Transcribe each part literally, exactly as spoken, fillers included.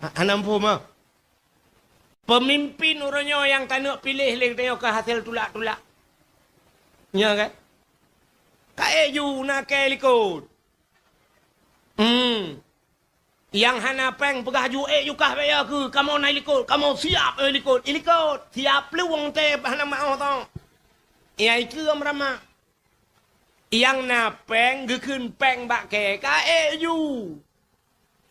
Ha-, hana muphom, ah. Peumimpin uroe nyoe nyang taneuk piléh lé geutanyoe ka hasé tulak-tulak. Nya kan? Ka ék ju na kée likot. Hmm. Nyang hana péng peugah ju ék ju kah baya keu kamoe na likot, kamoe siap, eh, likot. Ilikot, siap plueng tée hana meu'oh tong. Nyang ikeu meurama. Nyang na péng geukheun péng bak kée ka ék ju.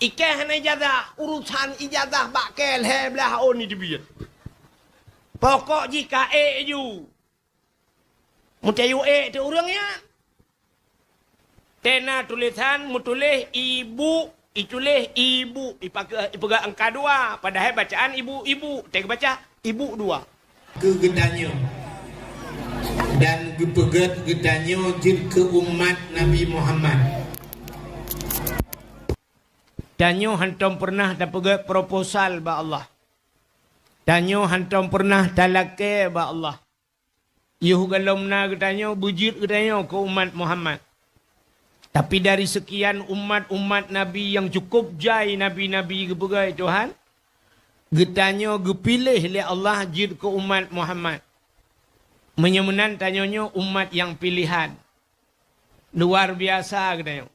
Ikée hana ijazah, urusan ijazah bak kée lhée blaih ôn iteubiet. Pokok jih ka ék ju. Meutayue ék teu ureuëng nyan. Tena tulésan meutuléh ibu, ituléh ibu, ipake-, ipeugah angka dua, padahai bacaan ibu-ibu, teubaca ibu dua. Keu geutanyoe dan geupeugét geutanyoe jeuet keu umat Nabi Muhammad. Tanyoe hántom peureunah tapeugét proposal bak Allah. Tanyoe hántom peureunah talakée bak Allah. Yoh gohlom na geutanyoe beujeuet geutanyoe keu umat Muhammad. Tapi dari seukian umat-umat nabi nyang cukup jai nabi-nabi geupeugah Tuhan, geutanyoe geupiléh lé Allah jeuet keu umat Muhammad. Meunyoe meunan tanyoe nyoe umat nyang piléhan. Luar biasa geutanyoe.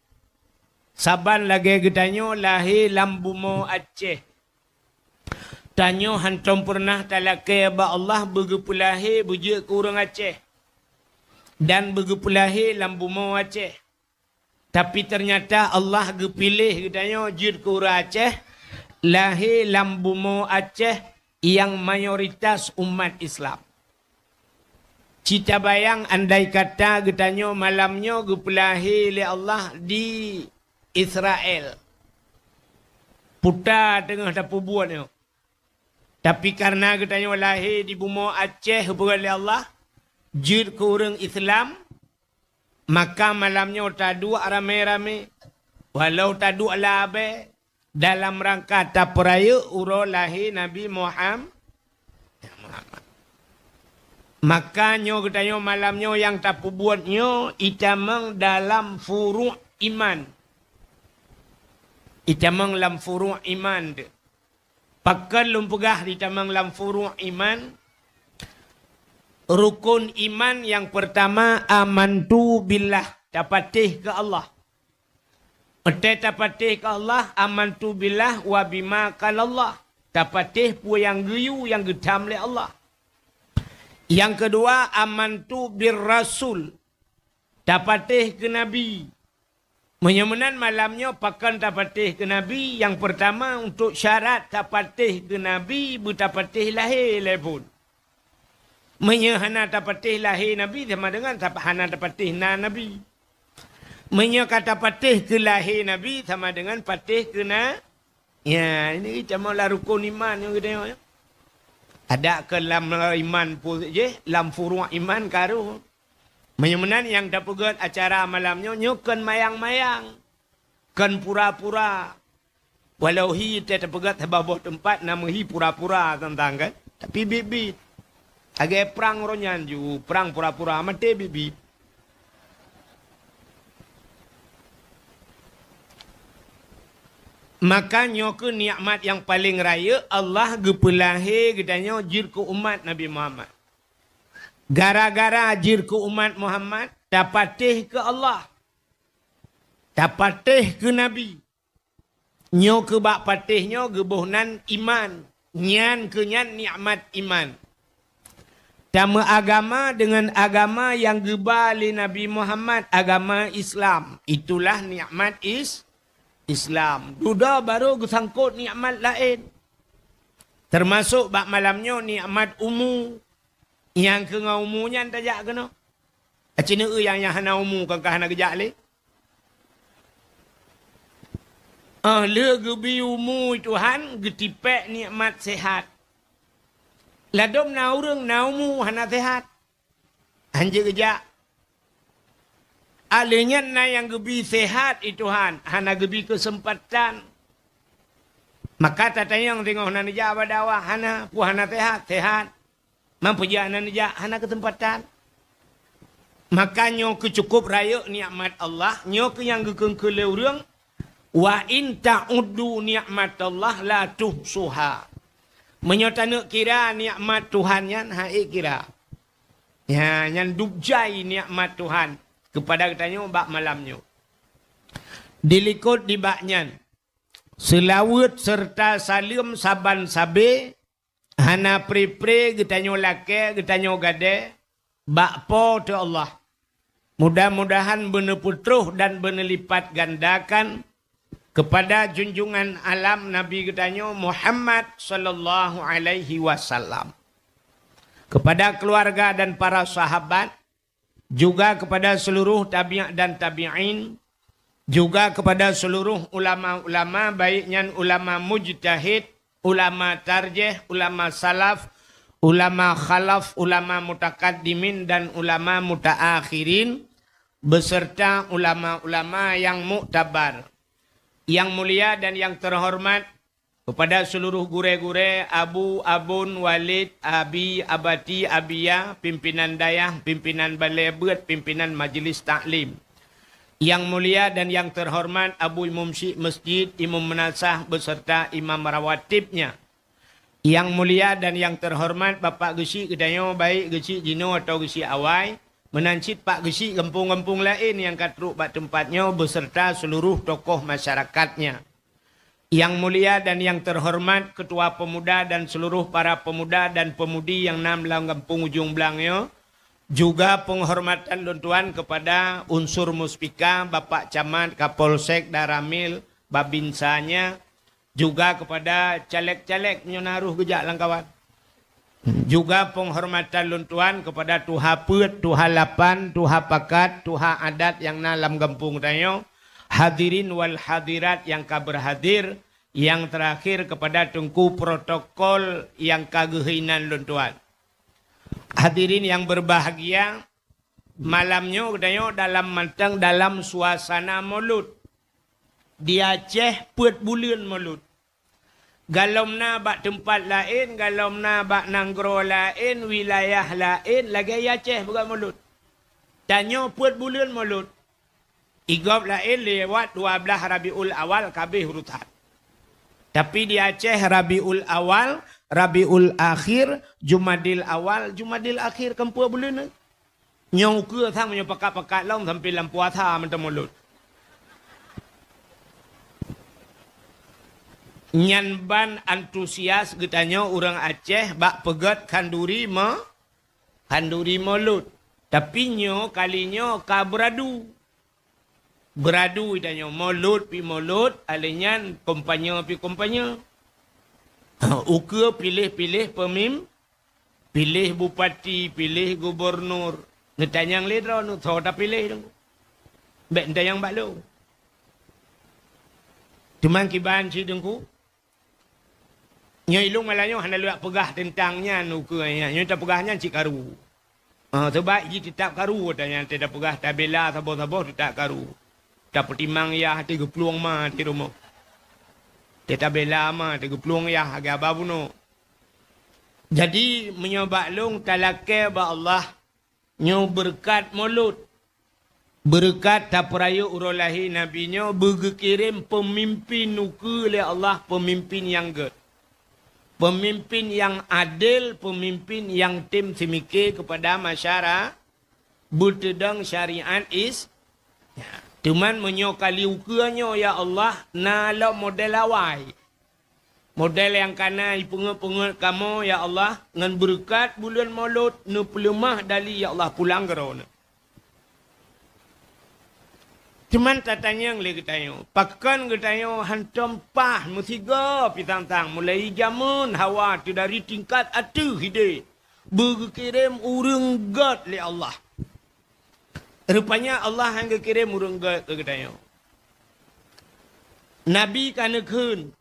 Saban lagée geutanyoe lahé lam bumoe Aceh. Tanyoe hántom peureunah talakée bak Allah beugeupeulahé beujeuet keu ureuëng Aceh dan beugeupeulahé lam bumoe Aceh. Tapi teunyata Allah geupiléh geutanyoe jeuet keu ureuëng Aceh, lahé lam bumoe Aceh nyang mayoritas umat Islam. Cita bayang andai kata geutanyoe malam nyoe geupeulahé lé Allah di Israel. Puta teungoh tapeubuet nyoe. Tapi kareuna geutanyoe lahé di bumoe Aceh geupeugah lé Allah, jeuet keu ureuëng Islam, maka malam nyoe taduek ramé-ramé, walau taduek labée, dalam rangka tapeurayeuk uroe lahé Nabi Muham-, Muhammad. Maka nyoe geutanyoe malam nyoe nyang tapeubuet nyoe itamong dalam furuq iman. Itamong lam furuq iman teuh. Pakon lôn peugah itamong lam furuq iman? Rukon iman nyang peurtama, amantu billah, tapatéh keu Allah. Watée tapatéh keu Allah, amantu billah wa bima qalallah. Tapatéh peue nyang geuyue nyang geutham lé Allah. Nyang keudua, amantu bir rasul. Tapatéh keu nabi. Meunyoe meunan malam nyoe pakon tapatéh keu nabi, nyang peurtama untuk syarat tapatéh keu nabi beutapatéh lahé lé phon. Meunyoe hana tapatéh lahé nabi sama dengan tap-, hana tapatéh na nabi. Meunyoe ka tapatéh keu lahé nabi sama dengan patéh keu na. Ya, ini cuma lam rukon iman nyang geutanyoe. Adak keu lam iman pun jih, lam furuq iman karu. Meunyoe meunan nyang tapeugét acara malam nyoe, nyoe kon mayang-mayang. Kon pura-pura. Walau hi tée tapeugét saboh teumpat na meuhi pura-pura teuntang kan. Tapi biet-biet. Lagée prang uroe nyan ju, prang pura-pura maté biet-biet. Maka nyoe keuh nikmat nyang paleng rayeuk Allah geupeulahé geutanyoe jeuet keu umat Nabi Muhammad. Gara-gara jeuet keu umat Muhammad, tapatéh keu Allah. Tapatéh keu Nabi. Nyoe keuh bak patéh nyoe geuboh nan iman. Nyan keuh nyan nikmat iman. Tameuagama deungon agama nyang geuba lé Nabi Muhammad, agama Islam. Itulah nikmat is-, Islam. Dudoe barô geusangkot nikmat laén. Teumasok bak malam nyoe nikmat umu. Nyang keu ngon umu nyan tajak keunoe. Aci neueu nyang, nyang hana umu kan ka hana geujak lé. Ah, lé geubi umu Tuhan geutipék nikmat sehat. Ladom na ureuëng na umu hana sehat. Hanjeuet geujak. Ah, lé nyan na nyang geubi sehat i Tuhan, hana geubi keuseumpatan. Maka tatanyong singoh na neujak bak dakwah, hana, peue hana sehat, sehat. Man peue jak hana neujak, hana keuseumpatan. Maka nyoe keuh cukup rayeuk nikmat Allah, nyoe keuh nyang geukheun keu lé ureuëng, "Wa in ta'uddu ni'matallah la tuhsuha." Meunyoe taneuk kira nikmat Tuhan nyan, han ék kira. Nya, nyan dub jai nikmat Tuhan keupada geutanyoe bak malam nyoe. Dilikot nibak nyan, seulaweuet seureuta saleuem saban sabe, hana pre-pre geutanyoe lakée, geutanyoe gadée bak Po teu Allah. Mudah-mudahan beuneupeutroh dan beuneulipatgandakan keupada junjungan alam Nabi geutanyoe Muhammad sallallahu alaihi wasallam, keupada keuluwarga dan para sahabat, juga keupada seuluruh tabi' dan tabi'in, juga keupada seuluruh ulama-ulama, baik nyan ulama mujtahid, ulama tarjih, ulama salaf, ulama khalaf, ulama mutakaddimin dan ulama mutaakhirin, beserta ulama-ulama nyang muktabar. Nyang mulia dan nyang teuhoreumat, keupada seuluruh gurée-gurée, abu, abon, waled, abi, abati, abiya, pimpinan dayah, pimpinan balée beuet, pimpinan majeulis taklim. Nyang mulia dan nyang teuhoreumat Abu Imum Syik Meuseujid, Imum Meunasah beserta imam rawatibnya. Nyang mulia dan nyang teuhoreumat Bapak Geusyik geutanyoe, baik Geusyik jinoe atawa Geusyik awai, meunan cit Pak Geusyik gampông-gampông laén nyang ka trok bak teumpat nyoe beserta seuluruh tokoh masyarakatnya. Nyang mulia dan nyang teuhoreumat Keutua Peumuda dan seuluruh para peumuda dan peumudi nyang na lam gampông Ujong Blang nyoe, juga peunghormatan lôn tuan keupada unsur muspika, Bapak Camat, Kapolsek, Danramil, Babinsanya, juga keupada caleg-caleg nyoe na roh geujak lam kawan. Juga peunghormatan lôn tuan keupada tuha peuet, tuha lapan, tuha pakat, tuha adat nyang na lam gampông tanyoe, hadirin wal hadirat nyang ka beurhadir, nyang teurakhir keupada teungku protokol nyang ka geuhina lôn tuan. Hadirin nyang beubahgia, malam nyoe geutanyoe dalam mantong dalam suasana Molot. Di Aceh peuet buleuen Molot. Galom na bak teumpat laén, galom na bak nanggroe laén, wilayah laén, lagée Aceh beugét Molot. Tanyoe peuet buleuen Molot. Igob laén lewat dua blaih Rabiul Awal ka abéh urosan. Tapi di Aceh Rabiul Awal, Rabiul Akhir, Jumadil Awal, Jumadil Akhir kan peuet buleuen. Nyoe ukeue sang meunyoe pakat-pakat lom sampoe lam puasa mantong Molot. Nyan ban antusias geutanyoe ureuëng Aceh bak peugét khanduri me-, khanduri Molot. Tapi nyoe kali nyoe ka beuradu. Beuradu geutanyoe Molot pi Molot, alèh nyan kampanye pi kampanye. Ukeue piléh-piléh peumim-, piléh bupati, piléh gubunur. Neutanyong lé droeneuh soe tapiléh Teungku. Bék neutanyong bak lôn. Teuma kiban cit Teungku. Nyoe ilôn malam nyoe hana lôn peugah teuntang nyan ukeue nyan. Nyoe tapeugah nyan cit karu. Ah, sabab jih teutab karu ata nyan, teutab peugah tabela saboh-saboh teutab karu. Tapeutimang yah teugeuplueng ma di rumoh. Teutabela ma teugeuplueng yah lagée haba bunoe. Jadi, meunyoe bak lôn talakée bak Allah, nyoe beureukat Molot. Beureukat tapeurayeuk uroe lahé Nabi nyoe beugeukirém peumimpén ukeue lé Allah, peumimpén nyang gét. Peumimpén nyang adél, peumimpén nyang tem seumike keupada masyara-, beuteudong syariat Is-, ya. Teuma meunyoe kali ukeue nyoe, ya Allah, na lom model awai. Model nyang kana ipeungét-peungét kamoe, ya Allah, ngon beureukat buleuen Molot neupeuleumah dali, ya Allah, pulang keu Droeneuh. Teuma tatanyong lé geutanyoe, pakon geutanyoe hantom paih meusigoe pi sang-sang mulai jameun hawa teudari tingkat ateueh hidéh beugeukirém ureuëng gét lé Allah. Rupanya Allah nyang geukirém ureuëng gét keu geutanyoe. Nabi ka neukheun,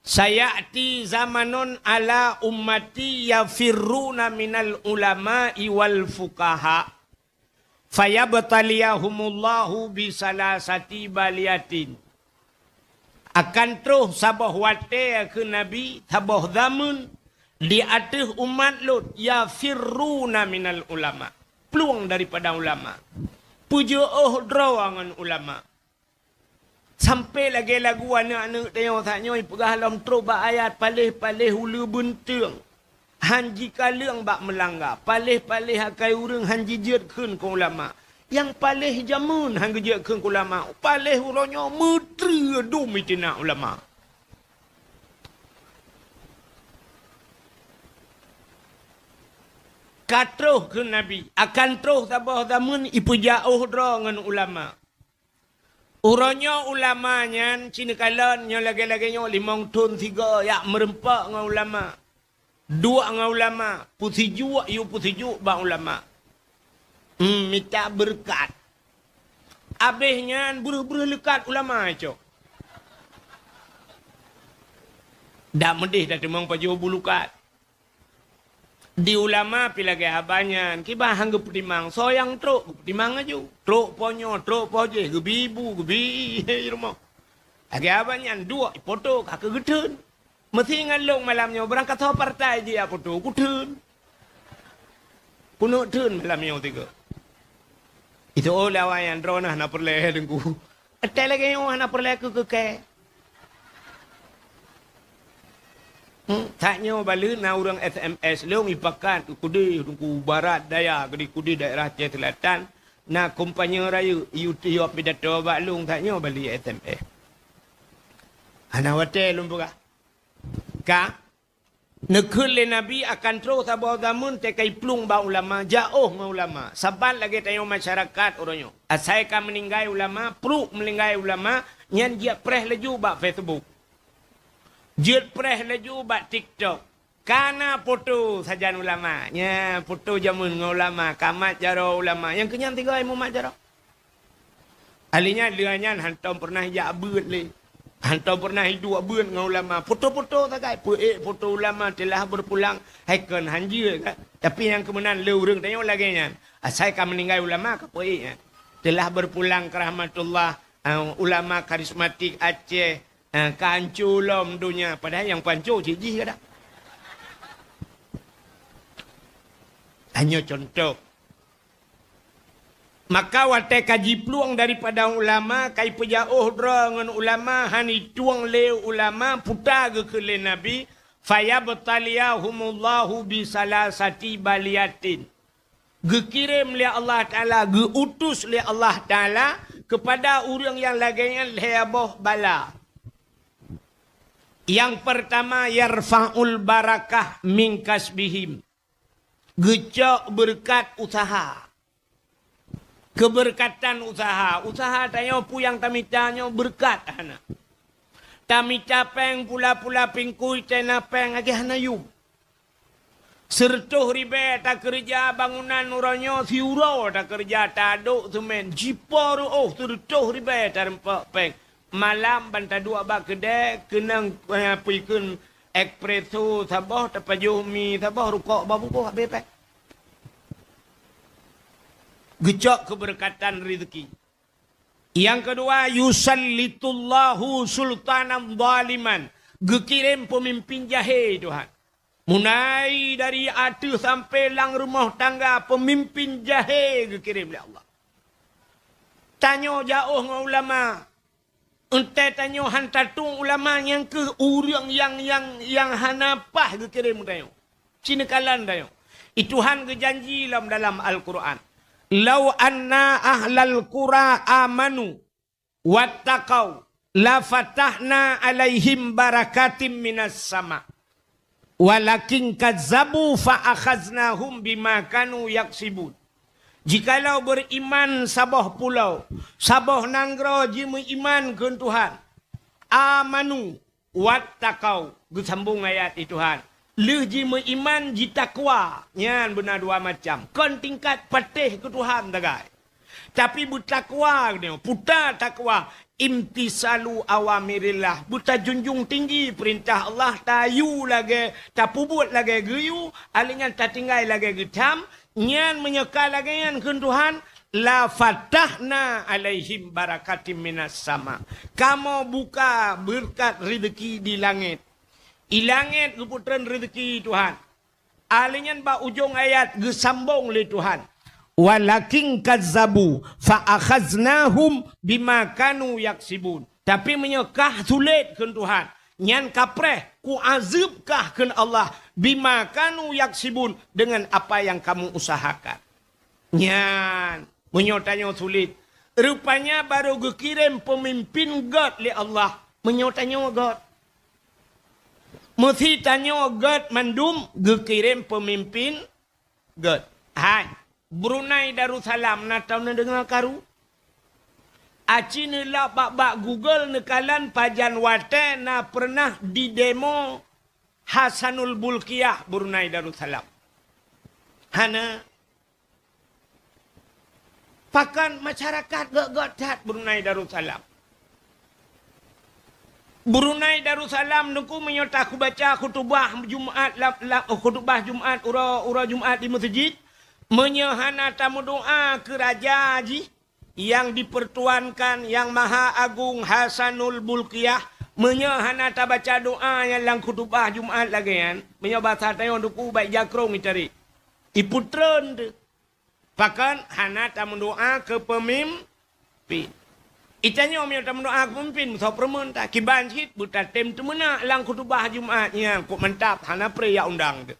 "Sayati zamanun ala ummati yafirruna minal ulama'i wal fuqaha, fayabtaliyahumullahu bi salasati baliyatin." Akan troh saboh watée kheun Nabi, saboh zameun di ateueh umat lôn, yafirruna minal ulama, plueng daripada ulama, peujeuôh droe ngon ulama. Sampai lagée lagu aneuëk-aneuëk tanyoe saat nyoe ipeugah lom trok bak ayat paléh-paléh uleue beunteueng. Han jikaleueng bak meulangga, paléh-paléh akai ureuëng han jijeuet kheun keu ulama. Nyang paléh jameun han geujeuet kheun keu ulama, paléh uroe nyoe meutreue dum itina ulama. Ka troh kheun Nabi, akan troh saboh zameun ipeujak óh droe ngon ulama. Uroe nyoe ulama nyan, ci neukalon nyoe lagée-lagée nyoe limong thon sigoe jak meurumpok ngon ulama. Duek ngon ulama, peusijuek yue peusijuek bak ulama. Hmm, mita beureukat. Abéh nyan breuh-breuh leukat ulama cok. Dak meudeh dak teumong pajoh bulukat. Di ulama pi lagée haba nyan, kiban han geupeutimang, soe nyang trok geupeutimang laju. Trok po nyoe, trok po jéh, geubi ibu, geubi i rumoh. Lagée haba nyan, duek ipoto ka keu geutheun. Meusi ngon lôn malam nyoe, barangkasoe partai jijak poto, kutheun. Kuneuk theun malam nyoe tiga. Itu oh lawan nyang droeneuh na peureulée Teungku. Até lagée nyoe hana peureulée keu keu kée. Hmm, that nyoe baleue na ureuëng S M S lôn ipakat keu kudeh Teungku barat daya, keu di kudeh daerah Aceh Selatan. Na kumpanye rayeuk, yue tiop pidato bak lôn that nyoe baleue S M S. Hana watée lôn peugah. Ka Neukheun lé Nabi akan troh saboh zameun teuka iplueng bak ulama, jak óh ngon ulama. Saban lagée tanyoe masyarakat uroe nyoe. Asai ka meuninggai ulama, pruek meuninggai ulama, nyan jeuet preh laju bak Facebook. Jeuet preh laju bak TikTok. Ka na poto sajan ulama. Nya, poto jameun ngon ulama, ka mat jaroe ulama. Nyang keunyan tiga ilmu mat jaroe. Ahli nyan, lheueh nyan hantom pernah jak beuet lé. Hantom pernah iduek beuet ngon ulama. Foto-foto sagai, peuék foto ulama telah berpulang, hai kon hanjeuet ka. Tapi nyang keumeunan lé ureuëng tanyoe lagée nyan. Asai ka meuninggai ulama ka peuék nyan. Telah berpulang ke rahmatullah, ah, ulama karismatik Aceh, ah, ka hanco lom donya. Padahai nyang panco cit jih kada. Tanyoe contoh. Maka watée ka jiplueng daripada ulama, ka ipeujaôh droe ngon ulama, han itueng lé ulama, puta geukheun lé Nabi, "Fayabtaliyahumullahu bisalasati baliyatin." Geukirém lé Allah Taala, geuutus lé Allah Taala kepada ureuëng nyang lagée nyan lhée boh bala. Nyang pertama, yarfa'ul barakah min kasbihim. Geucok beureukat useuha. Keubeureukateun useuha. Useuha tanyoe peue nyang tamita nyoe beureukat hana. Tamita péng pula-pula pingkui tena péng lagée hana yum. Sireutôh ribée takeureuja bangunan uroe nyoe siuroe takeureuja tadok seumén jipo reuôh sireutôh ribée tareumpok péng. Malam ban taduek bak keudée keunong, eh, peue kheun espresso saboh, tapajoh mi saboh, rukok bak buboh habéh péng. Geucok keubeureukateun rezeki. Nyang keudua, yusallitullahu sultanan zaliman. Geukirém peumimpin jahé Tuhan. Mulai dari ateueh sampai lam rumoh tangga peumimpin jahé geukirém lé Allah. Tanyoe jaôh ngon ulama. Eunteuk tanyoe han tatueng ulama nyang keuh ureuëng nyang, nyang, nyang hana paih geukirém tanyoe. Ci neukalon tanyoe. I Tuhan geujanji lom dalam Al-Qur'an, "Lau anna ahlal qura amanu wattaqau, lafatahna alaihim barakatim minas sama. Walakin kazzabu fa akhaznahum bima kanu yaksibun." Jikalau beuriman saboh pulo, saboh nanggroe jimeuiman keu Tuhan, amanu, wattaqau, geusambong ayat i Tuhan. Lheueh jimeuiman, jitakwa. Nyan beuna dua macam. Kon tingkat patéh keu Tuhan sagai. Tapi beutakwa nyoe, puta takwa, imtisalu awamirillah, beutajunjung tinggi peurintah Allah, tayue lagée, tapeubuet lagée geuyue, alèh nyan tatinggai lagée geutham, nyan meunyoe ka lagée nyan kheun Tuhan, "La fatahna alaihim barakatim minas sama." Kamoe buka beureukat rezeki di langét. I langét geupeutreun rezeki Tuhan. Alèh nyan bak ujong ayat geusambong lé Tuhan, "Walakin kazzabu fa akhaznahum bima kanu yaksibun." Tapi meunyoe kah sulet kheun Tuhan, nyan kapreh, kuazeueb kah kheun Allah, bima kanu yaksibun, deungon apa nyang kamu usahakan. Nyan, meunyoe tanyoe sulet, rupanya barô geukirém peumimpin gét lé Allah, meunyoe tanyoe gét. Meusi tanyoe gét mandum geukirém peumimpin gét. Hai, Brunei Darussalam na tau neudeungoe karu? Aci neulab bak-bak Google neukalon pajan watée na peureunah didemo Hasanul Bolkiah Brunei Darussalam. Hana. Pakon masyarakat gét-gét that Brunei Darussalam. Brunei Darussalam Teungku, meunyoe takubaca khutubah Jumat lam, lam, khutubah Jumat, uroe, uroe Jumat di meuseujid, meunyoe hana tameudoá keu raja jih nyang dipertuankan, Yang Maha Agung Hasanul Bolkiah, meunyoe hana tabaca doá nyang lam khutubah Jumat lagée nyan, meunyoe basa tanyoe Teungku, bak jakrong itarek. Ipeutreun teuh. Pakon hana tameudoá keu peumimpin. Itanyoe meunyoe tameudoá keu peumimpin, meusoe peureumeun ta, kiban cit beutatem teumeunak lam khutubah Jumat nyan, kok mantap, hana preh jak undang teuh.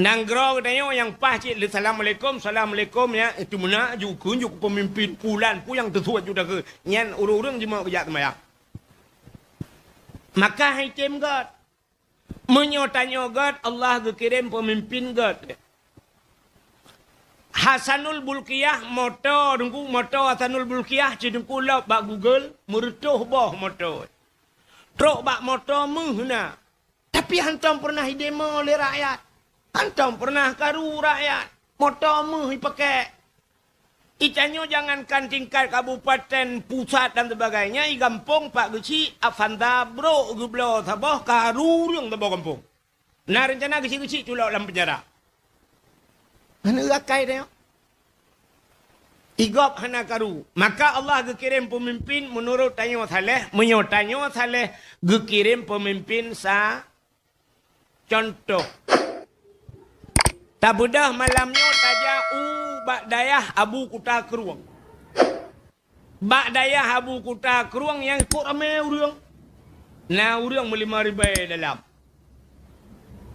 Nanggroe geutanyoe nyang paih cit lé assalamualaikum, assalamualaikum, nyan, eh, teumeunak ju kheun ju keu peumimpin pulan, peue nyang teusuet ju takheun. Nyan ureuëng-ureuëng jimeuet geujak seumayang. Maka hai tem gét. Meunyoe tanyoe gét, Allah geukirém peumimpin gét. Hasanul Bolkiah moto, Teungku, moto Hasanul Bolkiah, ci Teungku lop bak Google, meureutoh boh moto. Trok bak moto méuh na. Tapi hantom peureunah idemo lé rakyat. Hantom peureunah karu rakyat. Moto méuh ipakée. Itanyoe jangankan tingkat kabupaten pusat dan sebagainya, i gampông pat geuchik, Avanza brok geubloe saboh, karu ureuëng saboh gampông. Na reuncana geuchik-geuchik culok lam penjara. Hana akai tanyoe. Igop hana karu. Maka Allah geukirém peumimpin meunurot tanyoe saleh, meunyoe tanyoe saleh, geukirém peumimpin sa Contoh, tabeudôh malam nyoe tajak u bak dayah Abu Kuta Krueng. Bak dayah Abu Kuta Krueng nyang ikot ramé ureuëng. Na ureuëng meulimong ribée dalam.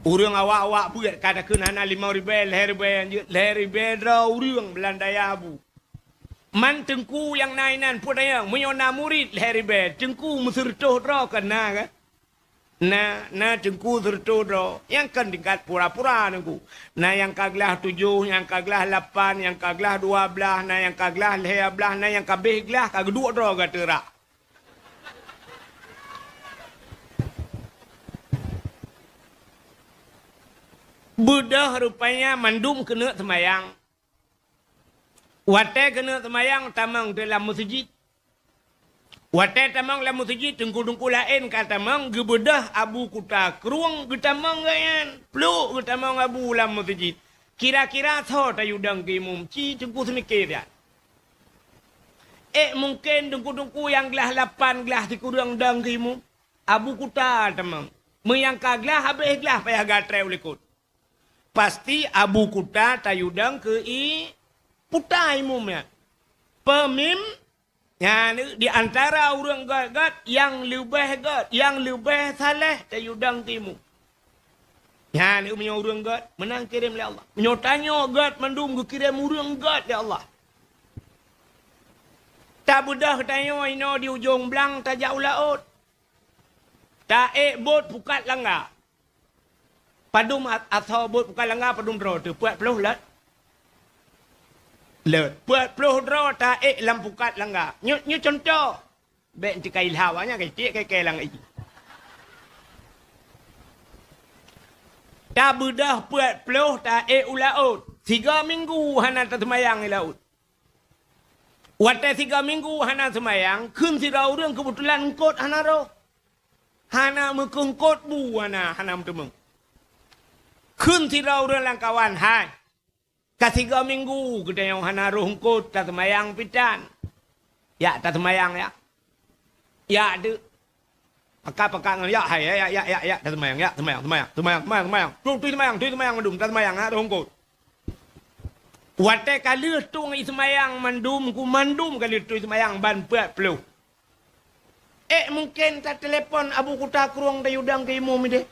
Ureuëng awak-awak beuet ka takheun hana limong ribée, lhée ribée nyang jeuet, lhée ribée droe ureuëng bak dayah Abu. Man teungku nyang na inan peue tanyong, meunyoe na murit lhée ribée, teungku meuseureutoh droe kan na kan? Na, na teungku seureutoh droe, nyang kon tingkat pura-pura teungku. Na nyang ka glah tujoh, nyang ka glah lapan, nyang ka glah dua blaih, na nyang ka glah lhée blaih, na nyang ka abéh glah ka geuduek droe gata rak. Beudôh rupanya mandum keuneuk seumayang. Watée keuneuk seumayang tamong di lam meuseujid. Watée tamong lam meuseujid, teungku-teungku laén ka tamong, geubeudôh Abu Kuta Krueng geutamong gobnyan. Pluk geutamong Abu lam meuseujid. Kira-kira soe tayue dong keu imum, ci teungku seumike that. Ék mungken teungku-teungku nyang glah lapan glah sikureueng dong keu imum. Abu Kuta tamong. Meunyo nyang ka glah habéh glah payah gatrée u likot. Pasti Abu Kuta tayue dong keu i Kuta imum nyan. Peumim-, nyan di antara ureuëng gét-gét nyang leubeh gét, nyang leubeh saleh tayue dong keu imum. Nyan meunyoe ureuëng gét, meunan kirém lé Allah. Meunyoe tanyoe gét mandum geukirém ureuëng gét lé Allah. Tabeudôh tanyoe inoe di ujong blang tajak u laôt. Taék bot pukat langga. Padum a-, asoe bot pukat langga padum droe teuh? Peuet ploh lôt? Lôt. Peuet ploh droe taék lam pukat langga. Nyoe, nyoe cuntoh. Bék teuka ilhau, nyan ka tiek keu-keu langga. Tabeudôh peuet ploh taék u laôt. Sigoe minggu hana taseumayang i laôt. Watée sigoe minggu hana seumayang, kheun sidroe ureuëng keubeutulan eungkot hana rhoh. Hana meukeungkot bu hana, hana meuteumong. Kheun sidroe ureuëng lam kawan, "Hai, ka sigoe minggu geutanyoe hana rhoh eungkot taseumayang pitan. Jak taseumayang jak. Jak teuk." Pakat-pakat ngon jak, "Hai, jak, jak, jak, jak, taseumayang, jak, seumayang, seumayang, seumayang, seumayang, seumayang. Tui, tui seumayang, tui seumayang mandum, taseumayang, hana rhoh eungkot." Watée ka lheueh tueng seumayang mandum, ku mandum ka lheueh tueng seumayang ban peuet ploh. Eh, mungken tatelepon Abu Kuta Krueng tayue dong keu imum ideh.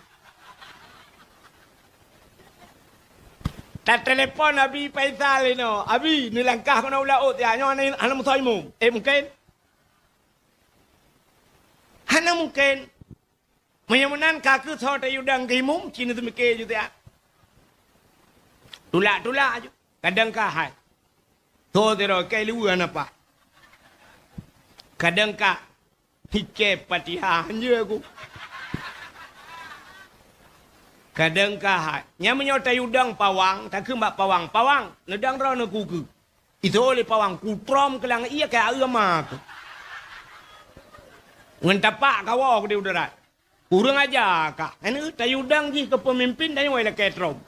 Tatelepon Abi Faisal inoe, "Abi, neulangkah keunoe u laôt ya, nyoe hana, hana meusoe imum." Eh, mungken? Hana mungken. Meunyoe meunan ka keuh soe tayue dong keu imum, ci neuseumiké ju siat. Tulak-tulak ju. Kadang ka hai. Soe sidroe kai luweue hana paih. Kadang ka hicé Fatihah hanjeuet ku. Kadang ka hai. Nyan meunyoe tayue dong pawang, takheun bak pawang, "Pawang, neudong droeneuh ku keuh." Itôh lé pawang, kutrom keulang ié keu aeu ma keuh. Ngon tapak kawoe keu di udarat. Ureuëng aja kah. Aneuk tayue dong jih keu peumimpin, tanyoe lakée trom.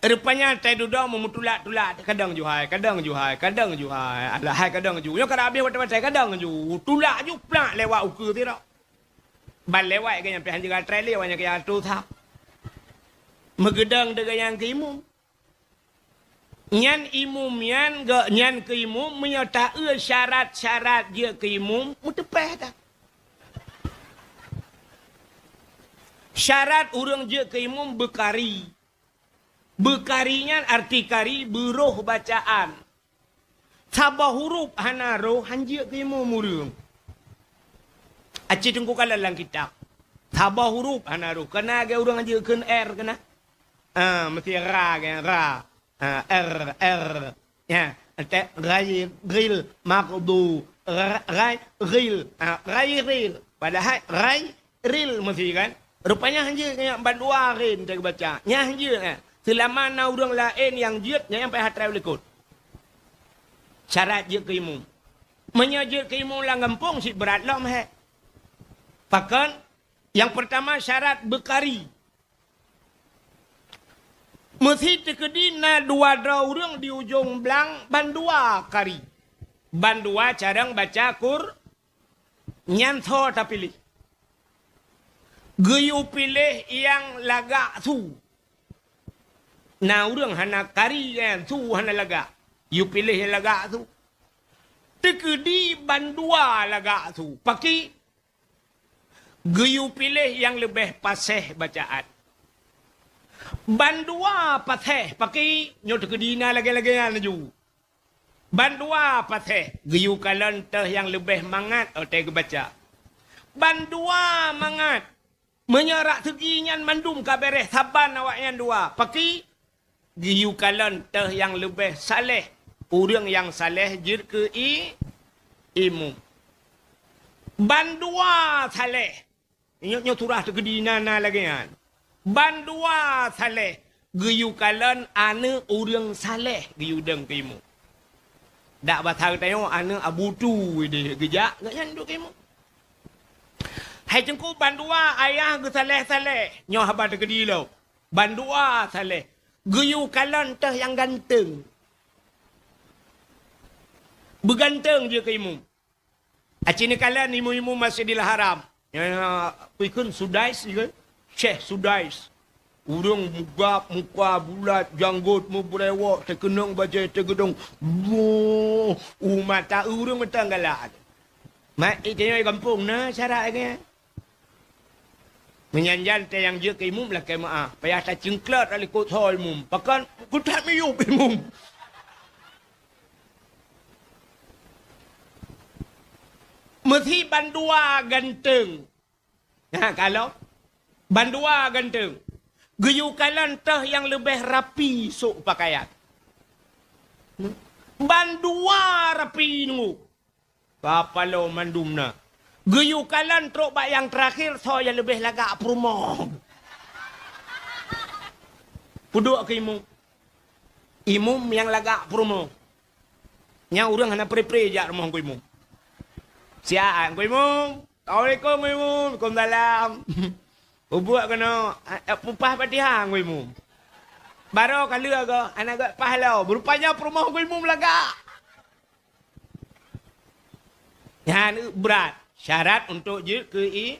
Rupanya tai dudoe meutulak-tulak, kadang ju hai, kadang ju hai, kadang ju hai. Alah hai kadang ju. Nyoe ka habéh watée-watée kadang ju. Tulak ju plak lewat ukeue sidroe. Ban lewat geuh nyan pih hanjeuet gatrée lé awaknyan keu atoe that. Meugeudong deungon nyang keu imum. Nyan imum nyan geuh nyan keu imum, meunyoe taeu syarat-syarat jeuet keu imum, meuteupéh that. Syarat ureuëng jeuet keu imum beukari. Beukari nyan arti kari beuroh bacaan. Saboh huruf hana roh, hanjeuet keu imum ureuëng. Aci teungku kalon lam kitab. Saboh huruf hana roh. Kana lagée ureuëng hanjeuet kheun R kana. Ah, meusti ra kan, ra. Ah, R, R. Ya, ente rai, ril, maghdu, ra-, rai, ril. Ah, rai, ril. Padahai rai, ril meusti kan. Rupanya hanjeuet nyan bandua rin teubaca. Nyan hanjeuet, eh. Seulama na ureuëng laén nyang jeuet, nyan nyang payah atra likot. Syarat jeuet keu imum. Meunyoe jeuet keu imum lam gampông, cit brat lom, hé. Pakon? Nyang peurtama syarat beukari. Meusti teukeudi na dua droe ureuëng di ujong blang bandua kari. Bandua carông baca Qur-, nyan soe tapiléh. Geuyue piléh nyang lagak su. Na ureuëng hana kari nyan su hana lagak. Yue piléh nyang lagak su. Teukeudi bandua lagak su. Paki? Geuyue piléh nyang leubeh paséh bacaan. Bandua paséh, paki nyoe teukeudi na lagée-lagée nyan laju. Bandua paséh, geuyue kalon teuh nyang leubeh mangat watée geubaca. Bandua mangat, meunyoe rak seugi nyan mandum ka béréh saban awaknyan dua, paki geuyue kalon teuh nyang leubeh saléh, ureuëng nyang saléh jeuet keu i-, imum. Bandua saléh, ingat nyoe surah teukeudi na, na lagée nyan. Bandua saléh, geuyue kalon aneuk ureuëng saléh geuyue dong keu imum. Dak basa geutanyoe aneuk Abu Tu deh geujak, gobnyan duek keu imum. Hai teungku bandua ayah geusaléh-saléh, nyoe haba teukeudi lom. Bandua saléh. Geuyue kalon teuh nyang ganteng. Beuganteng jeuet keu imum. Aci neukalon imum-imum Masjidil Haram. Nyan, peue kheun Sudais, ikheun? Syekh Sudais. Ureuëng mugab, muka bulat, janggot meubeurewok, teukeunong bajée teugeudong. Boh, u mata ureuëng mantong galak. Mak, i tanyoe gampông na syarat lagée nyan. Meunyan jan teuh nyang jeuet keu imum lakée meuáh, payah taceuengklot lam likot soe imum. Pakon? Keu that miyueb imum. Meusti bandua ganteng. Nah, kalau bandua ganteng, geuyue kalon teuh nyang leubeh rapi sôk pakaian. Bandua rapi nunggu. Kapalo mandum na. Geuyue kalon trok bak nyang teurakhir, soe nyang leubeh lagak peurumoh. Peuduek keu imum. Imum nyang lagak peurumoh. Nyan ureuëng hana pre-pre jak rumoh Teungku Imum. Siat, "Teungku Imum. Assalamualaikum, Teungku Imum." "Waalaikumsalam." Peubuet keunoe, eh, peupah Fatihah Teungku Imum. Barô ka lheueh goe, hana gét pah lom. Rupanya peurumoh Teungku Imum lagak. Nyan brat. Syarat untuk jeuet keu i-,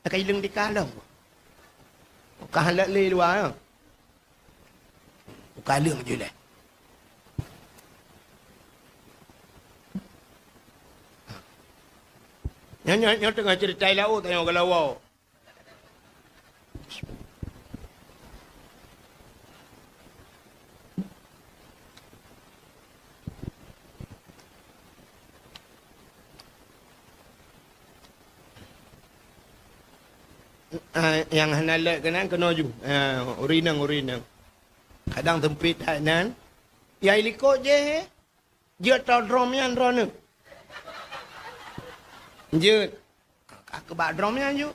ka ileng di kalong. Ka lheueh lé luwa, ya. Kaleueng ju lé. Nyoe, nyoe, nyoe teungoh ceurita i laôt, tanyoe geulawa. Ah, nyang hana leuet keunan keunoe ju. Ah, ureueng inong, ureueng inong. Kadang seumpit that nan. Yai likot jih, eh. Jeuet todrom nyan droeneuh. Jeuet. Ka keubak drom nyan ju.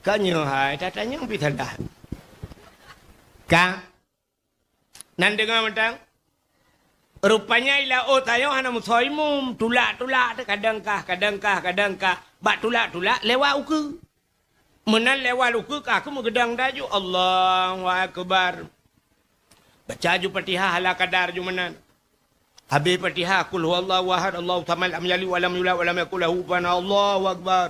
Ka nyoe hai, tatanyong pih salah. Ka. Nan deungoe mantong. Rupanya i laôt tanyoe hana meusoe imum, tulak-tulak teuh, kadang kah, kadang kah, kadang kah. Bak tulak-tulak lewat ukeue. Meunan lewat ukeue ka keuh meugeudang daju, Allahu Akbar. Baca ju Fatihah ala kadar ju meunan. Habéh Fatihah, Qul huwallahu ahad, Allahu samad, lam yalid wa lam yulad, wa lam yakul lahu kufuwan ahad. Allahu Akbar.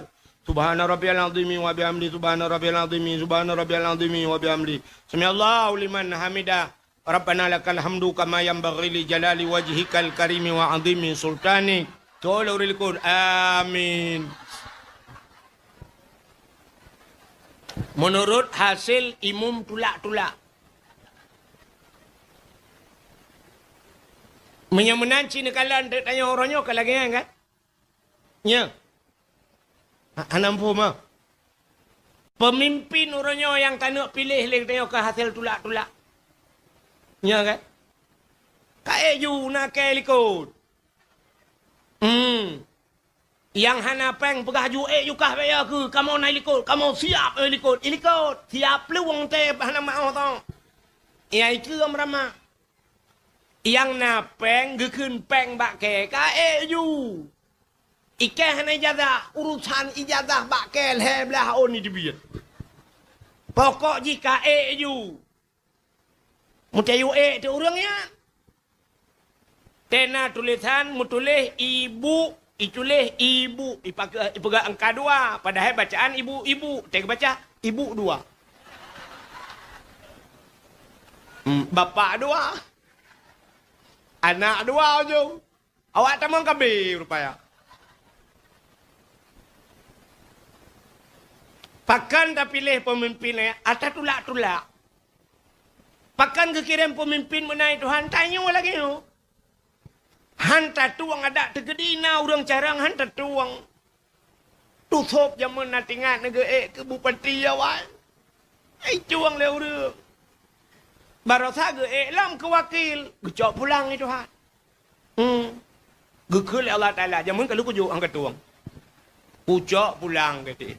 Subhana rabbiyal azimi wa bihamdi, subhana rabbiyal azimi, subhana rabbiyal azimi wa bihamdi. Sami'allahu liman hamidah. Rabbana lakal hamdu kama yanbaghi li jalali wajhikal karimi wa azimi sultanik. Tolong rilikun. Amin. Meunurot hasé imum tulak-tulak. Meunyoe meunan cit neukalon tanyoe uroe nyoe ka lagée nyan kan? Nya. Ha, hana muphom, ha? Peumimpin uroe nyoe nyang taneuk piléh lé geutanyoe ka hasé tulak-tulak. Nya kan? Ka ék ju na kée likot. Hmm. Nyang hana péng peugah ju ék ju kah baya keu kamoe na likot, kamoe siap, eh, likot. I likot, siap plueng tée hana maoh tong. Nyang ikeu meurama. Nyang na péng geukheun péng bak kée ka ék ju. Ikée hana ijazah, urusan ijazah bak kée lhée blaih ôn jiteubiet. Pokok jih ka ék ju. Meutayue ék teuh ureuëng nyan. Tena tulésan meutuléh ibu, ituléh ibu, ipake-, ipeugah angka dua, padahai bacaan ibu-ibu, teuka baca ibu dua. Hmm, bapak dua. Anak dua ujong. Awak tamong ka B rupaya. Pakon tapiléh peumimpin nyan atra tulak-tulak? Pakon geukirém peumimpin meunan Tuhan? Tanyoe lagée nyoe. Han tatueng adat teukeudi na ureuëng carông han tatueng. Tusôb jameun na teuingat neugeuék keu bupati awai. Ai cueng lé ureuëng. Barosa geuék lom keu wakil, geucok pulang lé Tuhan. Hmm. Geukheun lé Allah Taala, jameun ka lheueh kujok han katueng. Kucok pulang keu ti.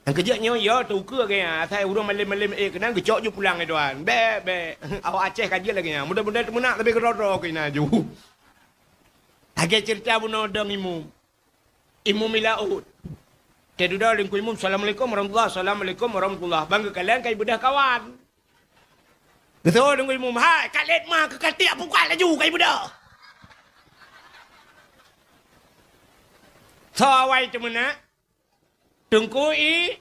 Nyang keujeuet nyoe, ya, teukeue gaya, asai ureuëng malém-malém ék keunan geucok ju pulang lé Tuhan. Bék, bék. Awak Aceh ka jeuet lagée nyan. Mudah-mudahan teumeunak tapi keudroe-droe keunan ju. Lagée ceurita bunoe dong imum. Imum i laôt. Teududoe lam keu imum, "Assalamualaikum warahmatullah, assalamualaikum warahmatullah." Bang geukalon kai beudôh kawan. Geuteuho lam keu imum, "Hai, ka lét ma keu katiek pukat laju kai beudôh." Soe awai teumeunak? Teungku i,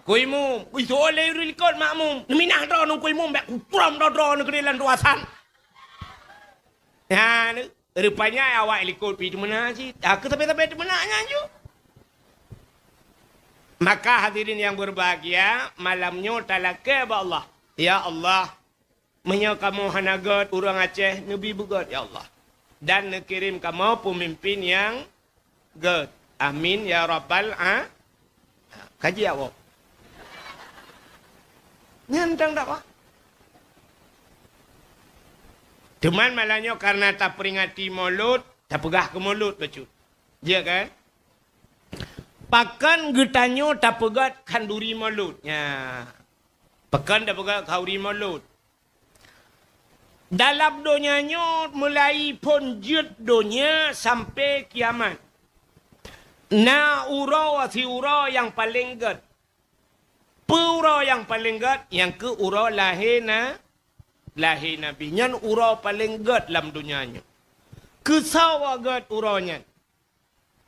keu imum. Geuteuho lé ureuëng likot makmum. Neuminah droe ngon keu imum, bék kutrom droe-droe neukeudeh lam dua san. Nyan. Rupanya awak likot pih teumeunak cit. Ka keuh sabe-sabe teumeunak nyan ju. Maka hadirin yang berbahagia, malam nyoe talakée bak Allah. Ya Allah, meunyoe kamoe hana gét ureuëng Aceh, neubi beugét ya Allah. Dan neukirém kamoe peumimpin nyang gét. Amin ya rabbal a-, kaji awak. Nyan tang dakwah. Teuma malam nyoe karena taperingati Maulud, tapeugah keu Maulud bacut. Ya kan? Pakon geutanyoe tapeugét khanduri Maulud? Nya. Pakon tapeugét khanduri Maulud? Dalam donya nyoe, mulai phon jeuet donya sampoe kiamat, na uroe siuroe nyang paleng gét. Peue uroe nyang paleng gét? Nyang keuh uroe lahé na-, lahé Nabi. Nyan uroe paleng gét lam donya nyoe. Keusoe gét uroe nyan?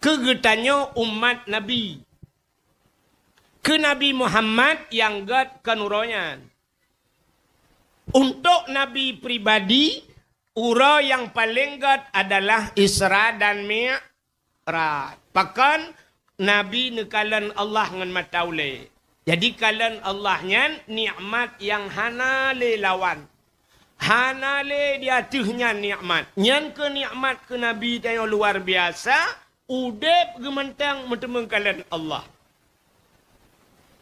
Keu geutanyoe umat Nabi. Keu Nabi Muhammad nyang gét kon uroe nyan. Untuk Nabi pribadi, uroe nyang paleng gét adalah Isra dan Mi'raj. Pakon? Nabi neukalon Allah ngon mata ulée. Jadi kalon Allah nyan nikmat nyang hana lé lawan. Hana lé di ateueh nyan nikmat. Nyan keuh nikmat keu Nabi tanyoe luar biasa, udeb geumantang meuteumé kalon Allah.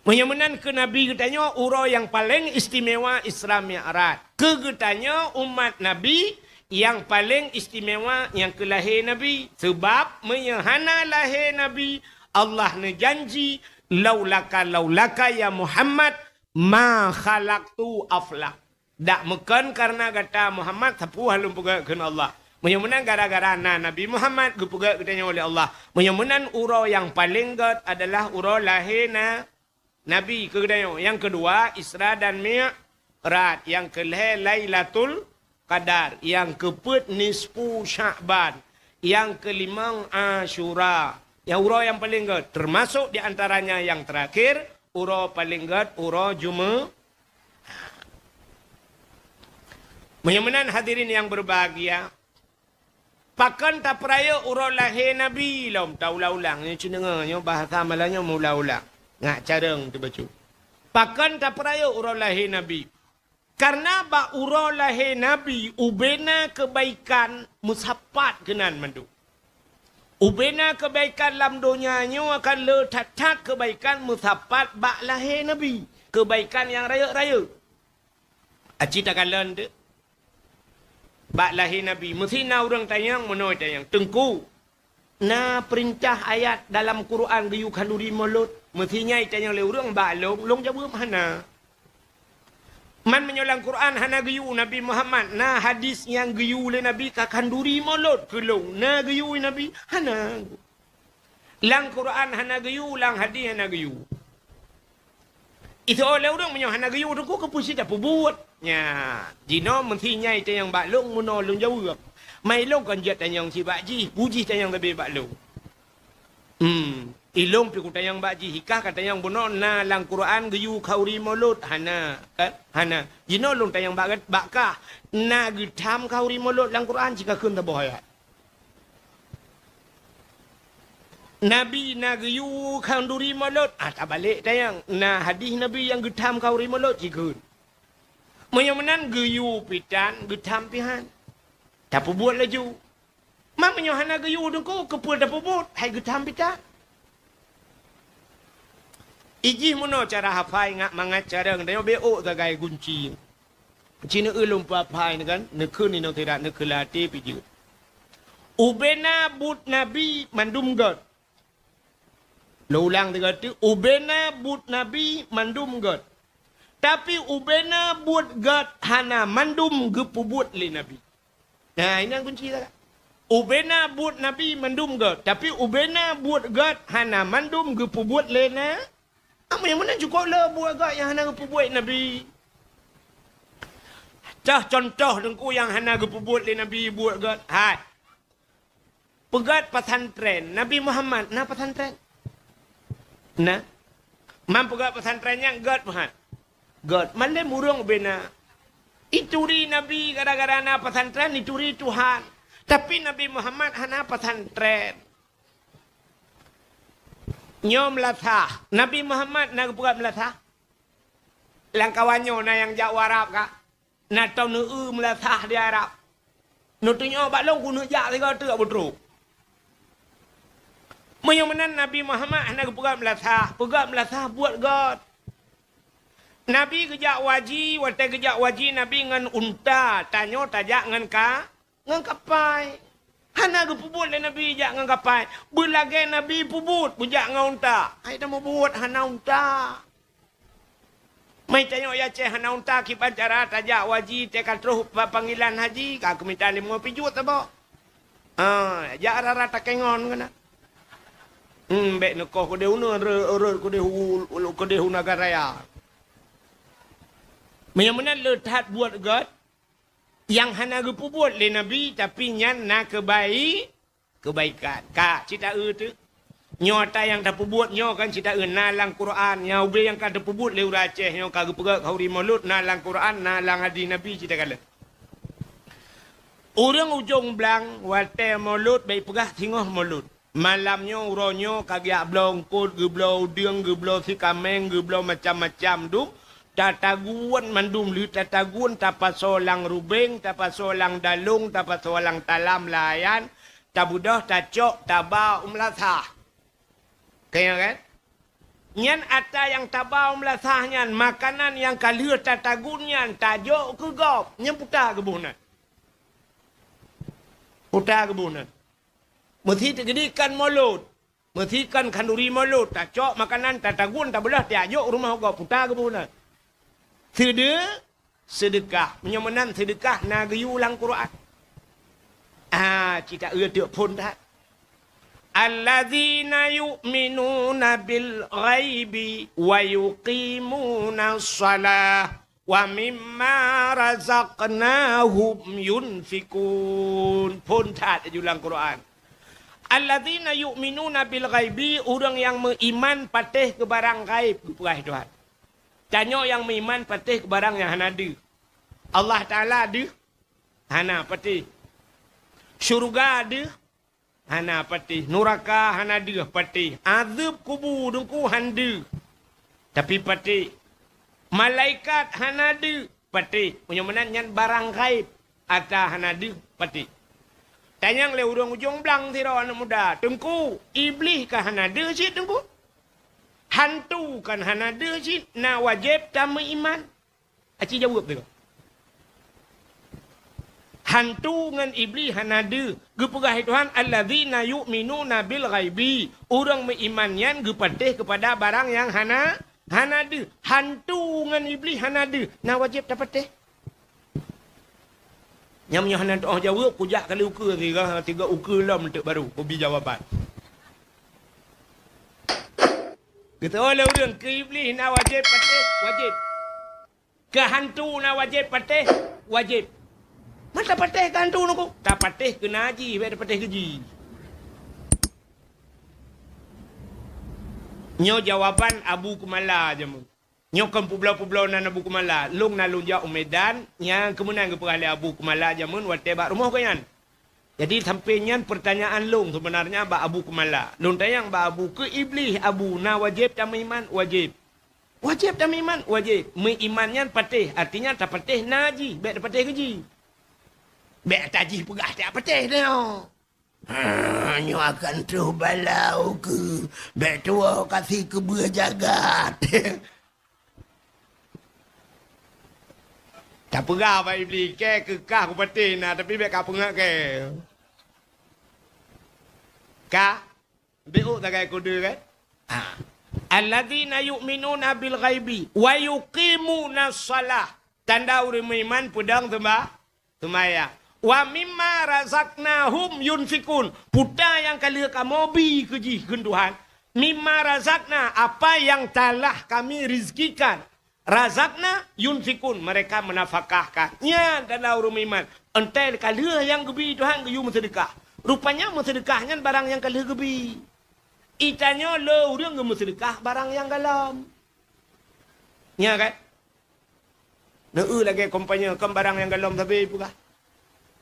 Meunyoe meunan keu Nabi geutanyoe uroe nyang paleng istimewa Isra Mi'raj. Keu geutanyoe umat Nabi nyang paleng istimewa nyang keu lahé Nabi. Seubab meunyoe hana lahé Nabi, Allah neujanji, "Laulaka, laulaka ya Muhammad, ma khalaqtu aflak." Dak meukon kareuna gata Muhammad sapeue lôn peugét kheun Allah. Meunyoe meunan gara-gara na Nabi Muhammad geupeugét geutanyoe lé Allah. Meunyoe meunan uroe nyang paleng gét adalah uroe lahé na Nabi keu geutanyoe. Nyang keudua Isra dan Mi'raj, nyang keulhée Lailatul Qadar, nyang keupeuet nisfu Sya'ban, nyang keulimong Asyura. Nyang uroe nyang paleng gét, teumasok di antaranya nyang teurakhir, uroe paleng gét, uroe Jume-, Meunyoe meunan hadirin nyang berbahagia, pakon tapeurayeuk uroe lahé Nabi lom taulang-ulang? Nyoe cit deungoe, nyoe bahasa Melayu meuulang-ulang. Ngat carông teubacut. Pakon tapeurayeuk uroe lahé Nabi? Kareuna bak uroe lahé Nabi ubena keubaikan meusapat keunan mandum. Ubena keubaikan lam donya nyoe akan le that-that keubaikan meusapat bak lahé Nabi. Keubaikan nyang rayeuk-rayeuk. Aci takalon teuh. Bak lahé Nabi, meusi na ureuëng tanyong, meunoe tanyong, "Teungku, na peurintah ayat dalam Quran geuyue khanduri mulod?" Meusi nyan itanyong lé ureuëng bak lôn, lôn jaweueb, "Hana." Man meunyoe lam Quran hana geuyue Nabi Muhammad, na hadis nyang geuyue lé Nabi ka khanduri mulod keu lôn, na geuyue Nabi? Hana. Lam Quran hana geuyue, lam hadis hana geuyue. Iseuôt lé ureuëng, "Meunyoe hana geuyue, Teungku, keupeue cit tapeubuet?" Nyan, jinoe meusi nyan itanyong bak lôn, meunoe lôn jaweueb. Man ilôn kon jeuet tanyong cit bak jih, peue jih tanyong leubeh bak lôn. Hmm, ilôn pih kutanyong bak jih, hikah ka tanyong bunoe na lam Quran geuyue khanduri mulod? Hana, kan? Hana. Jinoe lôn tanyong bak, bak kah, na geutham khanduri mulod lam Quran? Ci kakheun saboh ayat. Nabi na geuyue khanduri mulod? Ah, tabalek tanyong. Na hadis Nabi nyang geutham khanduri mulod? Ci kheun. Meunyoe meunan geuyue pih tan, geutham pih han. Tapeubuet laju. Man meunyoe hana geuyue, Teungku, keupeue tapeubuet? Hai geutham pih tan. Ijih meunoe cara hafai ngat mangat carông, dan nyoe beuôt sagai gunci. Ci neueu lôn peuhafai nyoe kan, neukheun inong tirak, neukeula até pih jeuet. Ubena buet Nabi mandum gét. Lôn ulang sigoe teuk, ubena buet Nabi mandum gét. Tapi ubena buet gét hana mandum geupeubuet lé Nabi. Nah, inan kunci sagai. Ubena buet Nabi mandum gét, tapi ubena buet gét hana mandum geupeubuet lé na. Amai meunan cukôp le buet gét nyang hana geupeubuet Nabi. Tah contoh Teungku nyang hana geupeubuet lé Nabi buet gét. Hai. Peugét pesantren. Nabi Muhammad na pesantren? Na. Man peugét pesantren nyan gét meuhat. Gét. Malem ureuëng ubena. Ituri Nabi gara-gara na pesantren, ituri Tuhan. Tapi Nabi Muhammad hana pesantren. Nyoe meulasah. Nabi Muhammad na geupeugét meulasah? Lam kawan nyoe na nyang jak u Arab ka? Na tau neueu meulasah di Arab. Neutunyok bak lôn keuneuk jak sigoe teuk beutrok. Meunyoe meunan Nabi Muhammad hana geupeugét meulasah, peugét meulasah buet gét. Nabi geujak u haji, watée geujak u haji Nabi ngon unta, tanyoe tajak ngon ka, ngon kapai. Hana geupeubuet lé Nabi jak ngon kapai. Beulagée Nabi peubuet, beujak ngon unta. Hai tameubuet hana unta. Mai tanyoe Aceh hana unta, kiban cara tajak u haji, teuka troh pa-, panggilan haji, ka keumita limong pijuet saboh. Ah, jak rara takengon keunan. Hmm, bék neukoh keudeh uneuen, re-, rot keudeh u, keudeh u Nagan Raya. Meunyoe meunan le that buet gét, nyang hana geupeubuet lé Nabi, tapi nyan na keubai-, keubaikan. Ka, cit taeu teuk. Nyoe ata nyang tapeubuet nyoe kan cit taeu na lam Quran. Nyang ubé nyang ka tapeubuet lé ureuëng Aceh nyoe ka geupeugah khanuri Maulud na lam Quran, na lam hadis Nabi cit takalon. Ureuëng ujong blang watée Maulud bék peugah singoh Maulud. Malam nyoe uroe nyoe ka geujak bloe eungkot, geubloe udeueng, geubloe sikameng, geubloe macam-macam dum. Tatagun mandum lheueh tatagun, tapasoe lam rubeng, tapasoe lam dalông, tapasoe lam talam layan, tabeudôh, tacok, taba u meulasah. Ka nyan kan? Nyan ata nyang taba u meulasah nyan, makanan nyang ka lheueh tatagun nyan tajok keu gob, nyan puta geuboh nan. Puta geuboh nan. Meusi teugedi kan Maulud, meusi kan khanuri Maulud, tacok makanan, tatagun, tabeudôh, tajok u rumoh gob, puta geuboh nan. Seude-, seudeukah. Meunyoe meunan seudeukah na geuyue lam Quran. Ah, cit taeu teuk phon that. Alladzina yu'minuna bil ghaibi wa yuqimunas shalah wa mimma razaqnahum yunfikun. Phon that laju lam Quran. Alladzina yu'minuna bil ghaibi, ureuëng nyang meuiman patéh keu barang gaib, geupeugah Tuhan. Tanyoe nyang meuiman patéh keu barang nyang hana deuh. Allah Taala deuh? Hana patéh. Syeuruga deuh? Hana patéh. Nuraka hana deuh? Patéh. Azeueb kubu Teungku han deuh. Tapi patéh. Malaikat hana deuh? Patéh. Meunyoe meunan nyan barang gaib. Ata hana deuh? Patéh. Tanyong lé ureuëng ujong blang sidroe aneuëk muda, "Teungku, Iblih ka hana deuh cit, Teungku?" Hantu kan hana deuh cit, na wajéb tameuiman. Aci jaweueb teuka. Hantu ngon Iblih hana deuh. Geupeugah Tuhan, "Alladzina yu'minuna bil ghaibi." Ureuëng meuiman nyan geupatéh keupada barang nyang hana, hana deuh. Hantu ngon Iblih hana deuh. Na wajéb tapatéh. Nyang meunyoe hana teuoh jaweueb, kujak kali ukeue tiga, tiga ukeue lom teuk baru kubi jawaban. Geuteu'oh lé ureuëng keu Iblih na wajéb patéh, wajéb. Keu hantu na wajéb patéh, wajéb. Man tapatéh keu hantu Teungku? Tapatéh keu na jih, bék tapatéh keu jih. Nyoe jawaban Abu Keumala jameun. Nyoe kon peubloe-peubloe nan Abu Keumala. Lôn na lôn jak u Medan, nyang keumeunan geupeugah lé Abu Keumala jameun watée bak rumoh geuh nyan. Jadi, sampoe nyan peurtanyaan lôn seubeunarnya bak Abu Keumala. Lôn tanyong bak Abu, keu Iblih, Abu, na wajéb tameuiman? Wajéb. Wajéb tameuiman? Wajéb. Meuiman nyan patéh, artinya tapatéh na jih, bék tapatéh keu jih. Bék tajih peugah tapatéh nyoe. Ha, nyoe akan troh bala ukeue, bék tuwoe ka sikeubeueh jagat. Tapeugah bak Iblih, "Kée keu kah kupatéh na, tapi bék kapeungeut kée." Ka? Bék ôk sagai kode kan? Ha. "Alladzina yu'minuna bil ghaibi wa yuqimunas shalah." Tanda ureuëng meuiman peudong seumba-, seumayang. "Wa mimma razaqnahum yunfikun." Puta nyang ka lheueh kamoe bi keu jih kheun Tuhan. "Mimma razaqna," apa yang telah Kami rizkikan. "Razaqna yunfikun," mereka menafkahkan. Nyan tanda ureuëng meuiman. Entée ka lheueh nyang geubi Tuhan geuyue meuseudeukah. Rupanya meuseudeukah nyan barang nyang ka lheueh geubi. Itanyoe le ureuëng geumeuseudeukah barang nyang galom. Nya kan? Neu lagée kompanye kon barang nyang galom sabe peugah.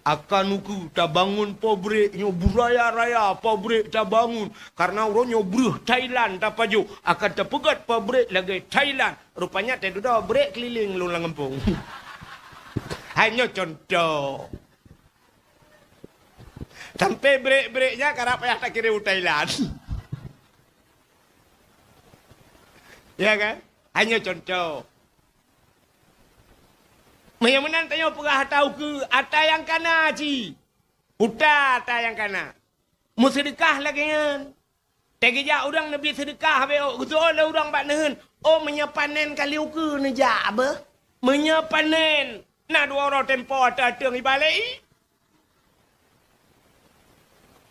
Akan ukeue tabangun pabrik nyoe beuraya-raya pabrik tabangun. Karena uroe nyoe breueh Thailand tapajoh. Akan tapeugét pabrik lagée Thailand. Rupanya teududoe brek keliling lôn lam gampông. Hai nyoe contoh. Sampai brek-brek nyan karab payah takirém u Thailand. Ya kan? Hai nyoe contoh. Meunyoe meunan tanyoe peugah ata ukeue, ata nyang kana cit. Puta ata nyang kana. Meuseudeukah lagée nyan. Teugeujak ureuëng neubi seudeukah bék ôk, geuseuôt lé ureuëng bak neuheun, "Oh, meunyoe panen kali ukeue neujak beuh? Meunyoe panen, na dua uroe tempo ateueng-ateueng ibalek i."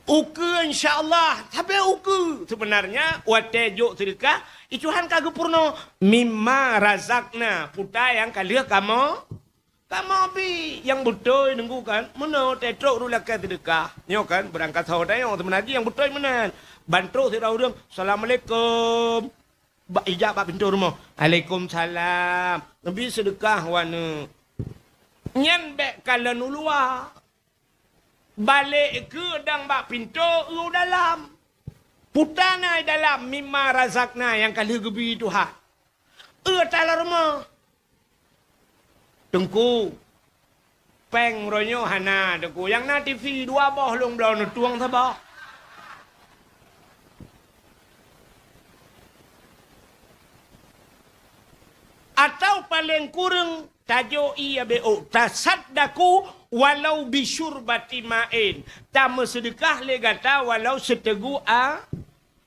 Ukeue, insya Allah, sabe ukeue. Seubeunarnya, watée jok seudeukah, i Tuhan ka geupeurunoe, "Mimma razaqna," puta nyang ka lheueh kamoe Kamoe bi nyang beutôi Teungku kan, meunoe teutrok rot lakée seudeukah. Nyoe kan, beurangkat saho tanyoe, seubeuna jih nyang beutôi meunan. Ban trok sidroe ureuëng, "Assalamualaikum." Bak ijak bak pintoe rumoh. "Waalaikumsalam." Neubi seudeukah waneuk. Nyan bék kalon u luwa. Balek keu dang bak pintoe u dalam. Puta na i dalam mimma razakna nyang ka lheueh geubi Tuhan. Eu talam rumoh. Teungku, péng uroe nyoe hana, Teungku. Nyang na T V dua boh lôn bloe neutueng saboh. Atau paleng kureueng tajok ié B O, tasaddaqu walau bisyurbati ma'in. Tameuseudeukah lé gata walau siteugui a,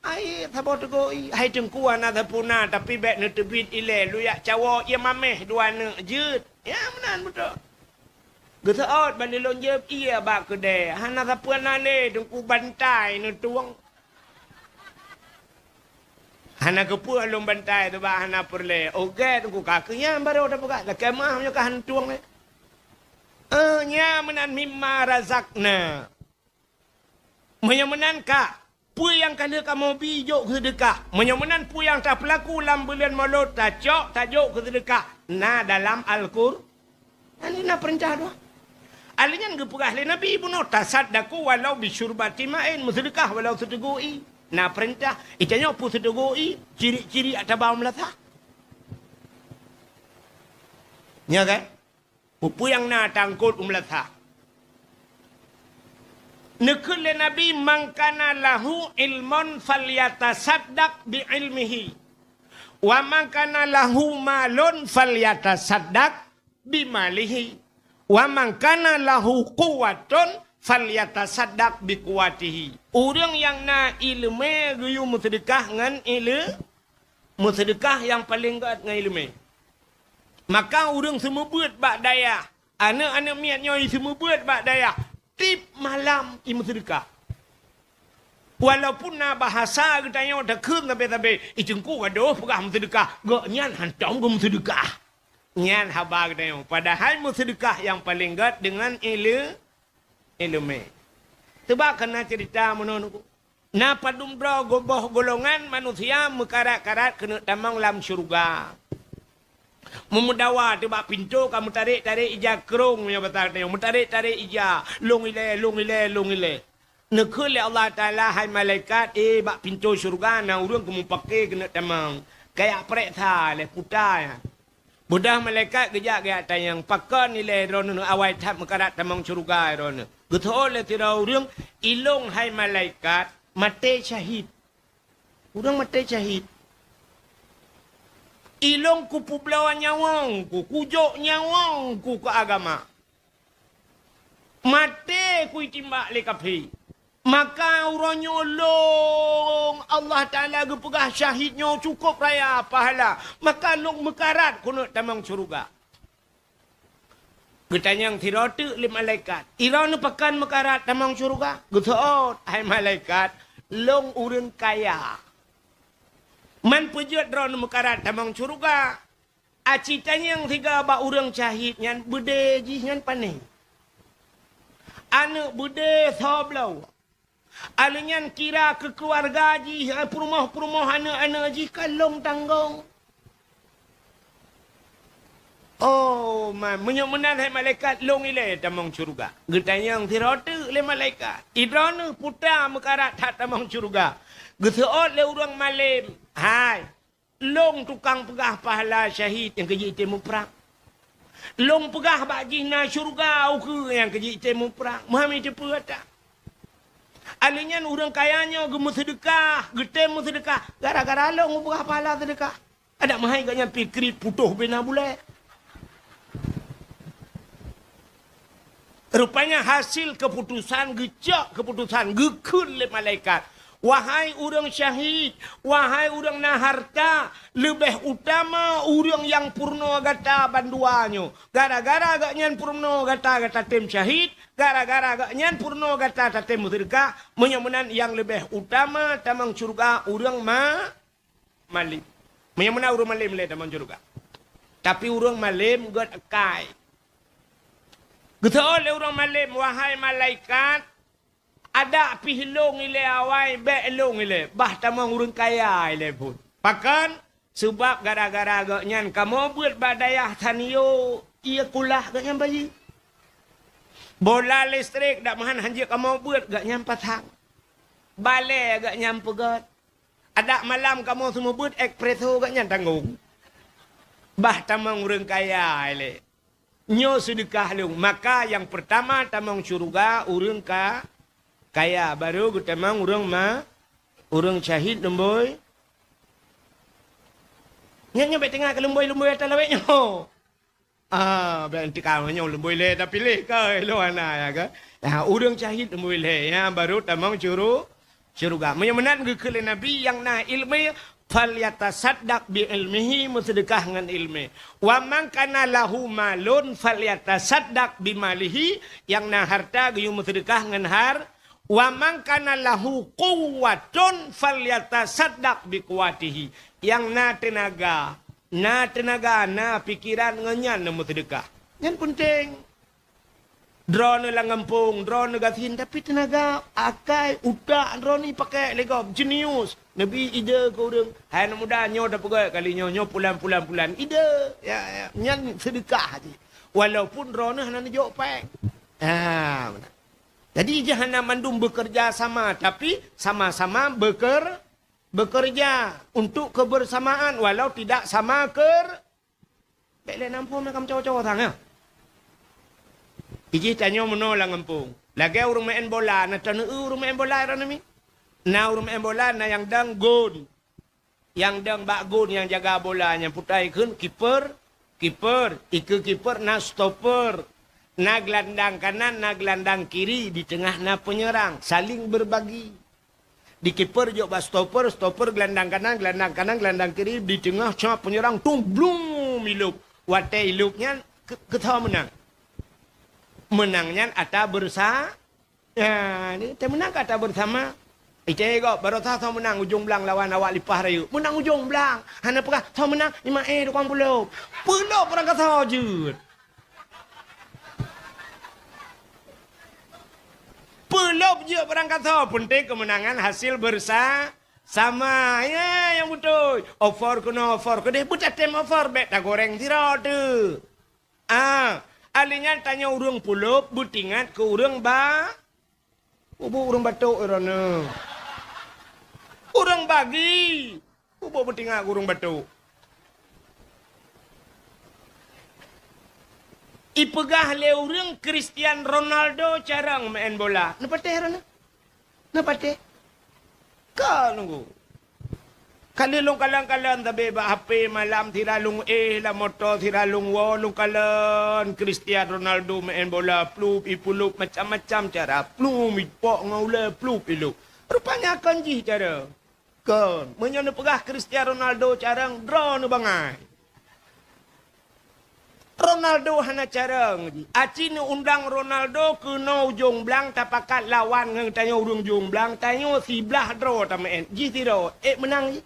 aé saboh teugui ié. Hai Teungku, hana sapeue na, tapi bék neuteubiet ilée, lôn jak cawoe ié maméh dua neuk jeuet. Ya, meunan beutôi. Geuseuôt ban lôn jeuet ié bak keudée, hana sapeue na lé, Teungku, bantai neutueng. Hana keupeue lôn bantai, sabab hana peureulée. Ogét Teungku, ka keuh nyan barô tapeugah, lakée meuah meunyoe ka hana tueng lé. Eh, nyan meunan mimma razakna. Meunyoe meunan ka, peue nyang ka lheueh kamoe bi jok keu seudeukah? Meunyoe meunan, peue nyang tapeulaku lam buleuen Molot, tacok, tajok keu seudeukah? Na dalam Alqur-, Nyan na peurintah dua. Alèh nyan geupeugah lé Nabi bunoe, "Tasaddaqu walau bisyurbati ma'in," meuseudeukah walau siteugui ié. Na peurintah, itanyoe peue siteugui ié, ciri-ciri ata ba u meulasa. Nya kan? Peue-peue nyang na tangkot u meulasa. Neukheun lé Nabi, "Man kana lahu ilmun falyatasaddaq bi ilmihi, wa man kana lahu malun falyatasaddaq bimalihi, wa man kana lahu quwwatun falyatasaddaq biquwwatihi." Ureuëng nyang na iéleumé geuyue meuseudeukah ngon iéle-, meuseudeukah nyang paleng gét ngon iéleumé. Maka ureuëng seumeubeuet bak dayah, aneuëk-aneuëk miet nyoe seumeubeuet bak dayah, tiep malam jimeuseudeukah. Walaupun na bahasa geutanyoe takheun sabe-sabe, "Ih, Teungku gadôh peugah meuseudeukah," gobnyan hántom geumeuseudeukah. Nyan haba geutanyoe. Padahai meuseudeukah nyang paleng gét deungon iéle-, iéleumé. Teuba kana ceurita meunoe Teungku. Na padum droe geuboh golongan manusia meukarat-karat keuneuk tamong lam syeuruga. Meumeudawa teuh bak pintoe ka meutarek-tarek ija krong, meunyoe basa geutanyoe, meutarek-tarek ija, lôn ilée, lôn ilée, lôn ilée. Neukheun lé Allah Taala, "Hai malaikat, eh, bak pintoe syeuruga na ureuëng keumeupake keuneuk tamong. Kajak preksa lé puta nyan." Beudôh malaikat geujak geujak tanyong, "Pakon ilée droeneueh awai that meukarat tamong syeuruga droeneueh?" Geuseuôt lé sidroe ureuëng, "Ilôn hai malaikat, maté syahid." Ureuëng maté syahid. "Ilôn kupeubloe nyawöng ku, kujok nyawöng ku keu agama. Maté kuitimbak lé kafé. Maka uroe nyoe lôn Allah Taala geupeugah syahid nyoe cukôp raya pahala. Maka lôn meukarat keuneuk tamong syeuruga." Geutanyong sidroe teuk lé malaikat, "Droeneueh pakon meukarat tamong syeuruga?" Geuseuôt, "Hai malaikat, lôn ureuëng kaya. Man peue jeuet droeneueh meukarat tamong syeuruga?" Aci tanyong siga bak ureuëng syahid nyan, beudé jih nyan pané. Aneuëk beudé soe bloe. Alheuh nyan kira keu keuluwarga jih, eh, peurumoh-peurumoh aneuëk-aneuëk jih ka lôn tanggong. Oh, ma-, meunyoe meunan hai malaikat, lôn ilée tamong syeuruga. Geutanyong sidroe teuk lé malaikat, "Droeneueh puta meukarat that tamong syeuruga?" Geuseuôt lé ureuëng malém, "Hai, lôn tukang peugah pahala syahid nyang keujitem muprang. Lôn peugah bak jih na syeuruga ukeue nyang keujitem muprang. Meuhami teupeue ata." Alheuh nyan ureuëng kaya nyoe geumeuseudeukah, geutem meuseudeukah gara-gara lôn geupeugah pahala seudeukah. Adak meuhai gobnyan pi kriet putôh bina bulée. Rupanya hasil keuputosan, geucok keuputosan, geukheun lé malaikat, "Wahai ureuëng syahid, wahai ureuëng na hareuta, leubeh utama ureuëng nyang peurunoe gata bandua nyoe. Gara-gara gobnyan peurunoe gata, gata tem syahid, gara-gara gobnyan peurunoe gata, tatem meuseudeukah. Meunyoe meunan nyang leubeh utama tamong syeuruga ureuëng ma-, malém. Meunyoe meunan ureuëng malém lé tamong syeuruga. Tapi ureuëng malém gét akai." Geuteu'oh lé ureuëng malém, "Wahai malaikat, adak pih lôn ilée awai, bék lôn ilée, bah tamong ureuëng kaya ilée buet." Pakon? Sabab gara-gara gobnyan kamoe beuet bak dayah Sanyo, ie kulah gobnyan bayeue. Bola listrik dak meuhan hanjeuet kamoe beuet, gobnyan pasang. Balée gobnyan peugét. Adak malam kamoe seumeubeuet, espresso gobnyan tanggong. Bah tamong ureuëng kaya ilée. Nyoe seudeukah lôn. Maka nyang peurtama tamong syeuruga ureuëng ka kaya, barô geutamong ureuëng ma-, ureuëng syahid lumbôi. Nyan nyoe bék teuingat keu lumbôi-lumbôi ata lawét nyoe. Ah, bék teuka nyoe lumbôi lhée tapiléh ka lôn hana ya ka. Ya, ureuëng syahid lumbôi lhée, ya, barô tamong syuru-, syeuruga. Meunyoe meunan geukheun lé Nabi nyang na iéleumé, "Falyatasaddaq bi ilmihi," meuseudeukah ngon iéleumé. "Wa man kana lahu malun falyatasaddaq bi malihi," nyang na hareuta geuyue meuseudeukah ngon har-, "Wa man kana lahu quwwatun falyatasaddaq bi quwwatihi." Nyang na teunaga, na teunaga, na pikeran ngon nyan na meuseudeukah. Nyan peunteng. Droeneuh lam gampông, droeneuh gasien, tapi teunaga, akai, utak droeneuh pakai lé gob, jenius. Neubi ide keu ureuëng, hai aneuk muda, nyoe tapeugah kali nyoe, nyoe pulan, pulan, pulan. Ide, ya, ya, nyan seudeukah jih. Walaupun droeneuh hana neujok péng. Ha, meunan. Jadi, jih hana mandum bekerja sama, tapi sama-sama beker-, bekerja untuk kebersamaan, walau tidak sama ker-, Bék lé nam phon na kam cowok-cowok sang, ya. Ijih tanyoe meunoe lam gampông. Lagée ureuëng meu'en bola, na taneu ureuëng meu'en bola droeneuh mi. Na ureuëng meu'en bola, na nyang dong gôn. Nyang dong bak gôn nyang jaga bola, nyang putai kheun kiper, kiper, ikeue kiper na stopper. Na gelandang kanan, na gelandang kiri, di teungoh na penyerang, saling berbagi. Di kiper jok bak stopper, stopper gelandang kanan, gelandang kanan, gelandang kiri, di teungoh cok penyerang, tung, blum, ilop. Watée ilop nyan, ke-, keuthoe meunang. Meunang nyan ata beursa-, ya, ni, teumeunang ka ata bersama. Ite gob, barosa soe meunang ujong blang lawan awak Lipah Rayeuk. Meunang ujong blang. Hana peugah, soe meunang, lima eh tukang pulop. Pulop urang kasoe jeuet. Peulop jeuet barang kasoe, peunteng keumeunangan hasil beursa-, sama. Ya, nyang beutôi. Offer keunoe, offer keudeh, beutatem offer, bék tagoreng sidroe teuh. Ah, ali nyan tanyoe ureuëng peulop, beutingat keu ureuëng ba-, Ubôk ureuëng batok droeneuh. Ureuëng bagi. Ubôk beutingat keu ureuëng batok. Ipeugah lé ureuëng Cristiano Ronaldo carông meu'en bola. Neupatéh droeneuh? Neupatéh? Ka nunggu. Ka lheueh lôn kalon-kalon sabe bak H P malam, sira lôn éh lam moto, sira lôn woe, lôn kalon Cristiano Ronaldo meu'en bola, plup, ipulop macam-macam cara, plup, ipok ngon ulée, plup, ilop. Rupanya kon jih cara. Kon, meunyoe neupeugah Cristiano Ronaldo carông, droeneuh bangai. Ronaldo hana carông jih. Aci neuundang Ronaldo keunoe ujong blang tapakat lawan ngon tanyoe ureuëng ujong blang, tanyoe siblaih droe tameu'en. Jih sidroe, ék meunang jih?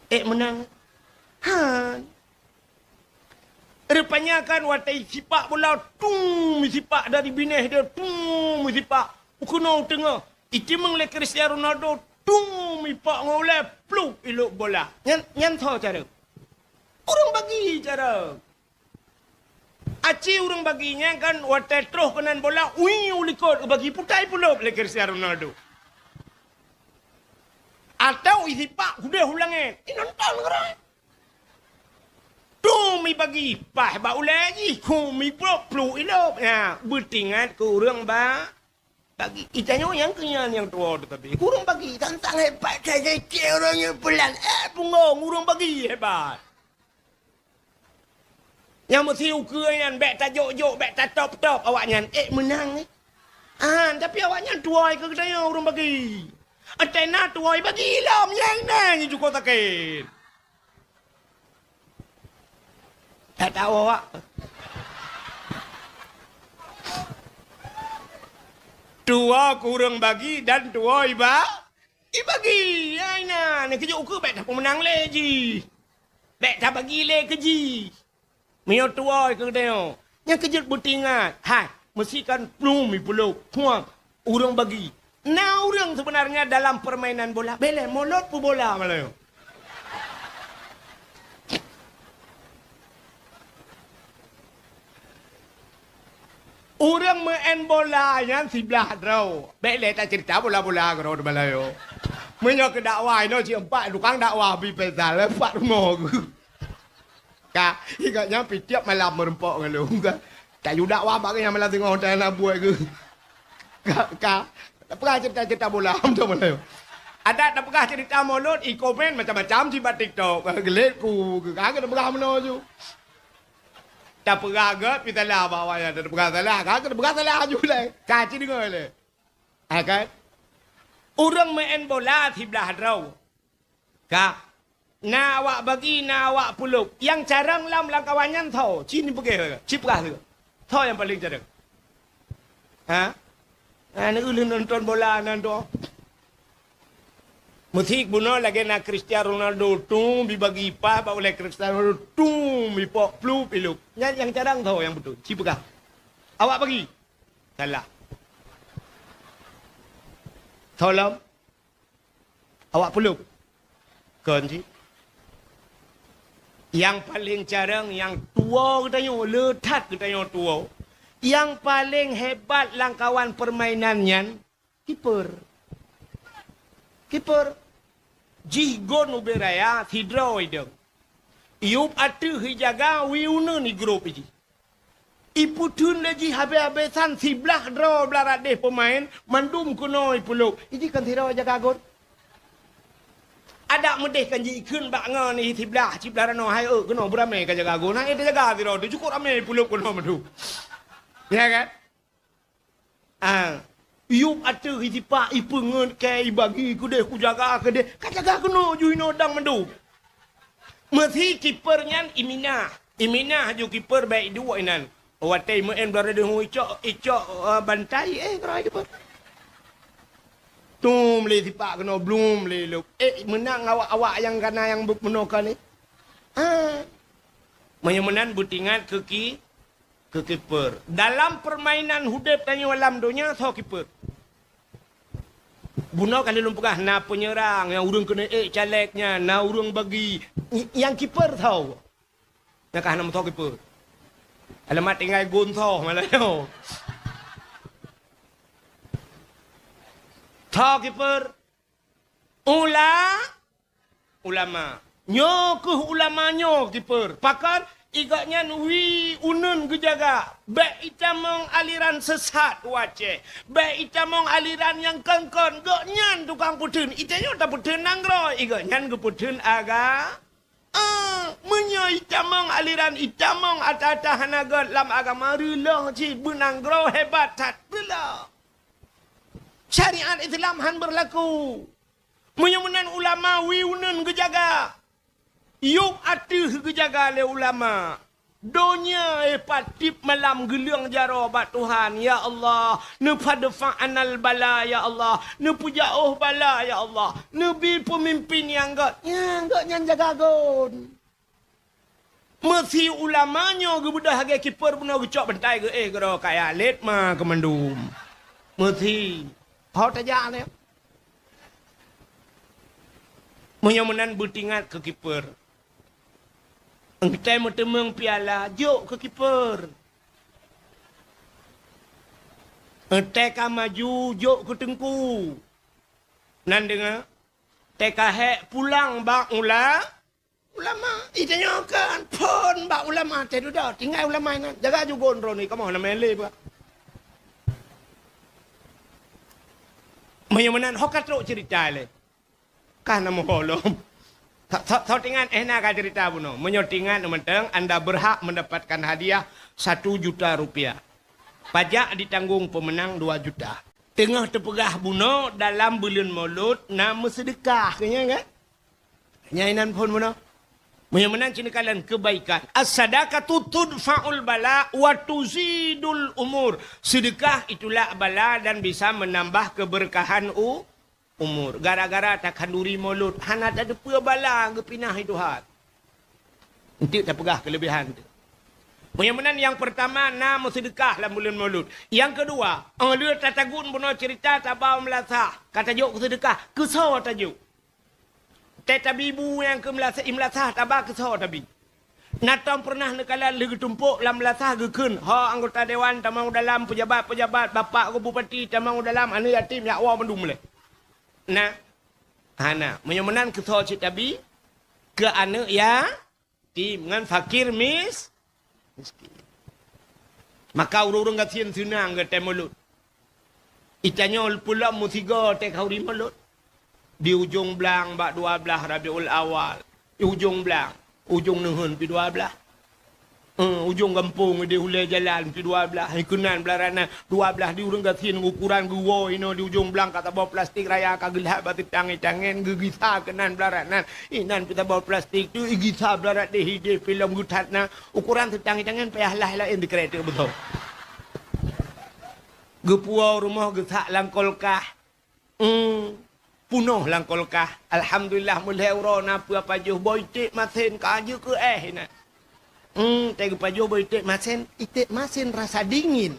Ék meunang? Han. Rupanya kan watée sipak bola, tung, sipak dari binéh dia, tung, sipak. Keunoe teungoh. Itimeng lé Cristiano Ronaldo, tung, ipak ngon ulée, plup, ilop bola. Nyan, nyan soe cara? Ureuëng bagi cara. Aci ureuëng bagi nyan kan watée troh keunan bola, ui, u likot, bagi putai pulop lé Cristiano Ronaldo. Atau isipak hudeh u langét, inonton keurah. Tung, ibagi, paih bak ulée jih, tung, iplop, plup, ilop. Nah, beutingat keu ureuëng ba-, Bagi, itanyoe nyang keunyan nyang tuwoe teuh tapi. Ureuëng bagi, tantang hebat, that-that ureuëng nyang pelan. Eh, punggong, ureuëng bagi hebat. Nyang meusi ukeue nyan, bék tajok-jok, bék tatop-top awaknyan. Eh, meunang, eh. Ah, tapi awaknyan tuwoe keu geutanyoe ureuëng bagi. Atena tuwoe bagi lom, nyang na nyang jukôb sakét. Tak tahu awak. Tuwoe keu ureuëng bagi dan tuwoe iba-, ibagi. Ya, inan. Keujok ukeue bék tapeumeunang lé jih. Bék tabagi lé keu jih. Meunyoe tuwoe keu geutanyoe. Nyang keujeuet beutingat, hai, meusikan plueng ipulôk, puang, ureuëng bagi. Na ureuëng seubeunarnya dalam peurmainan bola, bèk lé mulod peubola malayo. Ureuëng meu'en bola nyan siblah droe. Bèk lé taceurita bola-bola keudroe di malayo. Meunyoe keu dakwah inoe cit empat tukang dakwah bri Faisal, empat rumoh geuh. Ka, ingat nyan pih tiep malam meureumpok ngon lôn ka. Tayue dakwah bak nyan malam singoh tai na buet geuh. Ka, ka. Tapeugah ceurita-ceurita bola, beutôi malayo. Adak tapeugah ceurita mulod, ikomen macam-macam cit bak TikTok. Geulet ku, ka, ka tapeugah meunoe ju. Tapeugah gèt, pih salah bak awaknyan. Tapeugah salah, ka, ka tapeugah salah ju lé. Ka, ci deungö lé. Ha, kan? Ureuëng meu'en bola siblah droe. Ka. Na awak bagi, na awak pulôk. Nyang carông lom lam kawan nyan soe? Ci neupeugah, ci peugah lé. Soe nyang paleng carông? Ha? Na, na ureuëng nonton bola nan tu. Meusi bunoe lagèe na Cristiano Ronaldo, tum, jibagi pas bak ulèe Cristiano Ronaldo, tum, jipok plup, ilôp. Nyan nyang carông soe nyang beutôi? Ci peugah. Awak bagi. Salah. Soe lom? Awak pulôk. Kon cit. Nyang paleng carông, nyang tuwo geutanyoe, le that geutanyoe tuwo. Nyang paleng hebat lam kawan peurmainan nyan, kiper. Kiper. Jih gôn ubé raya, sidroe idong. Iyup ateueh ijaga, wie uneuen igrôp ijih. Ipeutheun lé jih habéh-habésan siblah droe blaih radeh peumaén, mandum keunoe ipulôk. Ijih kan sidroe jaga gôn. Adak meudeh kan jikheun bak ngon ié siblah, siblah ranoe hai eu keunoe beuramé ka jaga gôn. Hai teujaga sidroe teuh cukôp ramé ipulôk keunoe mandum. Ya kan? Ah, iyup ateueh isipak, ipeungeut kèe, ibagi keudeh, kujaga keudeh. Ka jaga keunoe ju inoe dang mandum. Meusi kiper nyan iminah. Iminah ju kiper bèk iduek inan. Watèe meu'en blah radeh icok, icok, eh, bantai, eh, keudroe kiper. Tum lé sipak keunoe, blum lé lôp. Eh, meunang awak-awak nyang kana nyang bu-, meunoe ka ni. Ah. Meunyoe meunan beutingat keu ki-, keu kiper. Dalam peurmainan udép tanyoe lam donya, soe kiper? Bunoe ka lôn peugah, na peunyeurang nyang ureueng keuneuk ék caleg nyan, na ureueng bagi. Ny-, nyang kiper soe? Nyang ka hana meusoe kiper. Alamat tinggai gon soe malah nyoe. Soe kiper? Ula-, ulama. Nyoe keuh ulama nyoe kiper. Pakon? Igobnyan wie uneuen geujaga. Bèk itamong aliran sesat u Aceh. Bèk itamong aliran nyang kon-kon. Gobnyan tukang peutheun. Itanyoe tapeutheun nanggroe. Igobnyan geupeutheun aga-, Ah, meunyoe itamong aliran, itamong ata-ata hana gèt lam agama, reuloh cit beunanggroe hebat that, reuloh. Syariat Islam han beurlaku. Meunyoe meunan ulama wie uneuen geujaga, yub ateueh geujaga lé ulama. Donya, eh, pat tiep malam geuleueng jaroe bak Tuhan, "Ya Allah, neufadfa anal bala, ya Allah, neupeujaoh bala, ya Allah, neubi peumimpin nyang gèt, nyang gèt nyan jaga gon." Meusi ulama nyoe geubeudôh lagèe kiper bunoe geucok bantai geuéh keudroe kaya lét ma keumandum. Meusi. Ho tajak lé. Meunyoe meunan beutingat keu kiper. Entai meuteumeung piala, jok keu kiper. Entai ka maju, jok keu teungku. Nan deungö, teuka hék pulang bak ula-, ulama. Itanyoe kan phôn bak ulama, teududoe, tinggai ulama nyan. Jaga ju gon droeneuh, kamoe hana meu'en lé bak. Meunyoe meunan, ho ka trok ceurita lé. Ka na meuho lom. Tho-, tho-, tho tingat, eh, na ka ceurita bunoe. Meunyoe tingat, mantong anda berhak mendapatkan hadiah satu juta rupiah. Pajak ditanggung pemenang dua juta. Teungoh teupeugah bunoe dalam buleuen Maulud na meuseudeukah, keu nyan kan? Nyan inan phôn bunoe. Meunyoe meunan cit neukalon kebaikan. As-sadaqatu tudfa'ul bala wa tuzidul umur. Sedekah itulak bala dan bisa menambah keberkahan u-, umur. Gara-gara takhanduri Maulud, hana tateupeue bala geupinah i Tuhan. Enteuk tapeugah keulebihan tu. Meunyoe meunan, nyang peurtama na meuseudeukah lam buleuen Maulud. Nyang keudua, 'oh lheueh tatagun bunoe ceurita taba meulasah, ka tajok keu seudeukah, keusoe tajok. Teuh tabi bu nyang keu meulasah, i meulasah taba keusoe tabi. Na tom peureunah neukalon lheueh geutumpok lam meulasah geukheun, ho anggota dewan tamong u dalam, peujabat-peujabat, bapak geuh bupati tamong u dalam, aneuk yatim jak woe mandum lé. Na, hana. Meunyoe meunan keusoe cit tabi, keu aneuk ya- tim ngon fakir mis-, miskin. Maka ureuëng-ureuëng gasien seunang geutem mulod. Itanyoe peulom meusigoe teuh khauri mulod. Di ujong blang bak dua blaih Rabiul Awal. Di ujong blang, ujong neuheun pi dua blaih. Eh, ujong gampông di ulée jalan pi dua blaih. Keunan blaih ranan. Dua blaih di ureuëng gasien ukuran geuwoe inoe di ujong blang ka saboh plastik raya ka geulhat bak teutang itangen geugisa keunan blaih ranan. Inan peusaboh plastik tu igisa blaih rat deh ideh film geuthat na. Ukuran teutang itangen payah lah laén dikrek teuk beutôi. Geupuwoe rumoh geusak lam kulkas. Hmm. Punoh lam kulkas. Alhamdulillah, meulhée uroe na peue pajoh boh iték masen ka jeuet keu éh inan. Hmm, teuh geupajoh boh iték masen, iték masen rasa dingin.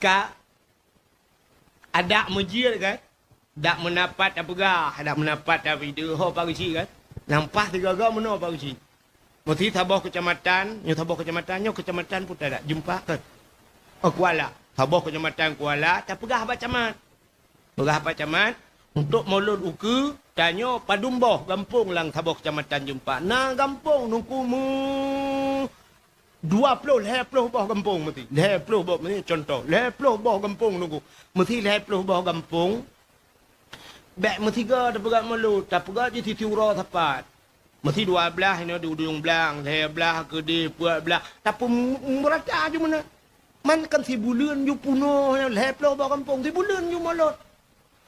Ka adak meujeuet kan? Dak meunapat tapeugah, dak meunapat tapideue ho pageusyi kan? Nampak tiga-tiga meunoe pageusyi. Meusi saboh keucamatan, nyoe saboh keucamatan, nyoe keucamatan puta dak jumpa kan? Oh, Kuala. Saboh keucamatan Kuala tapeugah bak camat. Peugah bak camat, untuk mulod ukeue, tanyoe padum boh gampông lam saboh keucamatan jumpa. Na gampông nungku meu- dua ploh, lhée ploh boh gampông meusi. Lhée ploh boh meusi, contoh. Lhée ploh boh gampông nunggu. Meusi lhée ploh boh gampông. Bék meusigoe tapeugah mulod, tapeugah jih sisi uroe sapat. Meusi dua blaih inoe di ujong blang, lhée blaih keudeh, peuet blaih. Tapi mu-, meurata ju meunan. Man kan sibuleuen ju punoh, lhée ploh boh gampông, sibuleuen ju mulod.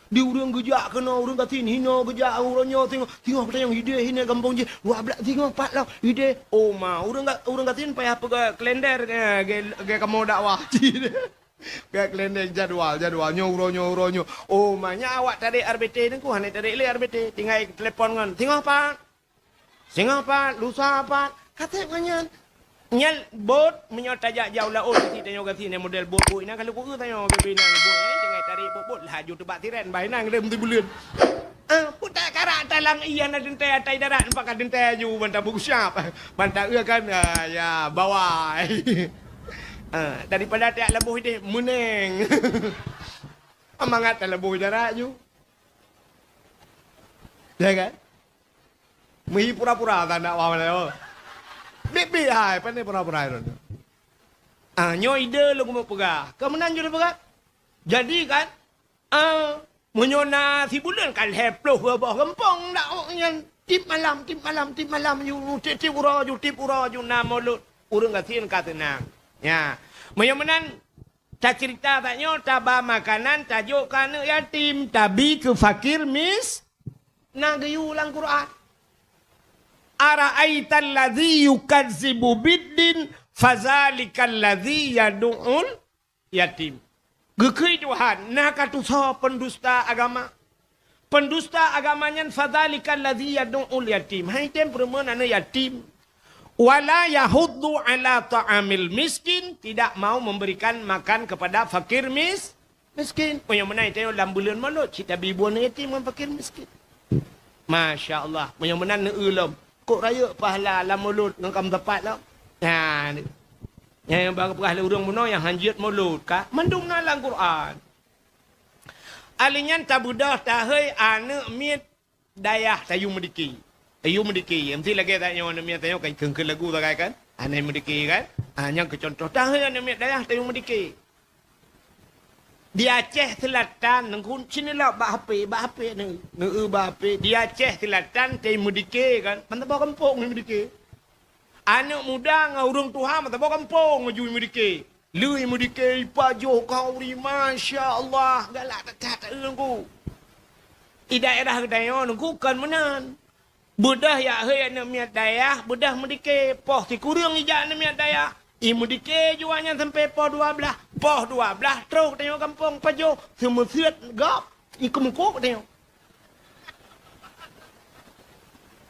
Di ureuëng geujak keunoe, ureuëng gasien hinoe geujak uroe nyoe, singoh, singoh peutanyong ideh hinoe gampông jih, dua blaih singoh pat lom ideh. Oh ma, ureuëng ga-, ureuëng gasien payah peugah kalender, eh, ge-, ge kamoe dakwah. Ge kalender jadwal, jadwal, nyoe uroe nyoe, uroe nyoe. Oh ma, nyan awak tarek R B T nyan ku, hana tarek lé R B T, tinggai telepon ngon. Singoh pat. Singoh pat, lusa pat, ka seb ngon nyan. Nyan bot, meunyoe tajak jauh laôt, meusi tanyoe gasien model bot-bot inan ka lheueh kueu tanyoe geubi inan bot, eh, tinggai tarek bot-bot, laju teubak tiren, bah inan lom sibuleuen. Ah, putak karak talang ié na teuntée atai darat, nampak ka teuntée aju, ban tabu siap, ban taeu kan, ah, ya, bawai. Ah, daripada tajak laboh ideh, meuneng. Mangat talaboh darat ju. Ya kan? Meuhi pura-pura tanda awak malée. Bit-bit hai, pane pura-pura itu. Ah, nyoe ideh lôn keumeung peugah. Ka meunan ju lôn peugah. Jadi kan, ah, meunyoe na sibuleuen kan lhée ploh boh gampông dak awak nyan. Tiep malam, tiep malam, tiep malam ju, tiep-tiep uroe ju, tiep uroe ju na mulod. Ureuëng gasien ka seunang. Ya. Meunyoe meunan, taceurita tanyoe, taba makanan, tajok keu aneuk yatim, tabi keu fakir mis-, na geuyue lam Quran. "Ara'aital ladzi yukadzibu biddin, fadzalikal ladzi yadu'ul yatim." Geukheun Tuhan, na ka tusoe peundusta agama. Peundusta agama nyan, "Fadzalikal ladzi yadu'ul yatim." Hai tem peureumeun aneuk yatim. "Wala yahuddu ala ta'amil miskin," tidak mau memberikan makan kepada fakir mis-, miskin. Oh, nyang meunan tanyoe lam buleuen mulod, cit tabi bu aneuk yatim ngon fakir miskin. Masya Allah. Meunyoe meunan neueu lom. Kok rayeuk pahala lam mulod ngon kam dapat lom. Nah, ni. Nyang, nyang bang peugah lé ureuëng bunoe nyang hanjeuet mulod ka. Mandum na lam Quran. Ali nyan tabeudôh tahei aneuk miet dayah tayue meudike. Tayue meudike. Meusti lagée tanyoe aneuk miet tanyoe kan kheun-kheun lagu sagai kan? Aneuk meudike kan? Ah, nyang keu contoh tahei aneuk miet dayah tayue meudike. Di Aceh Selatan, nengku sini lah bak H P, bak H P ni. Neu bak H P. Di Aceh Selatan, tei meudike kan. Mantap bak kampung ni meudike. Aneuk muda ngon ureuëng tuha mantap bak kampung ngeujui meudike. Lui meudike, ipajoh khauri, masya Allah, galak that-that ureuëng ku. Di daerah geutanyoe nengku kon meunan. Beudôh jak hei aneuk miet dayah, beudôh meudike, poh sikureueng ijak aneuk miet dayah. I meudike jua nyan sampai poh dua blaih. Poh dua blaih trok tanyoe gampông pajoh, seumeuseuet gob, i keumukuk tanyoe.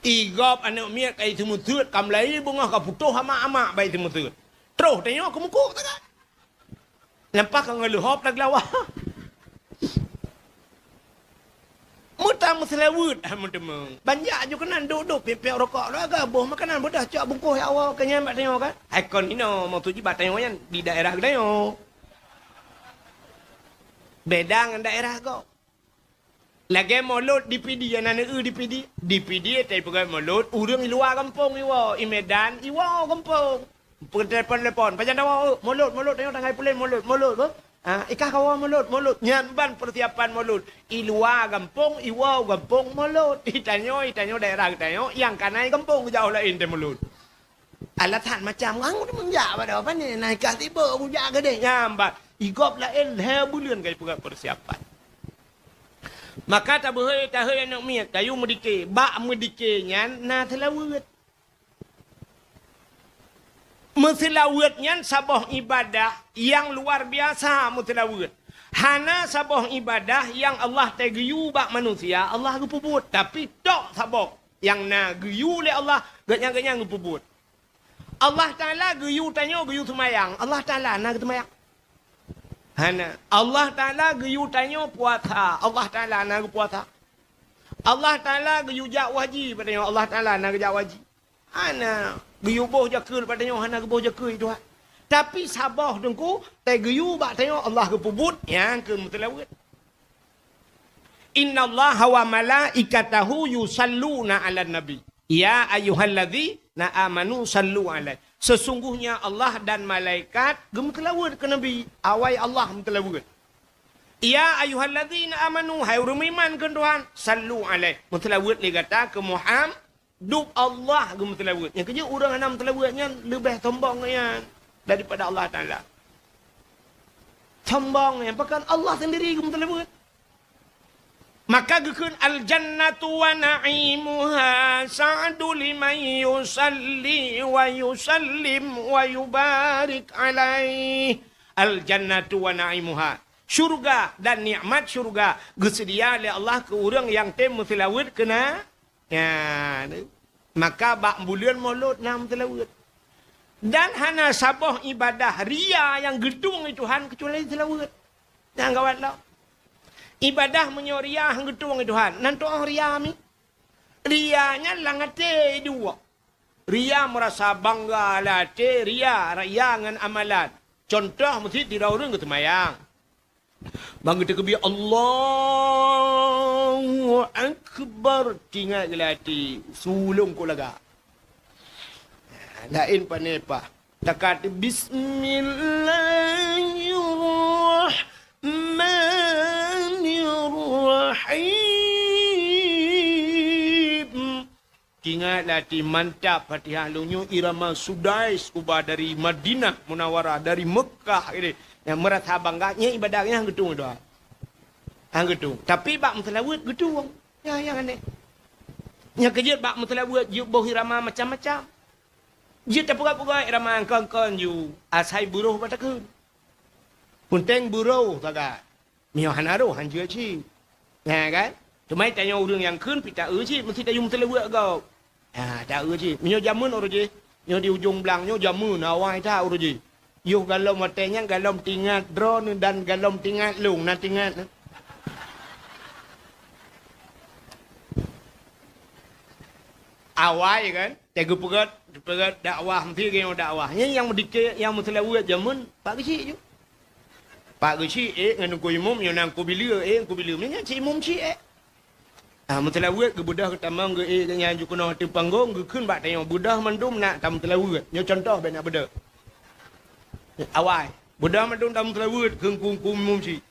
I gob aneuk miet ka iseumeuseut, ka meulayi beungoh ka putôh amak-amak bak iseumeuseut. Troh tanyoe keu mukuk sagai. Lampah ka ngon leuhop tageulawa. Meutameuseulaweuet han meuteumong. Banjak ju keunan duek-duek piep-piep rukok lagak boh makanan beudah cok bungkôh ya Allah keu nyan bak tanyoe kan. Hai kon inoe maksud jih bak tanyoe nyan di daerah geutanyoe. Beda ngon daerah gob. Lagèe mulod di Pidie, na neu-eu di Pidie. Di Pidie tai peugah mulod, ureueng i luwa gampông iwoe, i Medan iwoe gampông. Peutelepon-telepon, pajan tawoe, "Mulod, mulod, tanyoe tanggai pulen mulod, mulod, beuh." Ah, i kah kawoe mulod, mulod. Nyan ban peusiapan mulod. I luwa gampông iwoe gampông mulod. I tanyoe, i tanyoe daerah geutanyoe, nyang ka na i gampông jaoh laén teuh mulod. Alasan macam, "Ngon meunjak pada apa ni? Naikah tiba kujak keudeh." Nyan ban. I gob laén lhèe buleuen ka ipeugah peusiapan. Maka tabeuhôi, tahôi aneuk miet, tayue meudike. Bak meudike nyan na seulaweuet. Meuseulaweuet nyan saboh ibadah nyang luar biasa meuseulaweuet. Hana saboh ibadah nyang Allah tageuyue bak manusia, Allah geupeubuet. Tapi tok saboh nyang na geuyue lé Allah, geuhnyan-geuhnyan geupeubuet. Allah Taala geuyue tanyoe geuyue seumayang. Allah Taala na geuseumayang? Hana. Allah Taala geuyue tanyoe puasa. Allah Taala na geupuasa? Allah Taala geuyue jak u haji bak tanyoe. Allah Taala na geujak u haji? Hana. Geuyue boh jakeue bak tanyoe? Hana geuboh jakeue Tuhan. Tapi saboh teungku, tageuyue bak tanyoe Allah geupeubuet, nyan keuh meuseulaweuet. "Innallaha wa malaikatahu yusalluna 'alan nabi. Ya ayyuhalladzina amanu sallu 'alaihi." Sesungguhnya Allah dan malaikat geumeuseulaweuet keu Nabi. Awai Allah meuseulaweuet. "Ya ayyuhalladzina amanu," hai ureueng meuiman keu Tuhan, "sallu 'alaihi," meuseulaweuet lé gata keu Muhammad. Dub Allah geumeuseulaweuet. Nyang keujeuet ureueng hana meuseulaweuet nyan leubeh sombong nyan daripada Allah Taala. Sombong nyan, pakon Allah sendiri geumeuseulaweuet. Maka geukheun, "Al jannatu wa na'imuha sa'du liman yusalli wa yusallim wa yubarik alaih." Al jannatu wa na'imuha. Syurga dan nikmat syurga geuseudia lé Allah keu ureueng nyang tem meuseulaweuet keu na Nyan, maka bak buleuen Mulod na meuseulaweuet. Dan hana saboh ibadah ria nyang geutueng lé Tuhan keucuali seulaweuet. Nyang gawat lom. Ibadah meunyoe ria han geutueng lé Tuhan, nan tu'oh ria mi. Ria nyan lam até duek. Ria meurasa bangga lam até, ria, ria ngon amalan. Cuntoh, meusit sidroe ureueng geuseumayang. Ban geuteukeubia, "Allahu Akbar," tingat geuh lam até, sulông kok lagak. Laén pane pah. Takat, "Bismillahirrahmanirrahim." Ingat lam até, mantap Fatihah lôn nyoe irama Sudais, uba dari Madinah Munawarah, dari Mekah ini. Nyang meurasa bangga, nyan ibadah nyang geutueng doa. Han geutueng. Tapi bak meuseulaweuet geutueng. Nyan, nyan aneh. Nyang keujeuet bak meuseulaweuet jeuet boh irama macam-macam. Jeuet tapeugah-peugah irama kon-kon ju asai beuroh bak takheun. Peunteng beuroh sagai. Meunyoe hana roh, han jeuet cit. Nyan kan? Teuma tanyoe ureueng nyang kheun pih ta-eu cit, meusti tayue meuseulaweuet gob. Ha, ta-eu cit. Meunyoe jameun uroe jih, nyoe di ujong blang nyoe jameun, awai that uroe jih. Yoh galom watèe nyan, galom tingat droeneuh dan galom tingat lôn, na tingat. Awai kan? Teugeupeugot, geupeugah dakwah, meusti geutanyoe dakwah. Nyan nyang meudike, nyang meuseulaweuet jameun, Pak Geuchik ju. Pak Geuchik ék ngon Teungku Imum, nyoe na Teungku Bileue, ék Teungku Bileue. Nyan si Imum Chik ék. Ah, meuseulaweuet geubeudôh geutamong geuék geuhnyan ju keunoe ateueh panggong, geukheun bak tanyoe, beudôh mandum nak tameuseulaweuet. Nyoe cuntoh bèk nak beudôh. Awai, beudôh mandum tameuseulaweuet kheun Teungku, Teungku Imum Chik.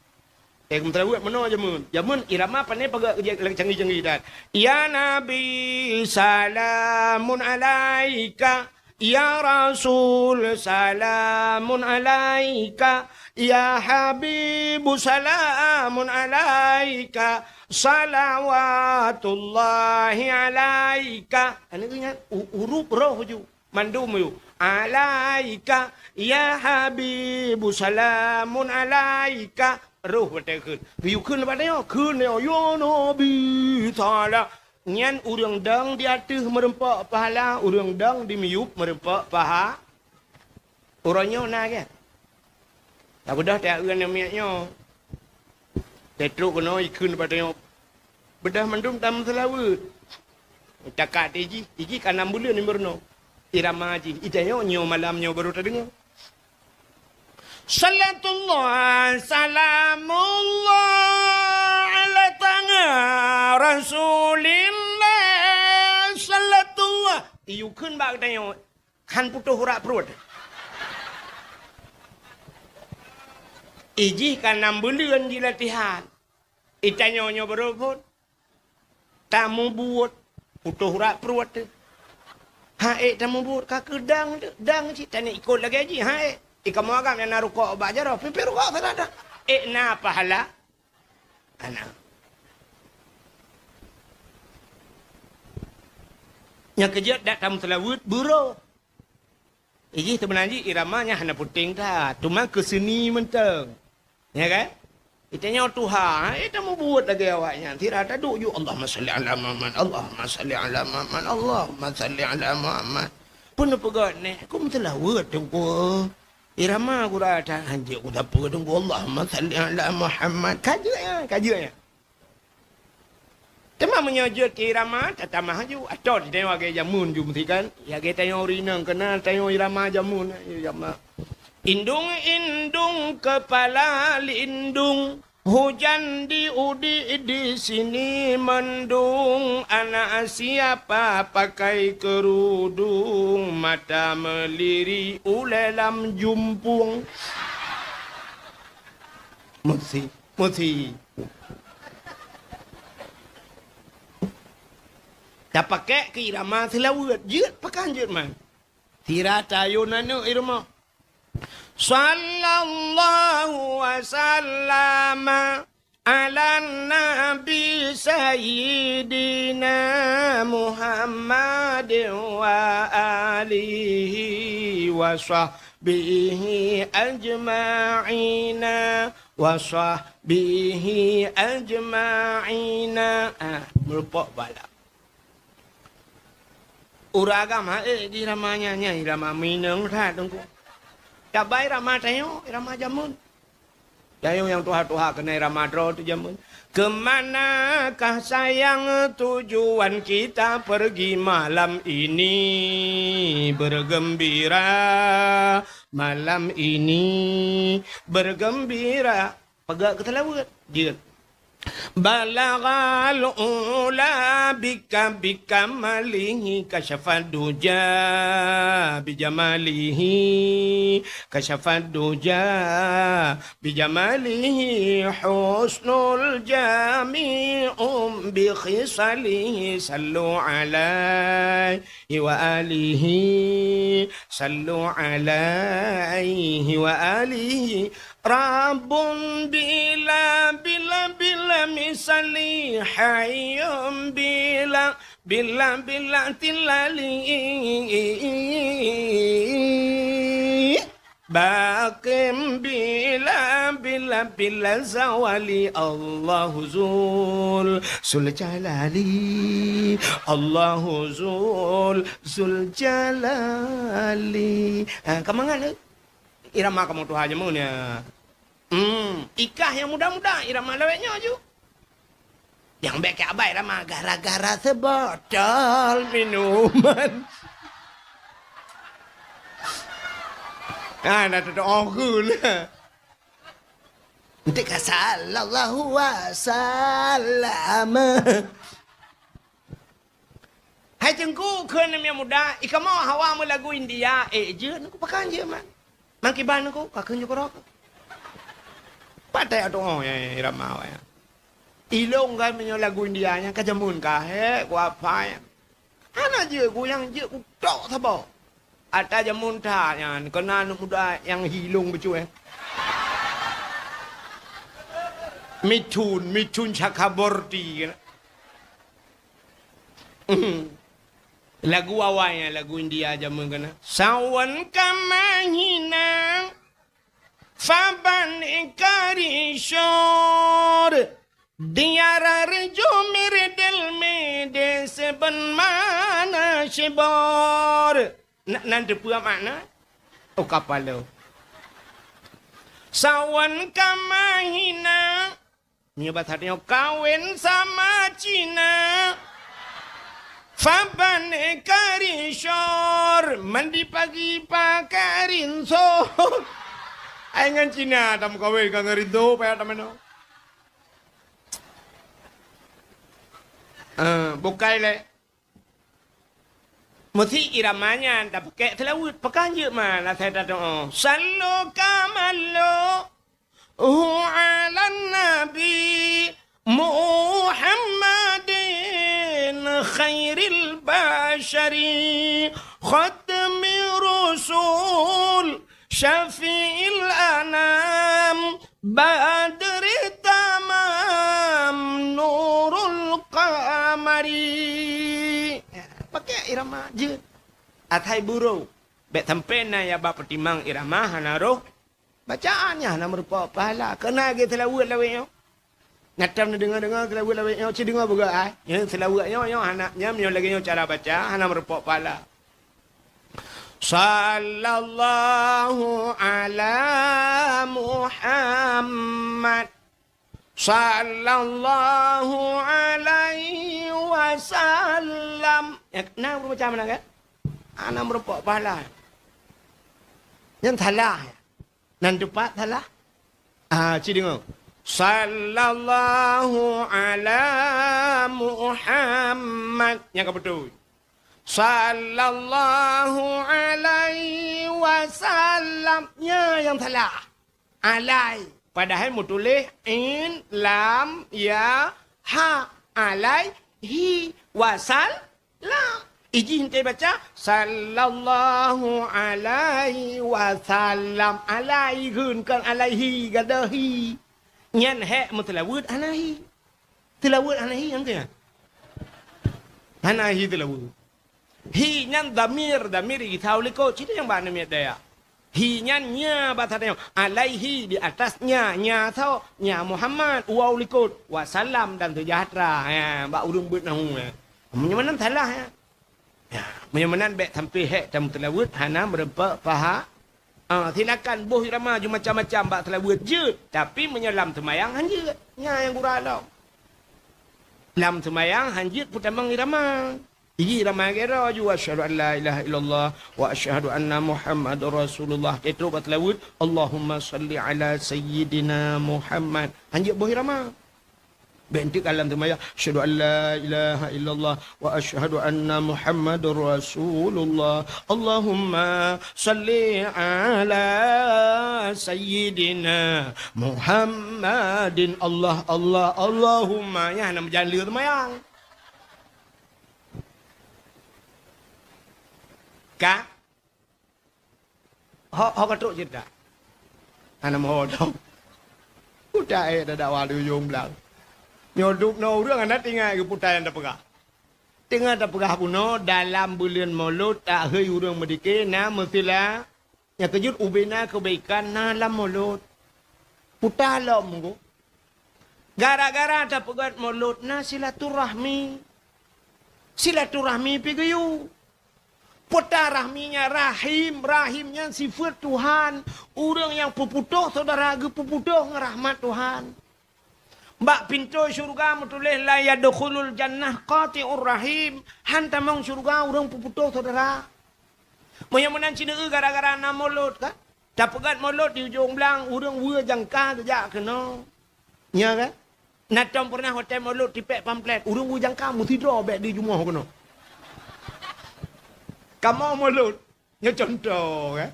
Eh, meuseulaweuet meunoe jameun. Jameun irama pane paga canggih-canggih that. Ya Nabi, salamun alaika. Ya Rasul, salamun alaika. Ya Habibu, salamun alaika. Salawatullahi alaika. Aneuk ingat, u-, huruf roh ju. Mandum yue. Alaika, ya Habibu, salamun alaika. Roh watèe kheun. Geuyue kheun bak tanyoe, kheun nyoe, ya Nabi, salam. Nyan ureuëng dong di ateueh meurumpok pahala, ureuëng dong di miyueb meurumpok paha. Uroe nyoe na kan? Tabeudôh teuka ureuëng namiet nyoe. Teutrok keunoe ikheun bak tanyoe. Beudôh mandum tameuseulaweuet. Takat ijih, ijih ka nam buleuen meurunoe. Irama jih, itanyoe nyoe malam nyoe baru tadeungoe. Salatullah, salamullah ala taha Rasulillah. Salatullah. Iyue kheun bak geutanyoe, han putôh urat pruet. Ijih ka nam buleuen jilatihan. Itanyoe nyoe baru phon. Tamubuet, putôh urat pruet teuh. Ha ék tamubuet, ka keu dang teuh, dang cit, taneuk ikot lagée jih, ha ék. Ikamoe agam nyang na rukok bak jaroe, pih-pih rukok salah dah. Ék na pahala? Hana. Nyang keujeuet dak tameuseulaweuet, beurôh. Ijih teubeuna jih irama nyan hana puténg that, teuma keu seuni mantong. Ya kan? Itanyoe tuha, eh, tamubuet lagée awaknyan. Sira taduek ju, "Allahumma salli ala Muhammad, Allahumma salli ala Muhammad, Allahumma salli ala Muhammad." Peue neupeugah neh, ku meuseulaweuet Teungku. Irama gura that hanjeuet ku sapeue Teungku, "Allahumma salli ala Muhammad." Ka jeuet nyan, ka jeuet nyan. Teuma meunyoe jeuet keu irama, tatamah ju. Atau tanyoe lagée jameun ju meusikan. Lagée tanyoe ureuëng inong keunan tanyoe irama jameun, irama. Indung-indung keupala lindung, hujan di udi di sini mendung, anak siapa pakai kerudung, mata melirik ulée lam jumpung. Meusi. Meusi. Tapakék keu irama seulaweuet, jeuet pakan jeuet man. Sira tayue aneuk i rumoh. Sallallahu wa sallama ala nabi sayyidina Muhammad wa alihi wa sahbihi ajma'ina. Wa sahbihi ajma'ina. Ah, meurupok bala. Ureuëng agam ha ék di rama nyan, nyan irama minong that Teungku. Tabai rama tanyoe, irama jameun. Tanyoe nyang tuha-tuha keunan irama droe teuh jameun. Kemanakah sayang tujuan kita pergi malam ini? Bergembira malam ini, bergembira. Peugah keu seulaweuet. Jeuet. Balaghal ula bika bikamalihi kasyafad duja bijamalihi kasyafad duja bijamalihi husnul jami'um bi khisalihi sallu alaihi wa alihi sallu alaihi wa alihi. Rabbun bila, bila, bila misali, hayyun bila, bila, bila tilali. Baqim bila, bila zawali, Allahu zul, zul jalali, Allahu zul, zul jalali. Ha, ka mangat, eh? Irama kamoe tuha jameun nyan. Hmm, ikah nyang muda-muda, irama lawét nyoe ju. Nyang bék keu abai irama gara-gara seubotol minuman. Ah, na tutoe geuh lah. Enti ka sallallahu wasallam. Hai Teungku, kheun nyang muda, ikamoe hawa meulagu India, eh, jeuet Teungku pakan jeuet man. Makiban Teungku, ka kheun jukroe. Patai atoe, oh, ya, ya, irama awak, ya. Ilong kan meunyoe lagu India nyan ka jameun ka, he, ku apa ya. Hana jeuet ku nyang jeuet ku tok saboh. Ata jameun that nyan, keunan aneuk muda nyang hi ilong bacut, eh. Mithun, Mithun Chakraborty keunan. Lagu awai nyan, lagu India jameun keunan. Sawan ka mahina, faban ikari syur, diara rejo miridil mide. Seubeuna na sibor. Na, nan teupeue makna? Oh, kapalo. Sawan kama hina. Nyoe bahasa nyoe kawin sama Cina. Faban karisor. Mandi pagi pakai rinso. Ai ngon Cina tameukawen ka ngon rinso, payah tamanoe. Eh, bukai lé. Meusi irama nyan tapakèk seulaweuet, pakon jeuet ma asai tatu'oh. Sallu kama sallu hu alan nabi Muhammadin khairil basyari khatmi rusul syafi'il anam badri tamam nurul qamari. Pakèk irama jeuet. Asai buroe. Bèk sampoe na nyang bak peutimang irama hana roh. Bacaan nyan hana meurumpok pahala. Keuneuk lagèe seulaweuet lawét nyoe. Nyan tam neudeungoe-deungoe seulaweuet lawét nyoe, ci deungoe beugöt ai. Nyan seulaweuet nyoe, nyoe hana, nyan meunyoe lagèe nyoe cara baca, hana meurumpok pahala. Sallallahu ala Muhammad. Sallallahu alaihi wasallam. Ya, na ureueng macam mana kan? Hana meurumpok pahala. Nyan salah. Nan teumpat salah. Ah, ci deungoe. Sallallahu ala Muhammad. Nyang ka beutôi. Sallallahu alaihi wasallam. Nya nyang salah. Alai. Padahai meutuléh in, lam, ya, ha. Alaihi wasal-, lam. Iji hinte baca, sallallahu alaihi wasallam. Alai geun, kon alaihi, gadoh hi. Nyan hek meuseulaweuet hana hi. Seulaweuet hana hi, nyang keu nyan? Hana hi seulaweuet. Hi nyan dhamir, dhamir isau likot. Cit nyang bak aneuk miet daya. Hi nyan nya bak tanyoe. Alaihi di atasnya, nya soe? Nya Muhammad, waw likot. Wasallam dan sejahtera. Ha, bak ureueng beuet nahu, ha. Meunyoe meunan salah, ha. Ya, meunyoe meunan bèk sampoe hek tameuseulaweuet hana meurumpok paha-, ah, silakan boh irama ju macam-macam bak seulaweuet jeuet, tapi meunyoe lam seumayang hanjeuet. Nya nyang gura lom. Lam seumayang hanjeuet peutamong irama. Iji irama gero ju, asyhadu an la ilaha illallah wa asyhadu anna Muhammadar Rasulullah. Teutap bak seulaweuet, Allahumma salli ala sayyidina Muhammad. Hanjeuet boh irama. Bèk enteuk ka lam seumayang, asyhadu an la ilaha illallah wa asyhadu anna Muhammadar Rasulullah. Allahumma salli ala sayyidina Muhammadin. Allah, Allah, Allahumma. Nyan hana meujan le seumayang. Ka? Ho, ho ka trok cerita. Hana meuho dong. Puta ék da dakwa di ujong blang. Nyoe dub nyoe ureueng hana teuingat keu puta nyang tapeugah. Teungoh tapeugah bunoe dalam buleuen Molot, takhôi ureueng meudike na meusilat. Nyang keujeuet ubena keubaikan na lam Molot. Puta lom meugo. Gara-gara tapeugöt Molot na silaturahmi. Silaturahmi pi geuyue. Puta rahmi nyan rahim, rahim nyan sifeuet Tuhan. Ureueng nyang peuputôh syedara geupeuputôh ngon rahmat Tuhan. Bak pintoe syeuruga meutuléh, "La yadkhulul jannah qati'ur rahim." Han tamong syeuruga ureueng peuputôh syedara. Meunyoe meunan ci neueu gara-gara na Molot kan? Tapeugöt Molot di ujong blang, ureueng weue jangka geujak keunoe. Nya kan? Na tom peureunah watèe Molot tipèk pamflet, ureueng weue jangka meusidroe bèk di jumoh keunoe. Kamoe Molot, nyoe contoh kan?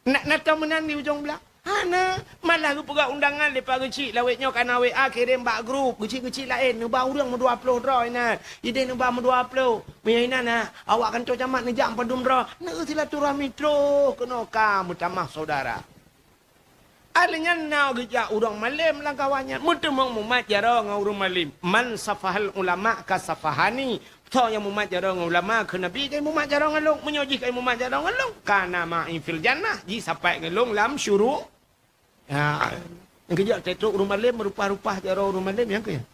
Na, na tom meunan di ujong blang? Hana, malah geupeugah undangan lé Pak Geuchik lawét nyoe kana W A kirém bak grup, geuchik-geuchik laén, neuba ureueng meudua ploh droe inan. Idéh neuba meudua ploh. Meunyoe inan na, awak kantor camat neujak padum droe, neueu silaturahmi troh keunoe ka meutamah syedara. Alèh nyan na geujak ureueng malém lam kawan nyan, meuteumong mumat jaroe ngon ureueng malém. "Man safahal ulama ka safahani." Soe nyang mumat jaroe ngon ulama keu Nabi, ka mumat jaroe ngon lôn. Meunyoe jih ka mumat jaroe ngon lôn, kana ma'i fil jannah, jisapat ngon lôn lam syuru-, ha. Nyang keujak teutrok ureueng malém, meurupah-rupah jaroe ureueng malém, nyang keu nyan.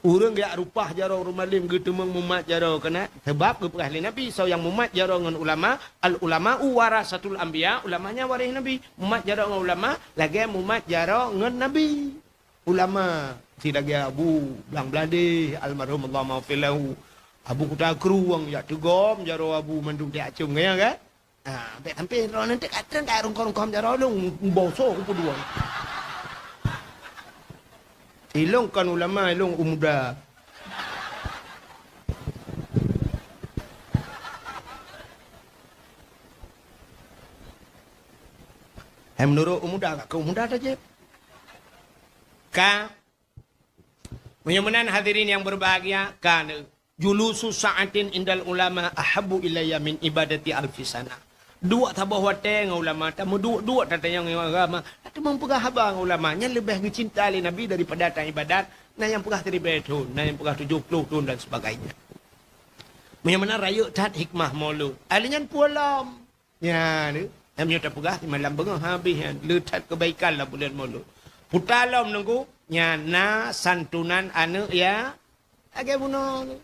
Ureuëng geujak rupah jaroe ureuëng malem geuteumeung mumat jaroe keunan, sabab geupeugah lé Nabi, soe nyang mumat jaroe ngon ulama, "Al-ulama'u warasatul anbiya", ulama nyan waréh Nabi. Mumat jaroe ngon ulama, lagée mumat jaroe ngon Nabi. Ulama, si lagée Abu Blang Bladeh, almarhum, Allahumma ghfir lahu. Abu Kuta Krueng, jak teugom jaroe Abu mandum tiek acum, kan? Ah, bék sampai droeneuh teuka treun ka rungkon-rungkon jaroe lôn, bosoh kupeudua. Ilôn kon ulama, ilôn ureuëng muda. Hai meunurot ureuëng muda, ka keu ureuëng muda tajép. Ka. Meunyoe meunan hadirin yang berbahagia, ka neu. Julusu sa'atin indal ulama ahabbu ilayya min ibadati alfi sana. Duek saboh watée ngon ulama, tameuduek-duek tatanyong ngon agama, tateumeung peugah haba ngon ulama, nyan leubeh geucinta lé Nabi daripada taibadat, na nyang peugah siribée thon, na nyang peugah tujoh ploh thon dan sebagainya. Meunyoe meunan rayeuk that hikmah Maulud. Ahli nyan peue lom. Nyan, eh, meunyoe tapeugah simalam beungoh habéh nyan, le that keubaikan lam buleuen Maulud. Puta lom nunggu, nyan na santunan aneuëk ya, lagée bunoe.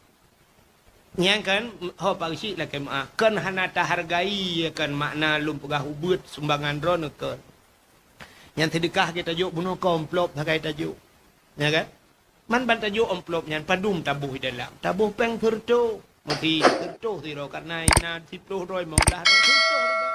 Nyan kan, ho Pak Geuchik lakée meuáh, kon hana tahargai, ya kan, makna lôn peugah ubeuet sumbangan droeneuh kon. Nyan seudeukah geutajok bunoe kon amplop sagai tajok. Ya kan? Man ban tajok amplop nyan padum taboh di dalam. Taboh péng seureutoh. Meuti seureutoh sidroe karna na siploh droe, limong blah droe, seureutoh ribée.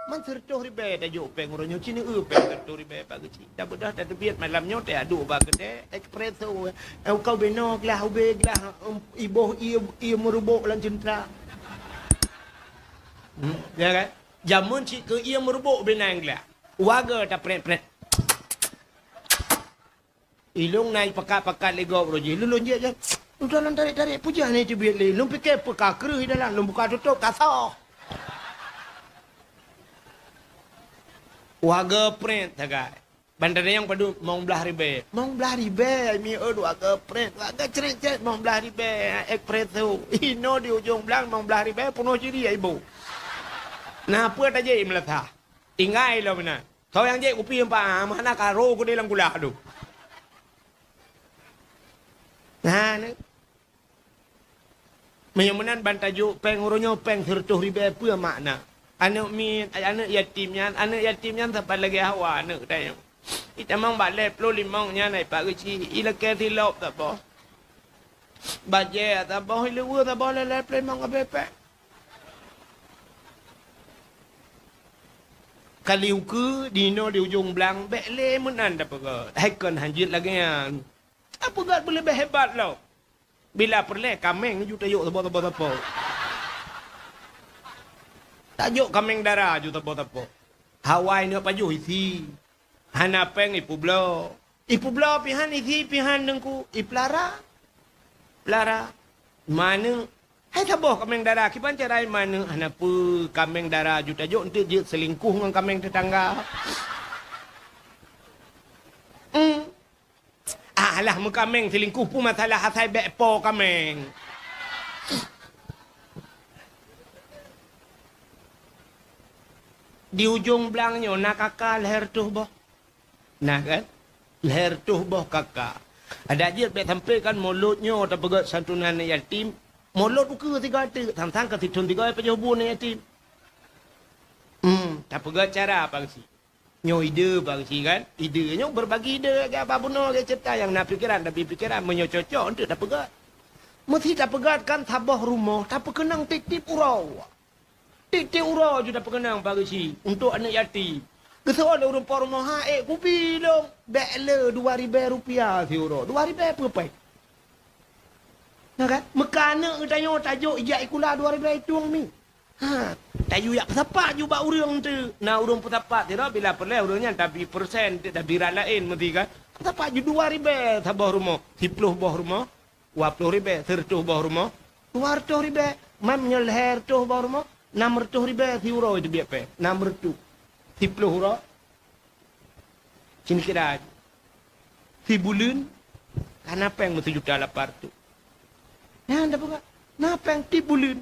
Man seureutoh ribée tajok péng uroe nyoe, ci neueu péng seureutoh ribée Pak Geuchik. Dak beudôh tateubiet malam nyoe teuaduk bak keudè espresso. Eh, kau beno glah, ube glah, em, iboh ie, ie meurubok lam ceuntra. Hmm, ya kan? Jameun cit keu ie meurubok bena glah. Waga taprét-prét. Ilôn na ipakat-pakat lé gob roh jih, lôn jeuet jan. Lôn tarek-tarek, peue jih hana teubiet lé. Lôn pike peue ka kreueh di dalam, lôn buka tutôp, ka soh. Waga prét sagai. Ban tanyong padum, limong blah ribée. Limong blah ribée, mi ôt waga prét. Waga crét-crét, limong blah ribée, espresso. Inoe di ujong blang, limong blah ribée, peunoh ciri iboh. Na peue tajép meulasa? Tinggai lom inan. Soe nyang jép kupi empat, ah, meuhana ka ro keudeh lam kulah tu. Nah, ni. Meunyoe meunan ban tajok péng uroe nyoe péng seureutoh ribée peue makna? Aneuëk miet, aneuëk yatim nyan, aneuëk yatim nyan sapat lagée hawa aneuëk tanyoe. Itamong bak lhée ploh limong nyan ai Pak Geuchik, ilakée silop saboh. Bajée saboh, iluweue saboh lhée-lhée ploh limong abée péng. Kali ukeue di inoe di ujong blang, bék lé meunan tapeugét. Hai kon hanjeuet lagée nyan. Tapeugét beuleubeh hebat lom. Bila peureulée kaméng ju tajok saboh-saboh sapo. Tajok kaméng dara ju saboh-sapo. Hawa inoe pajoh isi. Hana péng ipeubloe. Ipeubloe pihan isi pihan teungku, ipeulara. Peulara. Maneuëk. Hai saboh kaméng dara, kiban cara maneuëk hana peue kaméng dara ju tajok eunteuk jeuet seulingkuh ngon kaméng teutangga. Hmm. Ah, alah meukaméng seulingkuh peue masalah asai bék po kaméng. Di ujong blang nyoe na kaka lhée reutôh boh. Nah kan? Lhée reutôh boh kaka. Adak jeuet bék sampai kan mulod nyoe tapeugét santunan aneuk yatim. Mulod ukeue sigoe teuk, sang-sang ka sithon sigoe pajoh bu aneuk yatim. Hmm, tapeugét cara apa geusi. Nyoe ide Pak Geuchik kan? Ide nyoe berbagi ide lagée haba bunoe lagée ceurita nyang na pikeran, tapi pikeran meunyoe cocok eunteuk tapeugét. Meusti tapeugét kan saboh rumoh tapeukeunong tieb-tieb uroe. Tieb-tieb uroe ju tapeukeunong Pak Geuchik untuk aneuk yatim. Geuseuôt lé ureuëng po rumoh, "Ha, ék kubi lôn, bék le dua ribée rupiah siuroe." Dua ribée peue péng? Na kan? Meuka aneuk geutanyoe tajok ijak sikula dua ribée itueng mi. Ha, tayue jak peusapat ju bak ureuëng tu. Na ureuëng peusapat sidroe bila peureulée ureuëng nyan tabi persen, tabi rat laén meuti kan. Peusapat ju dua ribée saboh rumoh, siploh boh rumoh, dua ploh ribée, seureutôh boh rumoh, dua reutôh ribée. Man meunyoe lhée reutôh boh rumoh, nam reutôh ribée siuroe teubiet péng, nam reutôh. Siploh uroe. Cit kira sibuleuen ka na péng meusijuta lapan reutôh. Nyan tapeugah, na péng tieb buleuen.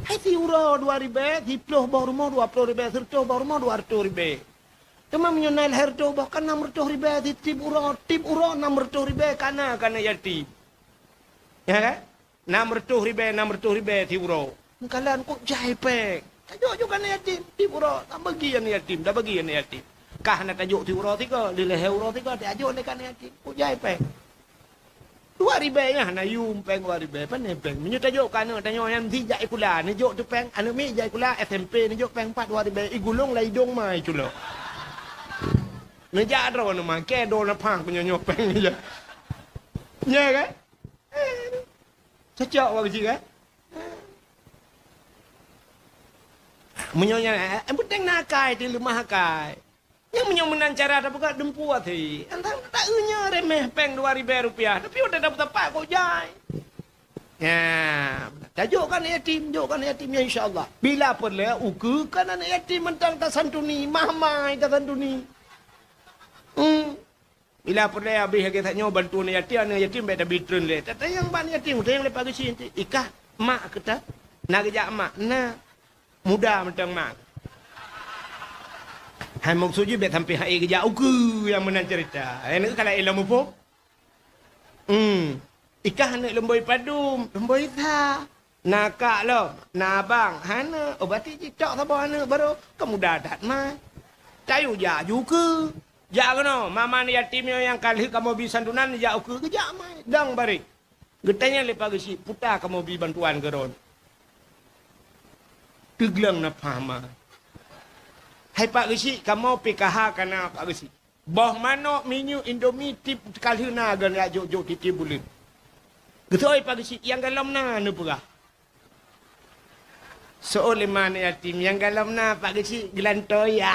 Hai siuroe dua ribée, siploh boh rumoh dua ploh ribée, seureutôh boh rumoh dua reutôh ribée. Teuma meunyoe na lhée reutôh boh kan nam reutôh ribée, si tieb uroe, tieb uroe nam reutôh ribée ka na keu aneuk yatim. Ya kan? Nam reutôh ribèe, nam reutôh ribèe tiep uroe. Meukalon kok jai pèng. Tajok juga aneuk yatim tiep uroe, tabagi aneuk yatim, tabagi aneuk yatim. Kah na tajok tiep uroe tiga, di lhèe uroe tiga, tajok lé keu aneuk yatim. Kok jai pèng. Dua ribèe nyan hana yum pèng dua ribèe, pane pèng. Meunyoe tajok keu aneuk tanyoe nyang di jak sikula, neujok teuh pèng, aneuk miet jak sikula S M P neujok pèng pat dua ribèe, igulong lam idong ma iculok. Neujak droeneuh ma, keu droeneuh pang keu nyoe-nyoe pèng neujak. Nya kan? Cocok bak keuchik kan? Meunyoe nyan, eh, eh, penting na akai, teuleumah akai. Nyang meunyoe meunan cara tapeugah dumpeue até. Antang tak enya remeh pèng dua ribèe rupiah, tapi udah dapat tempat kok jai. Ya, tajok kan yatim, jok kan yatim ya insya Allah. Bila peureulèe ukeue kan aneuk yatim mantong tasantuni, mahmai tasantuni. Hmm. Bila peureulèe habéh lagèe that nyoe bantu aneuk yatim, aneuk yatim bèk tabi treun lé. Tatanyong bak aneuk yatim, tanyong lé Pak Geuchik, "Ikah mak keu ta?" Na geujak mak, na. Muda mantong mak. Hai maksud jih bèk sampé hai geujak ukeue nyang meunan cerita. Hai neuk kala ilom muphom. Hmm. Ikah aneuk leumboi padum, leumboi sa. Na kak lom, na abang, hana. Oh, berarti jitok saboh aneuk baru. Ka muda that mai. Tayue jak ju ukeue. Jak keunoe, mama aneuk yatim nyoe nyang ka lheueh kamoe bi santunan jak ukeue, geujak mai. Dong bareh. Geutanyong lé Pak Geuchik, "Peue ta kamoe bi bantuan keu droeneuh?" Teugleng na pah ma. "Hai Pak Geuchik, kamoe P K H ka na Pak Geuchik." Boh manok, minyeuk, indomie, tiep ka lheueh na, geuneuk jak jok-jok tiep-tiep buleuen. Geutôi Pak Geuchik, nyang galom na neupeugah. Seuôt lé ma aneuk yatim, nyang galom na Pak Geuchik geulantoe ya.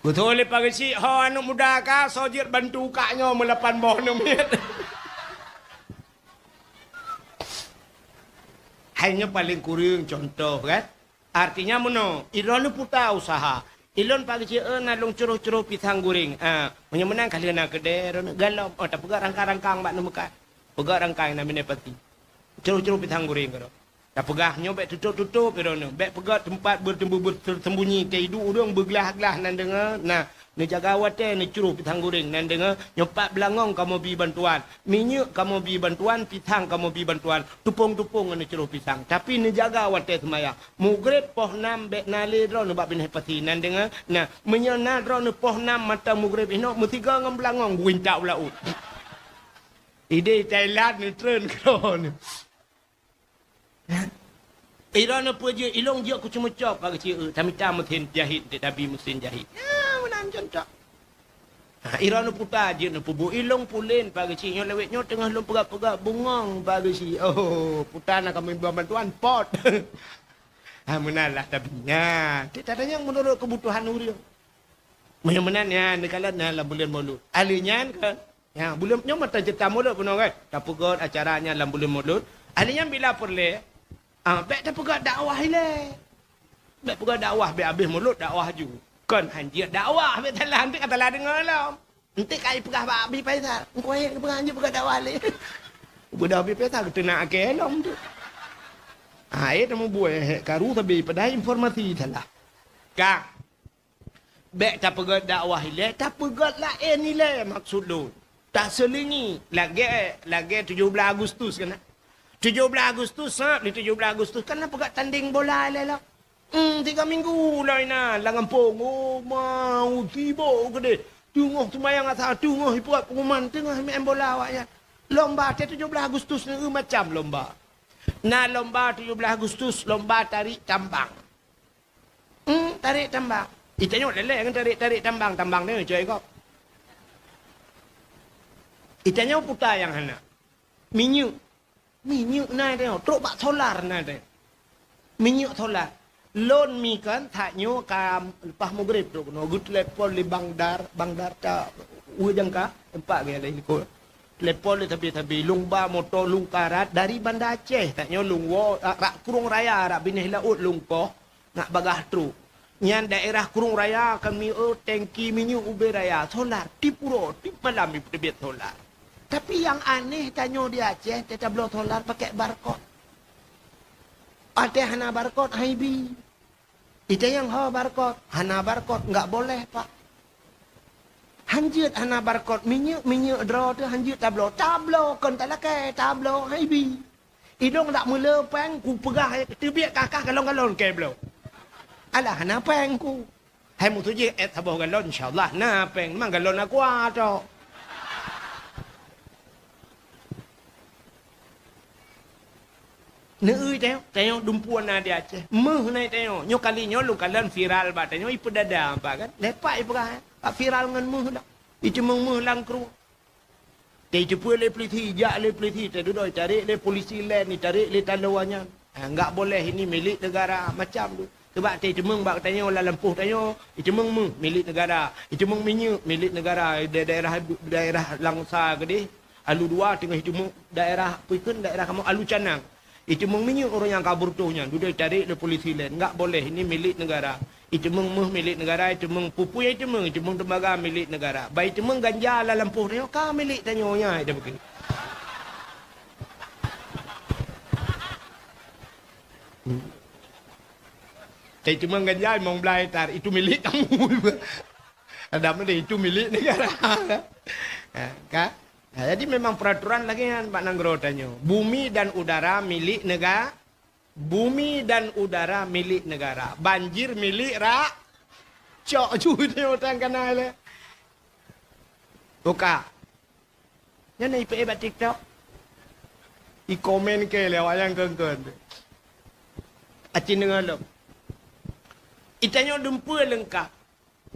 Geutôi lé Pak Geuchik, "Ho aneuk muda ka, soe jeuet bantu kak nyoe meulapan boh aneuk miet." Hai nyoe paleng kureueng contoh kan. Artinya meunoe, ilôn peue ta usaha. Ilôn Pak Geuchik, eh, na lôn curoh-curoh pisang goreng. Ah, meunyoe meunan ka lheueh na keudè, droeneuh galom. Oh, tapeugah rangkang-rangkang bak neumeukat. Peugah rangkang na miné pati. Curoh-curoh pisang goreng keudroe. Tapeugah nyoe bèk tutôp-tutôp droeneuh. Bèk peugah teumpat bertembu-, bertersembunyi, teuidu ureueng beuglah-glah nan deungoe. Nah, neujaga watèe neucuroh pisang goreng nan deungoe, nyoe pat beulangong kamoe bi bantuan, minyeuk kamoe bi bantuan, pisang kamoe bi bantuan, tupông-tupông ngon neucuroh pisang. Tapi neujaga watèe seumayang. Mugreb poh nam bèk na lé droeneuh bak binéh pasi nan deungoe. Nah, meunyoe na droeneuh poh nam mantong mugreb inoe, meusigoe ngon beulangong geuintak u laôt. Idéh Thailand neutreun keudroe. Droeneuh peue jeuet, ilôn jeuet keu ceumeucok Pak Geuchik, eh, tamita meusén jahit, nteuk tabi meusén jahit. Ya, meunan contoh. Ha, droeneuh peue ta jeuet neupeubuet, ilôn pulen Pak Geuchik, nyoe lawét nyoe teungoh lôn peugah-peugah bungong Pak Geuchik. Oh, peue ta na kamoe bi bantuan pot. Ha, meunan lah tabi. Ya, nteuk tatanyong meunurot keubutuhan ureueng. Meunyoe meunan, ya, neukalon na lam buleuen Maulud. Ahli nyan kan, ya, buleuen nyoe mata cerita Maulud bunoe kan. Tapeugöt acara nyan lam buleuen Maulud. Ahli nyan bila peureulèe, ah, bèk tapeugöt dakwah ilèe. Bèk peugöt dakwah, bèk abéh Maulud dakwah ju. Kon hanjeuet dakwah, bèk salah, nteuk ka salah deungö lom. Nteuk ka ipeugah bak Abi Faisal, "Engkau yang peugah hanjeuet peugöt dakwah lé." Peugah Abi Faisal, "Keuteuna akée lom tu." Ah, eh, tamubuet, eh, karu sabe padahai informasi salah. Ka. Bèk tapeugöt dakwah ilèe, tapeugöt laén ilèe maksud lôn. Taseulingi lagèe, lagèe tujoh blah Agustus kan. Tujoh blah Agustus, sab lé tujoh blah Agustus kan na peugöt tandeng bola ilèe lom. Hmm, tiga minggu lom inan lam gampông. Oh, ma, sibok keudeh. Teungoh seumayang asa, teungoh ipeugöt pengumuman, teungoh maén bola awaknyan. Lomba teuh tujoh blah Agustus nyoe macam lomba. Na lomba tujoh blah Agustus, lomba tarék tambang. Hmm, tarék tambang. Itanyoe lé-lé ngon tarék-tarék tambang, tambang nyoe coe kok. Itanyoe peue ta nyang hana. Minyeuk. Minyeuk na itanyoe, trok bak solar na itanyoe. Minyeuk solar. Lôn mi kan that nyoe ka leupah mugreb trok keunoe, geutelepon lé Bang Dar, Bang Dar ka ueh jangka, empat gaya lé likot. Telepon lé sabe-sabe, lôn ba moto lôn karat dari Banda Aceh, that nyoe lôn woe, ah, rak Krueng Raya, rak binéh laôt lôn koh. Ngat bagaih trok. Nyan daerah Krueng Raya kami, oh, tengki minyeuk ubé raya, solar, tiep uroe, tiep malam ipeuteubiet solar. Tapi nyang aneh tanyoe di Aceh, teutabloe solar pakai barcode. Watèe hana barcode, hana ibi. Itanyong ho barcode, hana barcode, enggak boleh, Pak. Hanjeuet hana barcode, minyeuk-minyeuk droe teuh hanjeuet tabloe. Tabloe kon talakée, tabloe hai bi. Idong dak meule péng, kupeugah teubiet kakah galon-galon kée bloe. Alah hana péng ku. Hai meutuju ét saboh galon, insya Allah na péng, memang galon aqua tok. Neueu tanyoe, tanyoe dumpeue na di Aceh. Méuh na tanyoe. Nyoe kali nyoe lôn kalon viral bak tanyoe ipeudada bak kan. Lepak ipeugah, eh. Bak viral ngon méuh dah. Iteumeung méuh lam krueng. Teupeue lé polisi, jak lé polisi, teududoe tarek lé polisi laén, tarek lé taloe nyan. Ha, enggak boleh ini milik negara, macam tu. Sebab teumeung bak tanyoe lam lampôh tanyoe, iteumeung méuh milik negara, iteumeung minyeuk milik negara, da-, daerah, daerah Langsa keudeh. Alu dua teungoh iteumeung daerah, peue kheun daerah kamoe Alu Canang. Iteumeung minyeuk ureueng nyang ka beureutoh nyan, dudoe tarek lé polisi laén. Enggak boleh, ini milik negara. Iteumeung méuh milik negara, iteumeung peue-peue nyang iteumeung, iteumeung tembaga milik negara. Bah iteumeung ganja lam lampôh tanyoe, ka milik tanyoe nyan, ita bukon. Tapi iteumeung ganja, imong belai tar, itu milik kamu. Ada meunan, itu milik negara. Ha, kan? Nah, jadi memang peraturan lagée nyan bak nanggroe tanyoe. Bumi dan udara milik nega-, bumi dan udara milik negara. Banjir milik rak-, cok ju tanyoe tan kana le. Buka. Nyan na ipe bak TikTok. I komen ke lewat nyang kon-kon. Acin deungoe lom. Itanyoe dumpeue leungkap.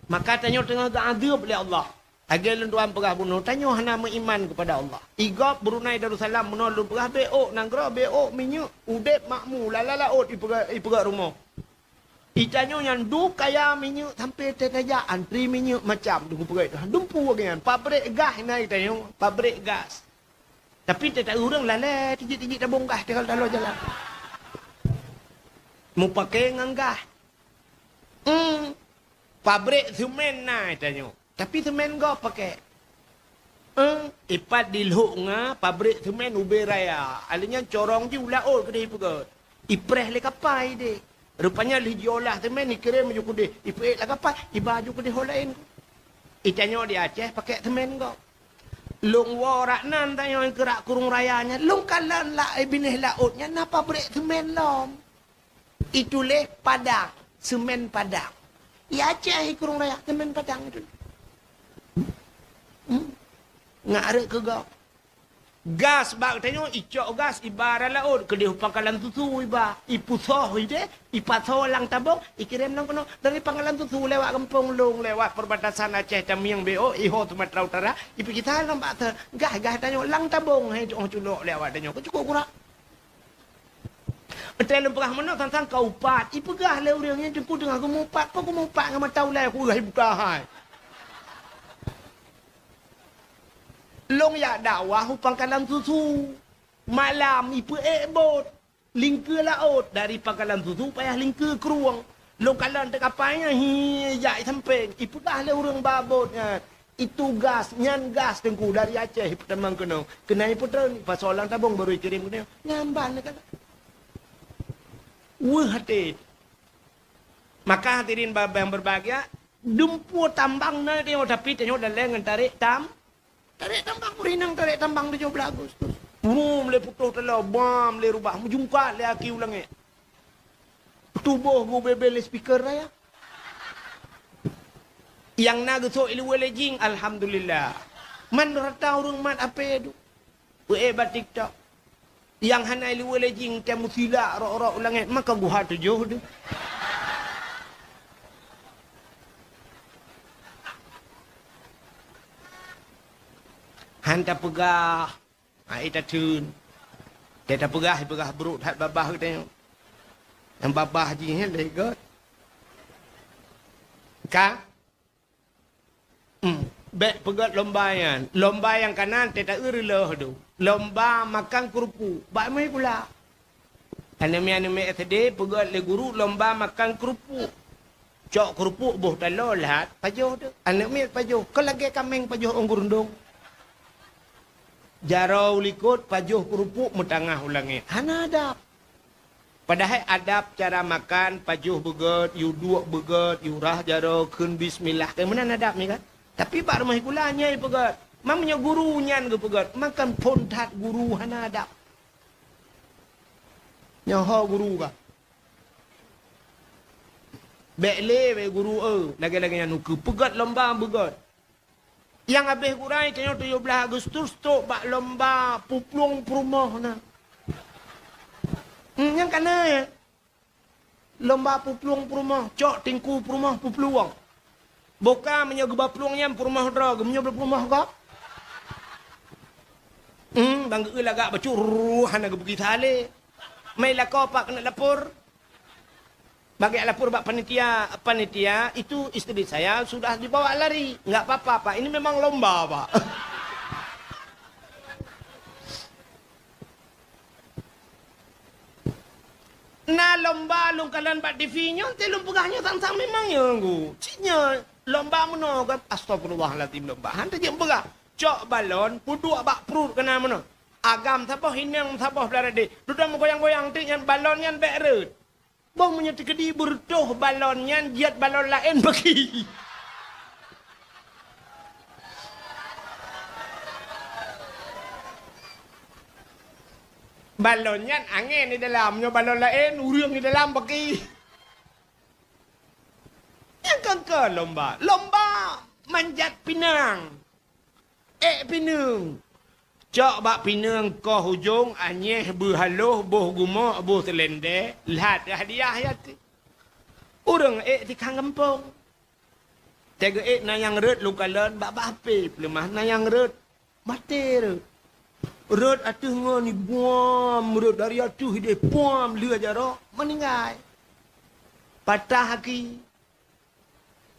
Maka tanyoe teungoh geuadeueb lé Allah. Lagée lôn tuan peugah bunoe, tanyoe hana meuiman keupada Allah. I gob Brunei Darussalam bunoe lôn peugah, beu ôk nanggroe, beu ôk minyeuk, udeb makmu, lala laôt ipeugét, ipeugét rumoh. Itanyoe nyan duek kaya minyeuk sampai teutajak antri minyeuk macam tu geupeugét. Dumpeue geuh nyan, pabrik gas na itanyoe, pabrik gas. Tapi teuta ureuëng lalée tijik-tijik tabong gas tinggai taloe jalan. Mupake ngon gas. Hmm. Pabrik semen na itanyoe. Tapi semen gob pake. Eh, ipat di Lhok Nga, pabrik semen ubé raya. Alèh nyan corong jih u laôt keudeh ipeugét. Ipreh lé kapai deh. Rupanya lheueh jiolah semen, ikirém ju keudeh. Ipeuék lam kapai, iba ju keudeh ho laén. Itanyoe di Aceh pake semen gob. Lôn woe rak nan tanyoe keurak Krueng Raya nyan. Lôn kalon lam binéh laôt nyan na pabrik semen lom. Ituléh Padang, semen Padang. Ya Aceh i Krueng Raya, semen Padang itu. Hmm. Ngarek keu gob. Gas bak tanyoe, icok gas iba rot laôt, keudeh u pangkalan susu iba, ipusoh ideh, ipasoe lam tabong, ikirém lam keunoe. Dari pangkalan susu lewat gampông lôn, lewat perbatasan Aceh Tamiang B O, iho Sumatera Utara, ipeucit lam bak gas, gas tanyoe lam tabong, hai, oh, culok lewat tanyoe, keu cukôp kurak. Watée lôn peugah meunoe, sang-sang ka upat. Ipeugah lé ureuëng nyan, "Teungku teungoh geumupat, peue geumupat ngon mata ulée kueh ibuka hai?" Lôn jak dakwah u pangkalan susu. Malam ipeuék bot. Lingkeue laôt, dari pangkalan susu payah lingkeue krueng. Lôn kalon teukapai nyan, hi, jak i sampéng. Ipeugah lé ureuëng ba bot nyan. Itu gas, nyan gas Teungku dari Aceh, ipeutamong keunoe. Keunan ipeutreun, ipasoe lam tabong baru ikirém keunoe. Nyan ban neukalon. Weueh até. Maka hadirin ba-, yang berbahagia, dumpeue tambang na tanyoe, tapi tanyoe dalé ngon tarek tam-, tarek tambang, ureuëng inong tarek tambang tujoh blaih Agustus. Brum lé putôh taloe, bam lé rubah, meujungkat lé aki u langét. Tuboh geubeubaih lé speaker raya. Nyang na geusok i luwa lé jing, alhamdulillah. Man rata ureuëng mat apé tu. Weueh bak TikTok. Nyang hana i luwa lé jing, tém meusilak rok-rok u langét, maka guha tujoh tu. Han tapeugah. Hai tatheun. Teuta peugah, peugah brok that babah geutanyoe. Nyang babah jih lé göt. Ka? Hmm. Bék peugét lomba nyan. Lomba nyang kanan teuta eu reuloh tu. Lomba makan keurupuk. Bak mé gula. Aneuk miet-aneuk miet S D peugét lé guru lomba makan keurupuk. Cok keurupuk boh taloe lhat pajoh tu. Aneuk miet pajoh, kon lagée kaméng pajoh ôn geurundong. Jaroe u likot pajoh keurupuk meutangah u langét. Hana adab. Padahai adab cara makan, pajoh beugét, yue duek beugét, yue rhah jaroe, kheun bismillah. Keu meunan adab nyan kan? Tapi bak rumoh sikula nyan peugét. Meunyoe guru nyan geupeugét, maka phon that guru hana adab. Nyoe ho guru ka. Bék lé wé guru, eh, lagée-lagée nyan ukeue peugét lomba beugét. Nyang habéh geurai tanyoe tujoh blaih Agustus trok bak lomba peuplueng peurumoh na. Hmm, nyang kana ya. Lomba peuplueng peurumoh, cok tingku peurumoh peuplueng. Boh ka meunyoe geuba plueng nyan peurumoh droe, meunyoe peurumoh gob. Hmm, bang geu lagak bacut, hana geubeugi salé. Mai lakoe pat keuneuk lapor. Bak geulapor bak panitia, "Panitia, itu istri saya sudah dibawa lari." "Enggak apa-apa, Pak. Ini memang lomba, Pak." Na lomba lôn kalon bak T V nyoe, teuh lôn peugah nyoe sang-sang memang nyoe, Guru. Cit nyoe lomba meunoe kan, astagfirullahalazim lomba. Han tajeuet peugah. Cok balon, peuduek bak pruet keunan meunoe. Agam saboh, inong saboh, blah deh. Dudoe meugoyang-goyang teuk nyan balon nyan bék rhot. Boh meunyoe teukeudi beureutoh balon nyan, jeuet balon laén bagi. Balon nyan angén di dalam, nyoe balon laén ureuëng di dalam bagi. Nyang ka keu lomba, lomba manjat pinang. Ék pineung. Cok bak pineung koh ujong, anyéh beuhaloh, boh gumok, boh seulendé, lhat hadiah yati. Ureuëng ék tikang gampông. Teuga ék na nyang rhot lôn kalon bak-bak hapé, peuleumah na nyang rhot. Maté rhot. Rhot ateueh ngon ibuam, rhot dari ateueh idéh puam, lheueh jaroe, meuninggai. Patah aki.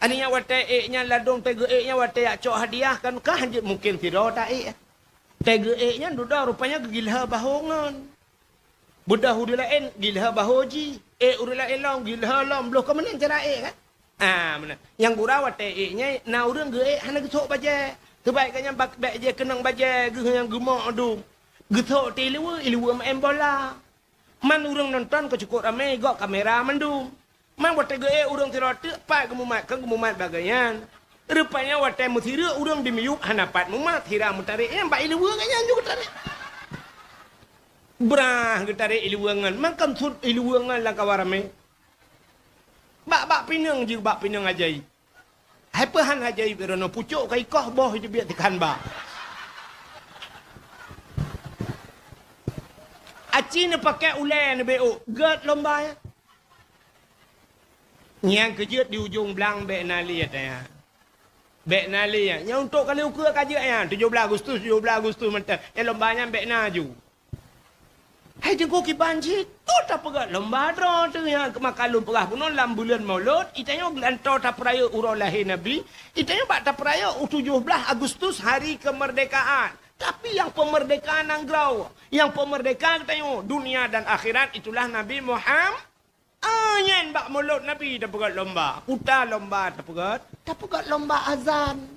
Aneuk nyan watée ék nyan ladôm teuga ék nyan watée jak cok hadiah kan kah jeuet mungken sidroe ta ék. Teuga ék nyan dudoe rupanya geugilhée bahô ngon. Beudôh ureuëng laén gilhée bahô jih, ék ureuëng laén lom gilhée lom, bloh ka meunan cara ék kan? Ah, meunan. Nyang gura watée ék nyan na ureuëng geu ék hana geusok bajée. Seubaik geuh nyan bak bék jih keunong bajée geuh nyang geumok dum. Geusok ti iluwa, iluwa maén bola. Man ureuëng nonton ka cukôp ramé, gok kamera mandum. Man watée geu ék ureuëng sidroe teuk pat geumumat, kon geumumat bak geuh nyan. Rupanya watée meusireuk ureuëng di miyueb hana pat mumat, sira meutarek nyan bak iluwa geuh nyan ju geutarek. Brah geutarek iluwa ngon, man kon sut iluwa ngon lam kawan ramé. Bak, bak pineung jih, bak pineung ajaéb. Hai peuhan ajaéb droeneuh pucôk ka ikoh boh jeubiet teukan ba. Aci neupaké ulée neubeuôk, gét lomba nyan. Nyang keujeuet di ujong blang bék na lé tanya. Bék na lé nyan. Nyan untuk kali ukeue ka jeuet nyan. Tujoh blaih Agustus, tujoh blaih Agustus mantong. Nyan lomba nyan bék na ju. Hai teungku kiban cit, toh tapeugét lomba droe teuh nyang keumakan lôn peugah bunoe lam buleuen Maulud, itanyoe geulantoe tapeurayeuk uroe lahé Nabi, itanyoe bak tapeurayeuk u tujoh blaih Agustus hari kemerdekaan. Tapi nyang peumerdeka nanggroe, nyang peumerdeka geutanyoe dunia dan akhirat itulah Nabi Muham-, ah, nyan bak Maulud Nabi tapeugét lomba, kuta lomba tapeugét, tapeugét lomba azan.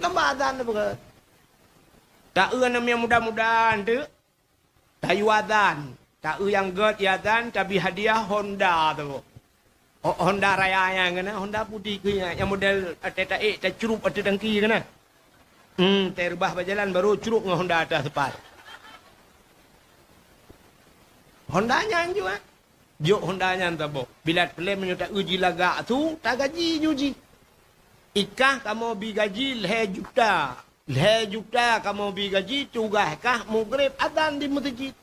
Lomba azan tapeugét. Taeu aneuk miet muda-muda teuk, tayue azan. Taeu nyang gét yue azan, tabi hadiah Honda tu. Ho-, Honda Raya nyan keunan, Honda putih keu nyan, nyang model ateueh taék, tacrup ateueh tangki keunan. Hmm, tareubah bak jalan, baru crup ngon Honda ateueh aspat. Honda nyan ju, eh. Jok Honda nyan saboh. Bila teupeulen meunyoe taeu jih lagak su, tagaji ju jih. Ikah kamoe bi gaji lhée juta. Lhée juta kamoe bi gaji, tugaih kah mugreb azan di meuseujid.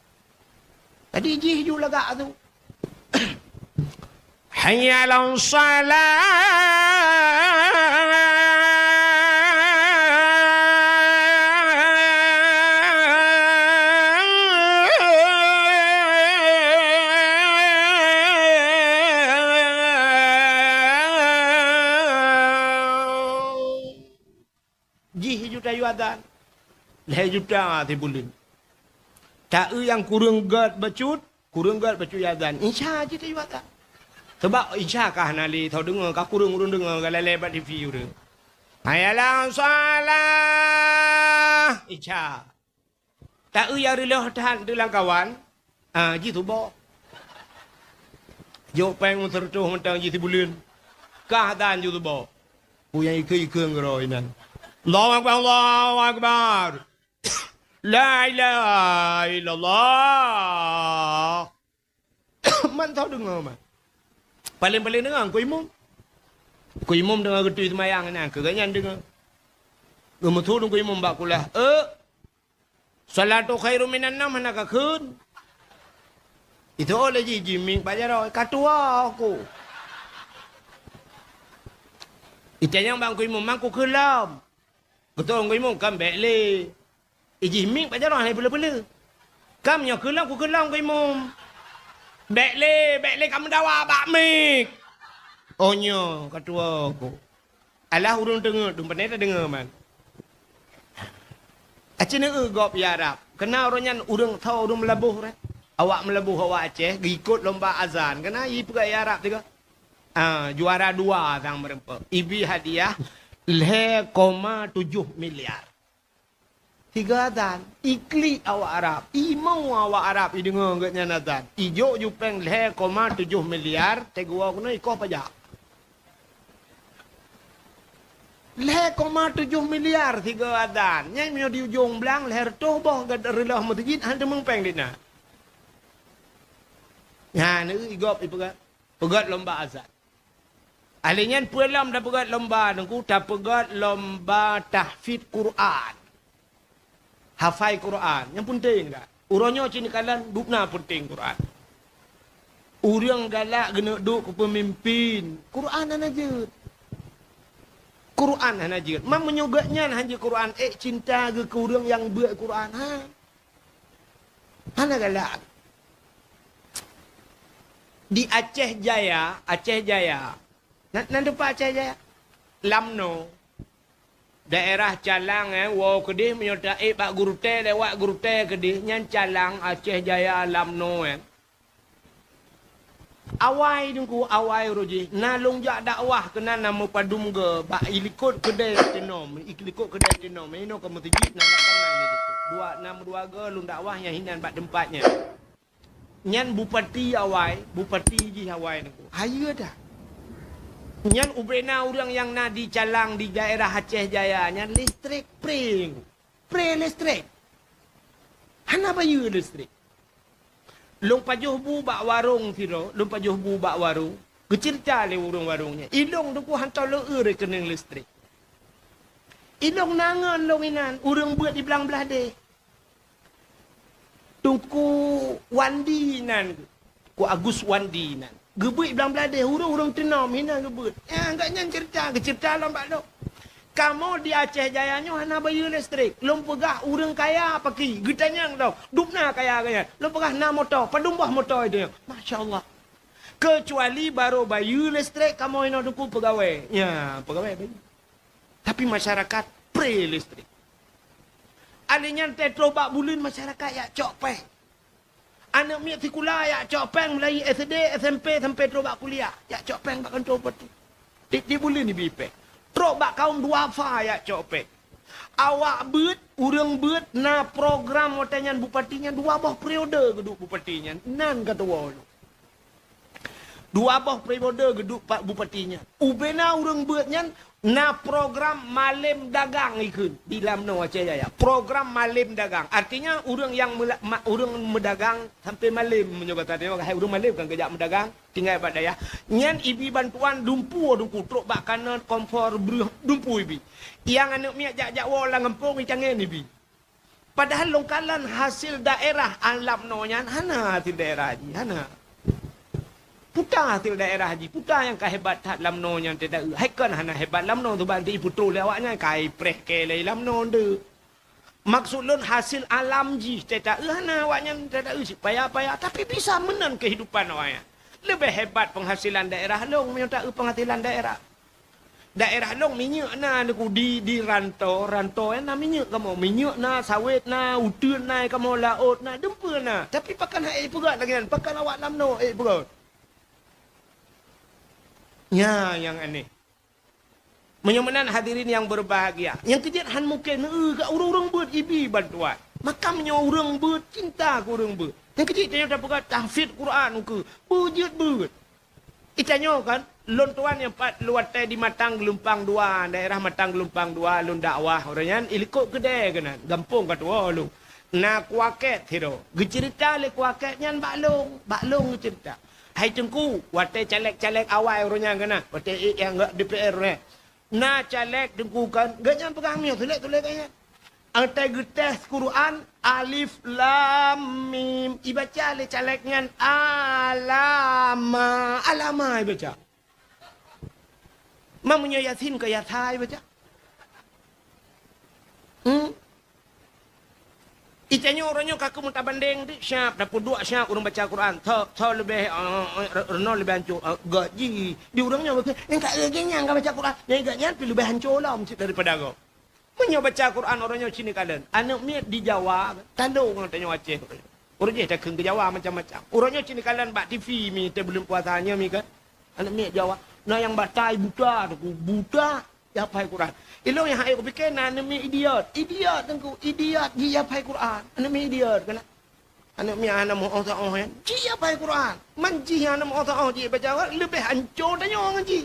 Jadi jih ju lagak su. Hayya 'alas shalah. Jih ju tayue azan. Lhée juta sibuleuen. Taeu nyang kureueng gét bacut, kureueng gét bacut yue azan. Insya jih tayue azan. Sabab insya ka hana lé soe deungoe, ka kureueng ureuëng deungoe, ka lalée bak T V ureuëng. Hayya 'alas shalah. Insya. Taeu nyang reuloh that di lam kawan, ah, jih suboh. Jok péng meuseureutôh mantong jih sibuleuen. Kah dan ju teuboh. Peue nyang ikeue-ikeue ngeuroi nan. Allahu Akbar, Allahu Akbar. La ilaha illallah. Man tho deungoe man. Paléng-paléng deungoe Teungku Imum. Teungku Imum deungoe geutui seumayang nyan, keu gobnyan deungoe. Geumeusu Teungku Imum bak kulah, "Eh, shalatu khairum minan naum hana kakheun." Itu lé jih jimiek bak jaroe, "Ka tuwoe ku." Itanyong bak Teungku Imum, "Man kukheun lom?" Geutanyong Teungku Imum, "Kan bék lé." Ijih miek bak jaroe hana peulé-peulé. "Kam nyoe kheun lom, kukheun lom Teungku Imum." "Bék lé, bék lé kameudakwa bak miek." "Oh nyoe, ka tuwoe ku." Alah ureuëng teungeut dum, pane tadeungoe man. Aci neueu gob i Arab. Keunan uroe nyan ureuëng tho ureuëng Meulaboh reh. Awak Meulaboh, awak Aceh, geuikot lomba azan. Keunan ipeugah i Arab tiga. Ah, juara dua sang meureumpok. Ibi hadiah lhée koma tujoh miliar. Tiga azan, iklik awak Arab, imeu awak Arab ideungoe gobnyan azan. Ijok ju péng lhée koma tujoh miliar, teguwa keunoe ikoh pajak. Lhée koma tujoh miliar sigoe azan. Nyan meunyoe di ujong blang lhée reutôh boh geureulôh meuseujid hana teumeung péng di na. Nyan, igop ipeugah, peugét lomba azan. Ahli nyan peue lom tapeugét lomba, Teungku, tapeugét lomba tahfidz Quran. Hafai Quran. Nyang peunteng that. Uroe nyoe cit neukalon dubna peunteng Quran. Ureuëng galak geuneuk duek keu peumimpin, Quran hana jeuet. Quran hana jeuet. Man meunyoe gobnyan hana jeuet Quran, ék cinta geuh keu ureuëng nyang beuet Quran, ha? Hana galak. Di Aceh Jaya, Aceh Jaya. Na, na teumpat Aceh Jaya? Lamno. Daerah Calang, eh, woe keudeh meunyoe taék bak Geurutée, lewat Geurutée keudeh, nyan Calang, Aceh Jaya, Lamno, eh. Awai Teungku, awai uroe jih, na lôn jak dakwah keunan na meupadum goe bak ilikot keudée teunom, ilikot keudée teunom, inoe ka meuseujid na lapangan ilikot. Dua, na meudua goe lôn dakwah nyang hinan bak teumpat nyan. Nyan bupati awai, bupati jih awai Teungku. Hayeue that. Nyan ubena ureuëng nyang na di Calang di daerah Aceh Jaya nyan listrik pré. Pré listrik. Hana bayeue listrik. Lôn pajoh bu bak warong sidroe, lôn pajoh bu bak warong. Geuceurita lé ureuëng warong nyan. Ilôn Teungku hantom lôn eu rekening listrik. Ilôn na ngon lôn inan, ureuëng beuet di Blang Blahdeh. Teungku Wandi nan, Teungku Agus Wandi nan. Geubeuet Blang Blahdeh, ureuëng-ureuëng teunom hinan geubeuet. Nyan gobnyan ceurita, geuceurita lom bak lôn. Kamoe di Aceh Jaya nyoe hana bayeue listrik. Lôn peugah ureuëng kaya paki, geutanyong lom, dubna kaya gobnyan. Lôn peugah na moto, padum boh moto itu nyoe. Masya Allah. Keucuali barô bayeue listrik kamoe inoe Teungku peugawée. Nya, peugawée bayeue. Tapi masyarakat pré listrik. Ahli nyan teutroh bak buleuen masyarakat jak cok péng. Aneuëk miet sikula jak cok péng mulai S D, S M P sampai troh bak kuliah. Jak cok péng bak kantô bupati. Tiep-tiep buleuen ibi péng. Troh bak kaum duafa jak cok péng. Awak beuet, ureuëng beuet na program watée nyan bupati nyan dua boh periode geuduek bupati nyan. Nan ka tuwoe. Dua boh periode geuduek pa-, bupati nyan. Ubena ureuëng beuet nyan na program malem dagang ikheun di Lamno Aceh Jaya. Program malem dagang. Artinya ureuëng nyang meula-, ma-, ureuëng meudagang sampai malem meunyoe gata tengok, hai ureuëng malem kan geujak meudagang, tinggai bak dayah. Nyan ibi bantuan dumpeue Teungku trok bak kanen, kompor, breueh, dumpeue ibi. Nyang aneuëk miet jak-jak woe lam gampông icangén ibi. Padahal lôn kalon hasil daerah Lamno nyan hana hasil daerah jih, hana. Peue ta hasil daerah jih, peue ta nyang ka hebat that Lamno nyan teudaeu. Hai kon hana hebat Lamno, sabab di peutrôh lé awaknyan ka ipreh kée lé Lamno ndeuk. Maksud lôn hasil alam jih teudaeu hana awaknyan teudaeu cit paya-paya, tapi bisa meunan kehidupan awaknyan. Leubeh hebat penghasilan daerah lôn meunyoe taeu penghasilan daerah. Daerah lôn minyeuk na Teungku di, di rantô, rantô nyan na minyeuk kamoe. Minyeuk na, sawét na, uteuen na, kamoe laôt na, dumpeue na. Tapi pakon han ék peugét lagée nyan, pakon awak Lamno ék peugét. Nya nyang aneh. Meunyoe meunan hadirin nyang berbahagia, nyang keujeuet han mungken, eh, keu ureuëng-ureuëng beuet ibi bantuan. Maka meunyoe ureuëng beuet cinta keu ureuëng beuet. Nyang keujeuet tanyoe tapeugét tahfidz Quran ukeue, beujeuet beuet. Itanyoe kan, lôn tuan nyang pat lôn watèe di Matang Geulumpang Dua, daerah Matang Geulumpang Dua, lôn dakwah. Uroe nyan ilikot keudè keunan, gampông ka tuwoe lôn. Na kuakét sidroe. Geuceurita lé kuakét nyan bak lôn, bak lôn geuceurita. "Hai Teungku, watèe caleg-caleg awai uroe nyan keunan, watèe ék nyang gèt D P R nyan. Na caleg Teungku kan, gobnyan peugah miyueb, tuléh-tuléh gobnyan. Watèe geutés Quran, alif lam mim, ibaca lé caleg nyan alama, alama ibaca. Ma meunyoe Yasin keu yasa ibaca." Hmm? Itanyoe uroe nyoe ka keuh meutabandeng, siap tapeuduek siap ureueng baca Quran. Tho, tho leubeh, eh, eh, reunoe leubeh hanco, eh, gèt jih. Di ureueng nyoe, eh, ka gèt nyan ka baca Quran. Nyang gèt nyan pih leubeh hanco lom cit daripada gob. Meunyoe baca Quran uroe nyoe cit neukalon. Aneuk miet di Jawa, talo ngon tanyoe Aceh. Uroe jih takheun keu Jawa macam-macam. Uroe nyoe cit neukalon bak T V mi, teuh buleuen puasa nyoe mi kan. Aneuk miet Jawa. Na nyang batai buta tu, buta. Jihafai Quran. Ilôn nyang hana kupike na aneuk miet idiot. Idiot Teungku, idiot jih jihafai Quran. Aneuk miet idiot keunan. Aneuk miet hana meu'oh-ta'oh nyan. Jih jihafai Quran. Man jih nyang hana meu'oh-ta'oh jih baca Quran, leubeh hanco tanyoe ngon jih.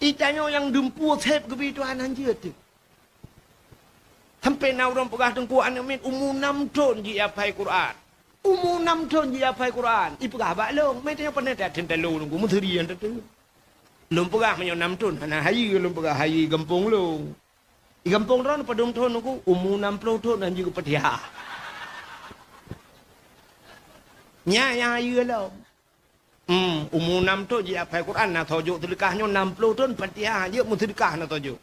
Itanyoe nyang dumpeue sép geubri Tuhan hanjeuet teuh. Sampoe na ureueng peugah Teungku aneuk miet umu nam thon jih jihafai Quran. Umu nam thon jih jihafai Quran. Ipeugah bak lôn, meutanyoe pane that thon talo Teungku, meuseri nyan teuh. Lôn peugah meunyoe nam thon, hana hayeue lôn peugah, hayeue gampông lôn. Di gampông droeneuh padum thon Teungku, umu nam ploh thon han jeuet Fatihah. Nyan nyang hayeue lom. Hmm, umu nam thon jih hafai Quran na tojok seudeukah nyoe, nam ploh thon Fatihah han jeuet meuseudeukah na tojok.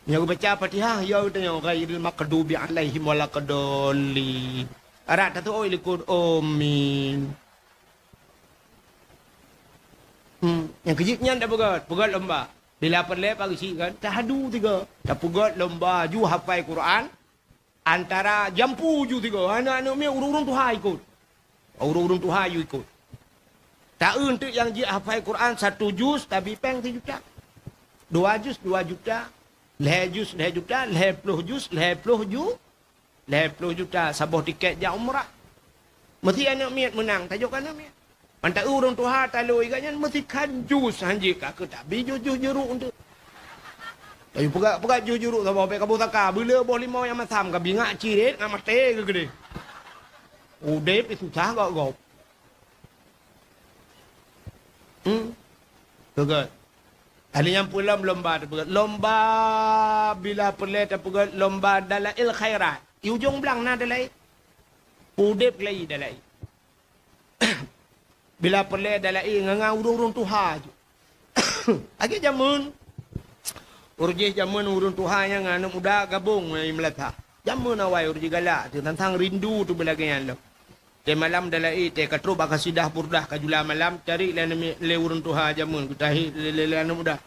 Nyoe geubaca Fatihah, ya geutanyoe, ghairil maghdubi alaihim waladdallin. Arak tatu'oh likot, amin. Hmm, nyang keujeuet nyan tapeugöt, peugöt lomba. Bila peureulèe pageuchik kan, tahadu tiga. Tapeugöt lomba ju hafai Quran, antara jampu ju tiga. Aneuk-aneuk miet ureueng-ureueng tuha ikot. Ureueng-ureueng tuha ju ikot. Taeu teuk nyang jeuet hafai Quran satu juz, tabi péng sijuta. Dua juz, dua juta. Lhèe juz, lhèe juta. Lhèe ploh juz, lhèe ploh ju-, Lhèe ploh juta saboh tiket jak umrah. Meusi aneuk miet meunang, tajok keu aneuk miet. Mantong ureueng tuha talo iga nyan meusi khan jus han jeuet ka keu tabi jus-jus jeuruk eunteuk. Tayu peugah-peugah jus jeuruk saboh bèk kaboh saka, beuleu boh limau nyang masam ka bingak cirét ngon maté geugeudeh. Udép susah gop-gop. Hmm. Beugöt. Ahli nyang peulom lomba teupeugöt. Lomba bila peureulèe teupeugöt lomba dalail khairat. Di ujong blang na dalail. Udép lagi dalail. Bila peureulèe dalail ngon, ngon ureueng-ureueng tuha ju. Lagèe jameun. Ureueng jih jameun ureueng tuha nyan ngon aneuk muda gabong ngon meulata. Jameun awai ureueng jih galak, teuntang rindu teuh beulagèe nyan lom. Teuh malam dalail, teuh ka trok bak kasidah burdah ka jula malam, cari lé aneuk mi-, lé ureueng tuha jameun, geutahi lé, lé, lé aneuk muda.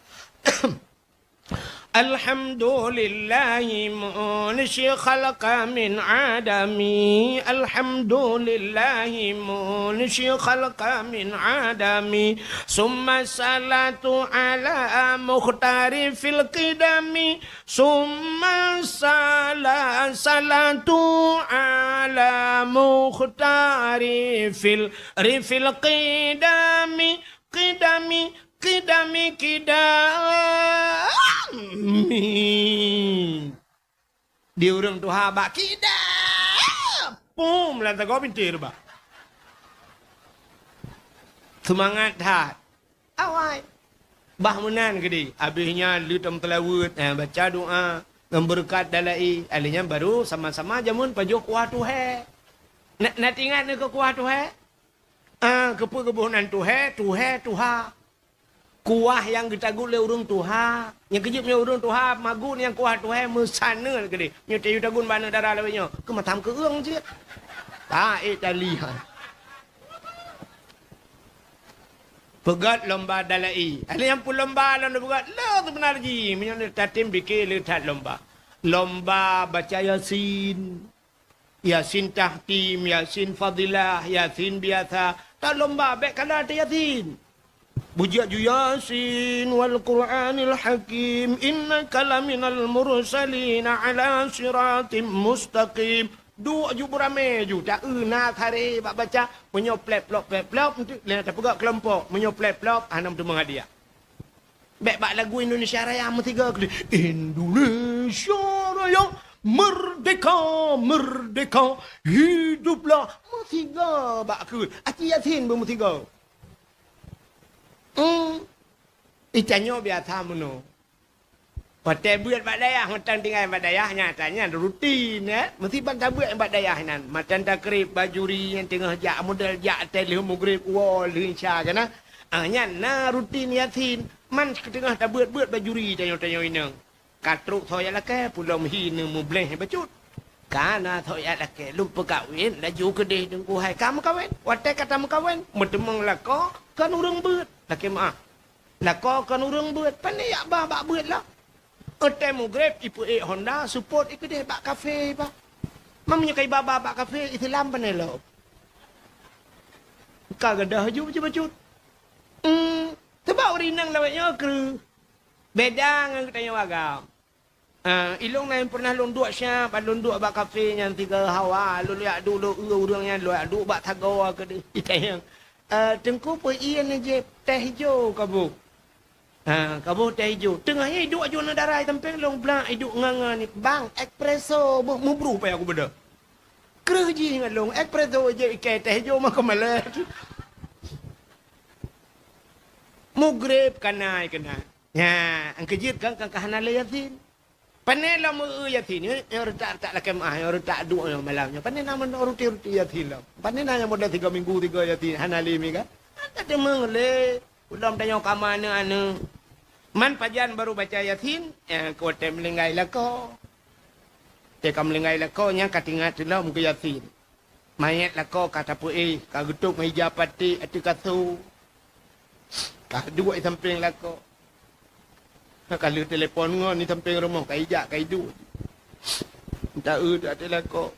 Alhamdulillahi munshi khalqa min adami. Alhamdulillahi munshi khalqa min adami. Summa salatu ala mukhtari fil qidami. Summa sala-, salatu ala mukhtari fil, ri fil qidami, qidami, qidami, qidami. Di ureueng tuha bak qida. Pum, lam sagoe pintoe rubah. Seumangat that. Awai. Bah meunan keudéh. Abéh nyan lheueh tameuseulaweuet, eh, baca doa ngon beureukat dalail. Lheueh nyan baru sama-sama jameun pajoh kuah tuhèe. Na, na teuingat neukeu kuah tuhèe? Ah, keupeue geuboh nan tuhèe, tuhèe, tuha. Kuah nyang geutagut lé ureueng tuha. Nyang keujeuet meunyoe ureueng tuha magun nyang kuah tuhèe meusaneut keudéh. Nyoe tayue tagun bak aneuk dara lawét nyoe. Keu matam keueung cit. Taék tali ha. Peugöt lomba dalail. Ada nyang peulomba lom peugöt, le seubeuna jih. Meunyoe tatem pike le that lomba. Lomba baca Yasin. Yasin tahtim, Yasin fadilah, Yasin biasa. Talomba bèk kala teuh Yasin. Beujeuet ju Yasin wal Qur'anil Hakim, innaka laminal mursalin ala siratim mustaqim. Duek ju beuramé ju, taeu na saré bak baca, meunyoe plep-plop, plep-plop, enteuk lé tapeugah keulompok, meunyoe plep-plop, hana meuteumé hadiah. Bèk bak lagu Indonesia Raya meusiga keudéh, "Indonesia Raya, merdeka, merdeka, hiduplah." Meusiga bak keue. Aci Yasin pun meusiga. Hmm. Itanyoe biasa meunoe. Watèe beuet bak dayah, mantong tinggai bak dayah, nyan ata nyan rutin, eh. Meusti ban tabeuet bak dayah nyan. Mantong takrib bak juri nyang teungoh jak, model jak watèe lheueh mugrib, woe lheueh isya keunan. Ah, nyan na rutin Yasin. Man teungoh tabeuet-beuet bak juri tanyoe-tanyoe inong. Ka trok soe jak lakèe, pulo meuhi neumubleh bacut. Ka na soe jak lakèe, lôn peukawen, laju keudéh Teungku hai ka meukawen. Watèe ka tameukawen, meuteumèe lakoe, kon ureueng beuet. Lakèe meu'ah. Lakoe kon ureueng beuet, pane jak ba bak beuet lah. Watèe mugreb, ipeuék honda, seupôt ikeudéh bak kafe iba. Meunyoe ka iba ba bak kafe, Islam pane lom. Ka gadôh ju bacut-bacut. Hmm, teuma ureueng inong lawét nyoe kreueh. Beda ngon geutanyoe agam. Ah, ilôn laén pernah lôn duek siat, ban lôn duek bak kafe nyan tiga hawa, lôn jak duek, lôn eu ureueng nyan, lôn jak duek bak sagoe keudéh. Itanyong, "Eh, Teungku, peue ie neujieb, teh ijo ka boh?" Ha, ka boh teh ijo. Teungoh nyan iduek aju aneuk dara i sampéng lôn, blak iduek ngon-ngon ni, "Bang, espresso boh." Meubruh payah kubeudôh. Kreueh jih ngon lôn, espresso jieb ikai teh ijo mah keumalée. Mugreb ka na keunan. Nyan, nyang keujeuet kan, kan ka hana lé Yasin. Pane lom eu Yasin, nyoe, nyoe reutak-reutak lakèe meu'ah, nyoe reutak duek nyoe malam nyoe. Pane na meunoe ruti-ruti Yasin lom. Pane na nyang model tiga minggu tiga Yasin, hana lé mi kan? Hana deungoe lé. Ulôn tanyoe kama aneuk-aneuk. Man pajan baru baca Yasin, eh, keu watèe meuninggai lakoe. Watèe ka meuninggai lakoe, nyan ka teuingat lom keu Yasin. Manyét lakoe ka tapeuéh, ka geutôb ngon ija paték ateueh kasô. Ka duek i sampéng lakoe. Ka lheueh telepon ngon i sampéng rumoh, ka ijak, ka iduek. Taeu ateueh lakoe.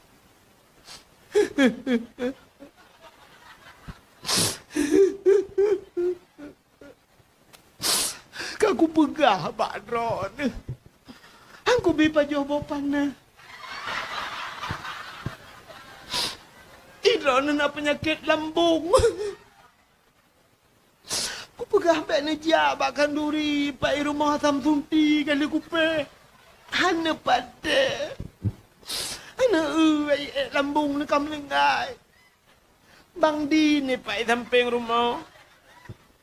Ka kupeugah bak droeneuh, han kubi pajoh boh paneuk. Di droeneuh na peunyakét lambông. Kupeugah bèk neujak bak khanduri, bak i rumoh asam sunti kali kupèh. Hana patéh. Hana eu, ék lambông neuh ka meuninggai. Bang Din, i pat i sampéng rumoh.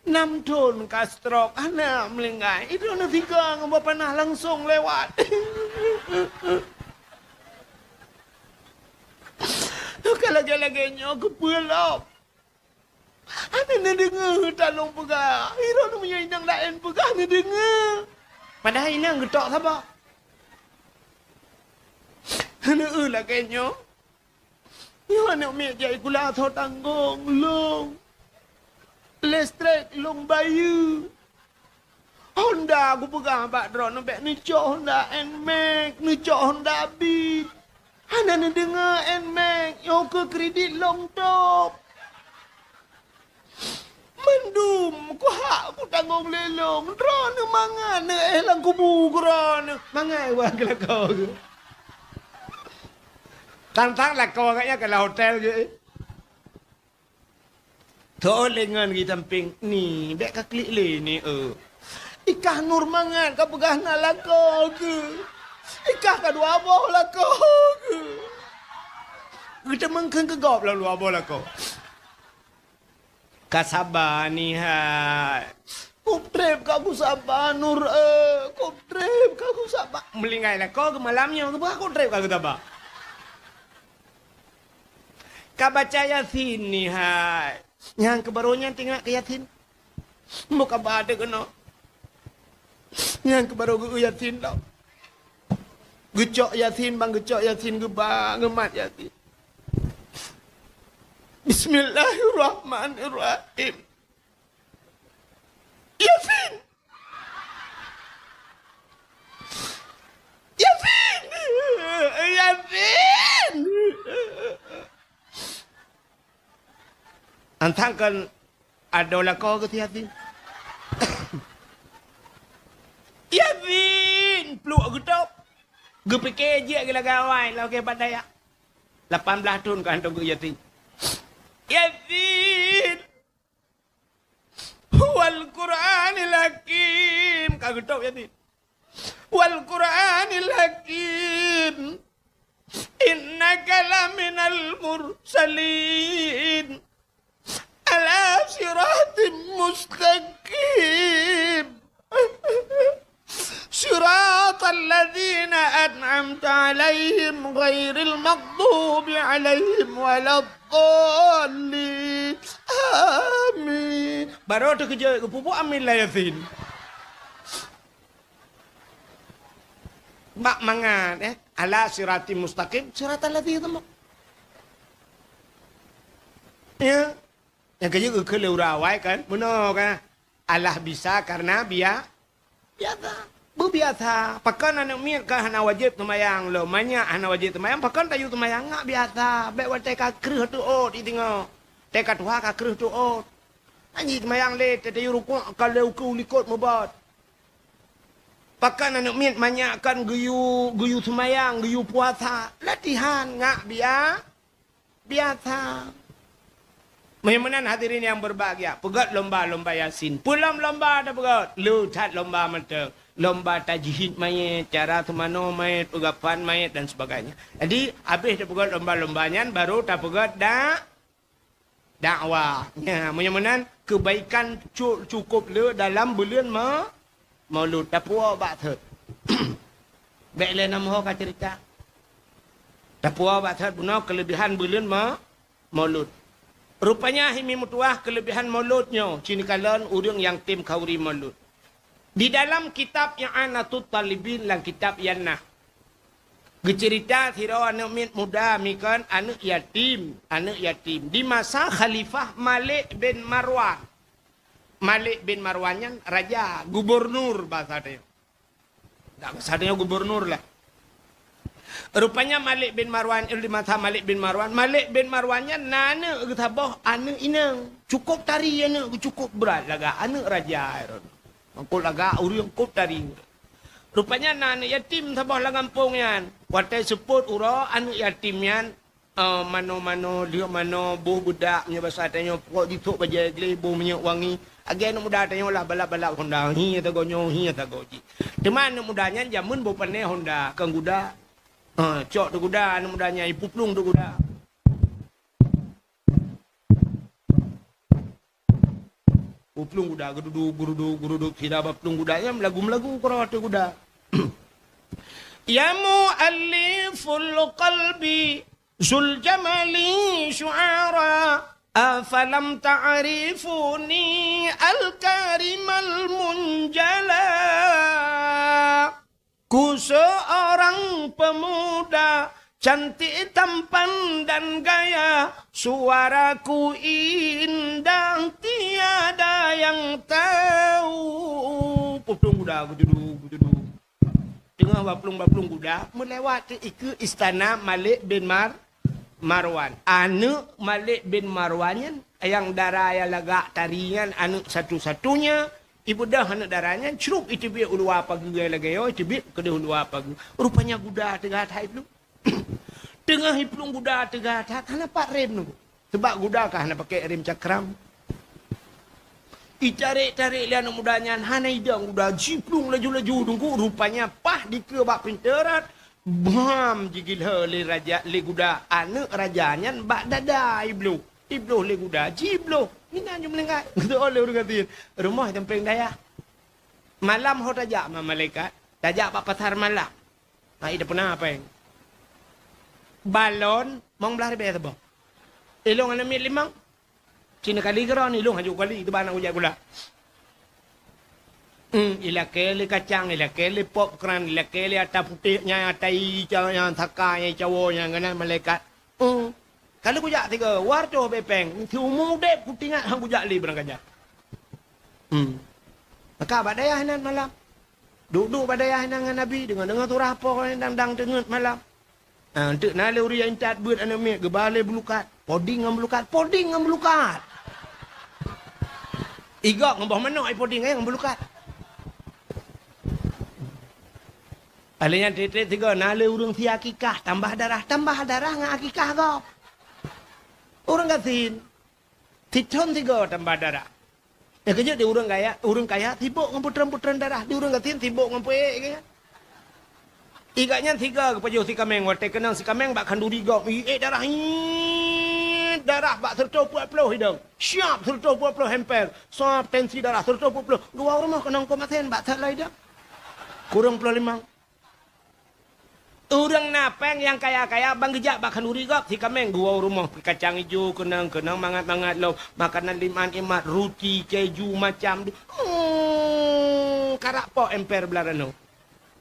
Nam thôn ka stroke, hana meuninggai. Idroeneuh siga ngon boh panah langsong lewat. Ka lagèe-lagèe nyoe keupeue lom? Hana neudeungoe tan lôn peugah. Idroeneuh meunyoe inong laén peugah neudeungoe. Padahai inong geutok saboh. Hana eu lagèe nyoe. Nyoe aneuk miet jai sikula soe tanggong, lôn. Listrik lôn bayeue. Honda kupeugah bak droeneuh bèk neucok Honda Nmax, neucok Honda Beat. Hana neudeungoe Nmax, nyoe keu kredit lôn tôb. Mandum kuhak kutanggong lé lôn, droeneuh mangat neuéh lam kubu keu droeneuh. Mangat wah keu lakoe geuh. Tang-tang lakoe agaknya keu lam hotel geuh. Tho lé ngon geuh i sampéng ni, bèk ka klik lé ni, eu. Ikah nur mangat ka peugah na lakoe geuh. Ikah ka dua boh lakoe geuh. Geuteumeung kheun keu gob lam dua boh lakoe. Ka saba nihai. Kop trép ka kusaba, Nur, eh, kop trép ka kusaba. Meulinggai lakoe geuh malam nyoe, keupeue kop trép ka kusaba? Ka baca Yasin nihai. Nyang keubaroe nyan teuingat keu Yasin. Meukabat teuh keunoe. Nyang keubaroe geu Yasin lom. Geucok Yasin, bang geucok Yasin, geuba geumat Yasin. Bismillahirrahmanirrahim. Yasin! Yasin! Yasin! Antang kan adoe lakoe geuh si Yasin. Yasin! Pluek geutôb. Geupike jeuet geuh lagèe awai, lagèe bak dayah. Lapan blaih thon ka hantom geuh Yasin. Yasin. Wal Qur'anil Hakim. Ka geutôb Yasin. Wal Qur'anil Hakim. Innaka laminal mursalin. Ala siratim mustaqim. Siratal ladzina an'amta 'alaihim ghairil maghdubi 'alaihim waladdallin. Amin. Baru teukeujot geupeubuet amin lam Yasin. Bak mangat, eh, ala siratim mustaqim, siratal ladzina. Ya. Nyang keujeuet keu lé ureueng awai kan? Meunoe kan? Allah bisa karena bia-, biasa. Beubiasa. Pakon aneuk miet ka hana wajéb seumayang lom? Manyak hana wajéb seumayang, pakon tayue seumayang? Ngat biasa. Bèk watèe ka kreueh teuôt, i teungoh. Watèe ka tuha ka kreueh teuôt. Hana jiseumayang lé, tayue rukuk ka lheuh ukeue likot meubot. Pakon aneuk miet manyak kan geuyue, geuyue seumayang, geuyue puasa? Latihan, ngat bia-, biasa. Meunyoe meunan hadirin nyang berbahagia, peugöt lomba-lomba Yasin. Peue lom lomba tapeugöt? Le that lomba mantong. Lomba tajhid manyét, cara seumanoe manyét, peugafan manyét dan sebagainya. Jadi, abéh tapeugöt lomba-lomba nyan, baru tapeugöt da-, dakwah. Nya, meunyoe meunan, keubaikan cu-, cukôp le dalam buleuen ma-, Maulud. Tapuwoe bak thot. Bèk lé nam ho ka cerita. Tapuwoe bak thot bunoe keuleubihan buleuen ma-, Maulud. Rupanya himi meutuwah keuleubihan Maulud nyoe, ci neukalon ureueng nyang tem khauri Maulud. Di dalam kitab I'anatut Talibin, lam kitab nyan na geuceurita sidroe aneuk miet muda, mi kon aneuk yatim, aneuk yatim di masa Khalifah Malik bin Marwan. Malik bin Marwan nyan raja, gubernur basa tanyoe. Dak basa tanyoe gubernur lah. Rupanya Malik bin Marwan, eh, di masa Malik bin Marwan, Malik bin Marwan nyan na aneuk geuh saboh, aneuk inong. Cukôp tari aneuk geuh, cukôp brat lagak, aneuk raja. Mangkot lagak ureueng cukôp tari. Rupanya na aneuk yatim saboh lam gampông nyan. Watèe seupôt uroe aneuk yatim nyan, eh, manoe-manoe, liek manoe, boh beudak, meunyoe basa tanyoe, pokok jisôk bajèe gleh, boh minyeuk wangi. Lagèe aneuk muda tanyoe lah balap-balap honda, hi sagoe nyoe, hi sagoe jih. Teuma aneuk muda nyan jameun boh pané honda, kon guda. Eh, cok teuh guda aneuk muda nyan, ipuplueng teuh guda. Puplueng guda, geududu, geududu, geududu, sira baplueng guda, nyan meulagu-meulagu keudroe ateueh guda. Ya mu'alliful qalbi, zul jamali syu'ara, afalam ta'rifuni al-karimal munjala. Ku seorang pemuda cantik tampan dan gaya, suaraku indah tiada yang tahu. Puplueng guda, geududu, geududu. Teungoh baplueng-baplueng guda, meulewat keu ikeue istana Malik bin Mar-, Marwan. Aneuk Malik bin Marwan nyan, nyang dara nyang lagak tari nyan, aneuk satu-satunya, ibeudôh aneuk dara nyan, crup iteubiet u luwa pageue nyang lagèe nyoe, iteubiet keudéh u luwa pageue. Rupanya guda teuga that iplueng. Teungoh iplueng guda teuga that, hana pat rem nunggu. Sabab guda ka hana pakèk rem cakram. Itarek-tarek lé aneuk muda nyan, hana idong guda, jiplueng laju-laju nunggu. Rupanya paih dikeue bak pintoe rot, bam, jigilhô lé raja, lé guda aneuk raja nyan bak dada ibloh. Ibloh lé guda, jibloh. Mina nyoe meuninggai. Geuteu'oh lé ureueng gasien. Rumoh i sampéng dayah. Malam ho tajak ma-, malaikat. Tajak bak pasar malam. Hai, ida peuna péng. Balon, mong blaih ribèe saboh. Ilong aneuk miet limong. Cina kali keudroe, ilong haju kali, teuba aneuk kujak gula. Hmm, ilakèe lé kacang, ilakèe lé popcorn, ilakèe lé ata putéh nyan, ata ica nyan, saka nyan, ica woe nyan, keunan malaikat. Hmm. Ka lheueh kujak sigoe, war toh bèe péng, siumu udép kutingat han kujak lé barang kajak. Hmm. Maka bak dayah inan malam. Duek-duek bak dayah inan ngon Nabi, deungoe-deungoe surah Po dang-dang teungeut malam. Ah, eunteuk na lé ureueng intat beuet aneuk miet, geuba lé bulukat. Poding ngon bulukat, poding ngon bulukat. Igok ngon boh manok, ai poding, eh, ngon bulukat. Alèh nyan trép-trép sigoe na lé ureueng si akikah, tambah darah, tambah darah ngon akikah gob. Ureueng gasien, sithon sigoe tambah darah. Nyang keujeuet di ureueng kaya, ureueng kaya sibok ngon putreun-putreun darah, di ureueng gasien sibok ngon peuék geuh nyan. Igat nyan siga geupajoh si kaméng, watèe keunong si kaméng bak khanduri gob, iék darah, iék darah bak sireutoh peuet ploh idong. Siap sireutoh peuet ploh amper, siap tensi darah sireutoh peuet ploh. Geuwoe u rumoh keunong koma sen bak that lom idong. Kureueng ploh limong. Ureueng na péng nyang kaya-kaya ban geujak bak khanduri gob si kaméng geuwoe u rumoh, kacang ijo keunong, keunong mangat-mangat lom, makanan nikmat-nikmat, ruti, keju macam tu. Hmm, karap po amper blah ranoe.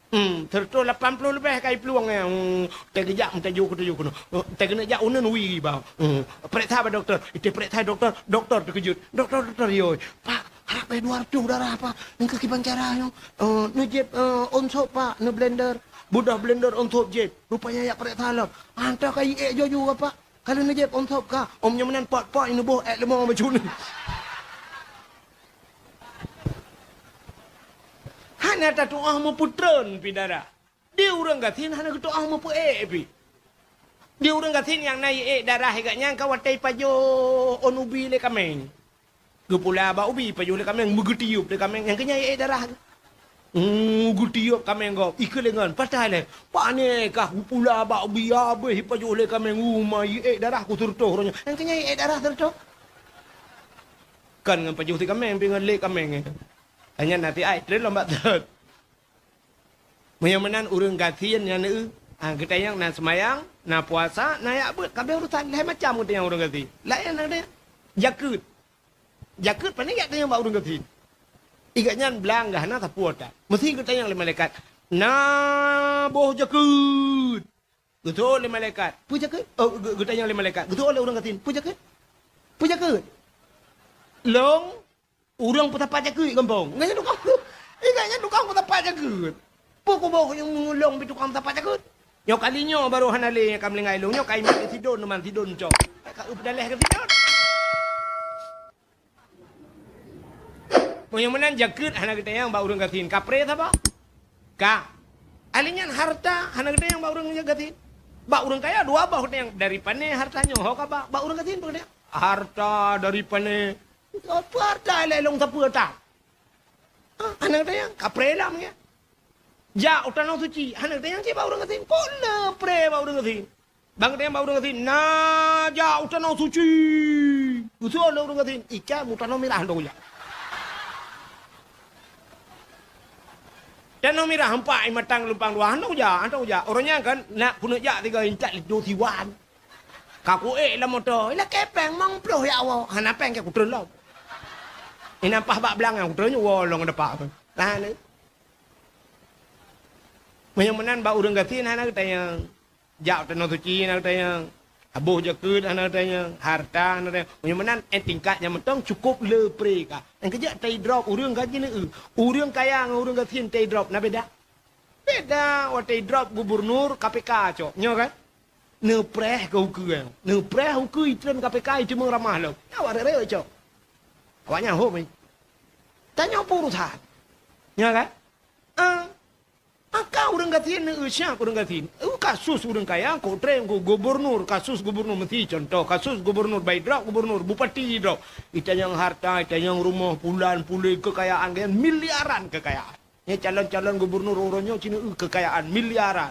Hmm, sireutoh lapan ploh leubeh ka iplueng nyan. Hmm, teugeujak meutajô keu tajô keunoe. Hmm, teugeujak uneun wie ba. Hmm, peuriksa bak dokto. Iteupeureksa dokto, dokto teukeujot. Dokto, dokto, yoi. Pak, harap bèk dua reutôh darah, Pak. Nyoe keuh kiban cara nyoe. Eh, neujieb, eh, ôn sop, Pak, neublender. Beudôh blender ôn sop jieb. Rupanya jak peuriksa lom. Hantom ka iék juju, Pak. Ka lheueh neujieb ôn sop ka. Om nyoe meunan pot-pot neuboh ék leumo bacut nyoe. Hana tatu'oh meuputreun pih darah. Di ureueng gasien hana geutu'oh meupeuék pih. Di ureueng gasien nyang na iék darah igat nyan ka watèe ipajoh ôn ubi lé kaméng. Geupula bak ubi, ipajoh lé kaméng, meugeutiup lé kaméng, nyang keu nyan iék darah. Hmm, geutiup kaméng gob, ikeu lé ngon, patai lé. Pane kah geupula bak ubi, habéh ipajoh lé kaméng, uma iék darah ku sireutoh uroe nyoe. Nyang keu nyan iék darah sireutoh. Kon ngon pajoh si kaméng, pih ngon lé kaméng. Hanya nanti ai treun lom bak thot. Meunyoe meunan ureueng gasien nyan, eu, ah, geutanyong na seumayang, na puasa, na jak beuet, ka abéh urusan, lhèe macam geutanyong ureueng gasien. Laén na geutanyong jakeuet. Jakeuet pane jak tanyong bak ureueng gasien. Igat nyan blang gah na sapeue that. Meusi geutanyong lé malaikat, "Na boh jakeuet?" Geutanyong lé malaikat, "Peue jakeuet?" Oh, ge-, geutanyong lé malaikat, geutanyong lé ureueng gasien, "Peue jakeuet? Peue jakeuet?" Lôn ureueng peusapat jakeuet gampông. Nyan tukang, ingat nyan tukang peusapat jakeuet. Peue kuboh nyang meulong bak tukang peusapat jakeuet? Nyoe kali nyoe barô hana lé nyang ka meulinggai lôn. Nyoe ka imat sidon, man sidon cok. Ka eu peudaleh keu sidon. Meunyoe meunan jakeuet hana geutanyong bak ureueng gasien. Kapreh saboh? Ka. Ahli nyan harta hana geutanyong bak ureueng gasien. Bak ureueng kaya dua boh geutanyong. Dari pane harta nyoe ho ka bak, bak ureueng gasien peue geutanyong? Harta dari pane? Apa harta ilèe lôn sapeue that? Ah, hana geutanyong, kapreh lam nyan. Jak u tanoh suci, hana geutanyong cit bak ureueng gasien. Kon le preh bak ureueng gasien. Ban geutanyong bak ureueng gasien, na jak u tanoh suci. Geuseuôt lé ureueng gasien, ikan mu tanoh mirah hana jak. Tanoh mirah empat i matang lumpang dua, hana jak, hana jak. Ureueng nyan kan, nak keuneuk jak tiga intat laju siwan. Ka kuék lam moto, ilakèe péng limong ploh ya Allah. Hana péng keu kutreun lom. Inam paih bak blang nyang kutreun nyoe woe lôn depak. Lah ni. Meunyoe meunan bak ureueng gasien hana geutanyong. Jak tanoh suci hana geutanyong. Aboh jakeuet hana geutanyong. Harta hana geutanyong. Meunyoe meunan, eh, tingkat nyang mantong cukup le preh ka. Nyang keujeuet tai drop ureueng gaji neu. Ureueng kaya ngon ureueng gasien tai drop na beda. Beda watèe drop gubernur K P K cok. Nyoe kan? Neupreh keu ukeue. Neupreh ukeue itreun K P K iteumeung ramah lom. Nyan awak rere cok. Awaknyan hom, eh. Tanyoe peue urusan. Nyoe kan? Ah. Maka ureueng gasien neu siap ureueng gasien. Eu kasus ureueng kaya, kok treng keu gubernur, kasus gubernur meusi contoh, kasus gubernur bai drop, gubernur, bupati drop. Itanyong harta, itanyong rumoh, pulan, puléng, keukayaan, kayaan, miliaran keukayaan. Nyan calon-calon gubernur uroe nyoe cina eu keukayaan miliaran.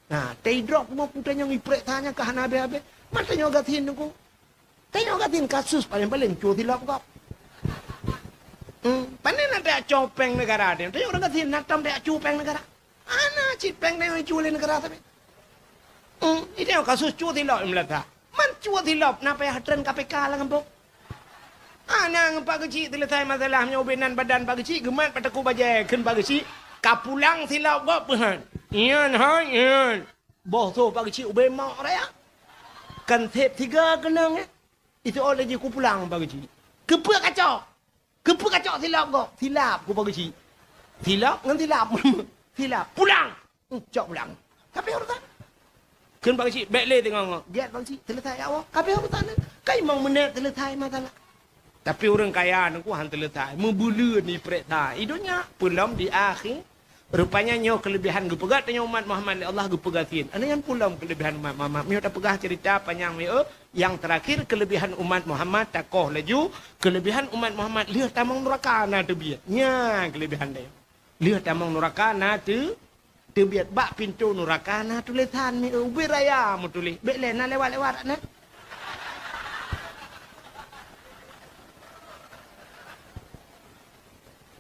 Nah, tai drop rumoh peue tanyong ipreh tanya ka hana habéh-habéh. Man tanyoe gasien teungku. Tanyoe gasien kasus paléng-paléng cue silop gob. Hmm, pane na tajak cue péng neugara teuh. Tanyoe ureueng gasien na tom tajak cue péng neugara. Hana cit péng tanyoe icue lé neugara sabe. Hmm, itanyong kasus cue silop i meulata. Man cue silop na payah treun K P K lam gampông. Hana ngon Pak Geuchik teuleusai masalah, meunyoe ubé nan badan Pak Geuchik geumat bak takue bajèe kheun Pak Geuchik, ka pulang silop gob peuhan. Nyan hai, nyan. Boh soh Pak Geuchik ubé mok raya. Kan sép tiga keunong, eh. Itu oleh jih ku pulang Pak Geuchik. Keupeue kacok? Keupeue kacok silop gob? Silap ku Pak Geuchik. Silop ngon silap. Silap. Pulang. Hmm, cok pulang. Ka abéh urusan. Kheun Pak Geuchik, bèk lé teungoh-ngoh. Giat Pak Geuchik, teuleusai awak. Ka abéh urusan nyan. Ka limong menit teuleusai masalah. Tapi ureueng kaya nyan ku han teuleusai. Meubeuleuen ipreh that. I donya, peulom di akhi-, Rupanya nyoe keulebihan geupeugah tanyoe umat Muhammad lé Allah geupeugah sien. Ana nyan pulang keulebihan umat Muhammad. Meunyoe tapeugah cerita panyang meu'eu, nyang terakhir keulebihan umat Muhammad takoh laju, keulebihan umat Muhammad lheueh tamong nuraka na teubiet. Nyan keulebihan dia. Lheueh tamong nuraka na teu-, teubiet bak pintoe nuraka na tulésan meu'eu ubit raya meutuléh. Bék lé na lewat-lewat na.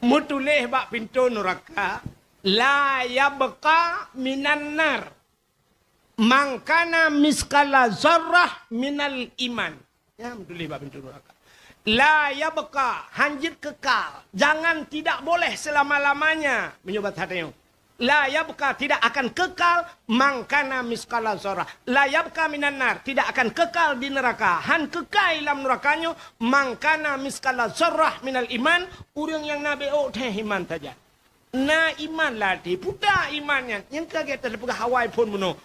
Meutuléh bak pintoe nuraka, "La yabqa minan nar man kana miskala zarrah minal iman." Ya, meutuléh bak pintoe nuraka. "La yabqa", hanjeuet kekal. Jangan, tidak boleh selama-lamanya. Meunyoe bahasa tanyoe. "La yabqa", tidak akan kekal, "man kana miskala zarrah." "La yabqa minan nar", tidak akan kekal di neraka. Han keukai lam neraka nyoe, "man kana miskala zarrah minal iman", ureuëng nyang na béok teuh iman saja. Na iman lam até, puta iman nyan. Nyang ka gata peugah awai phon bunoe.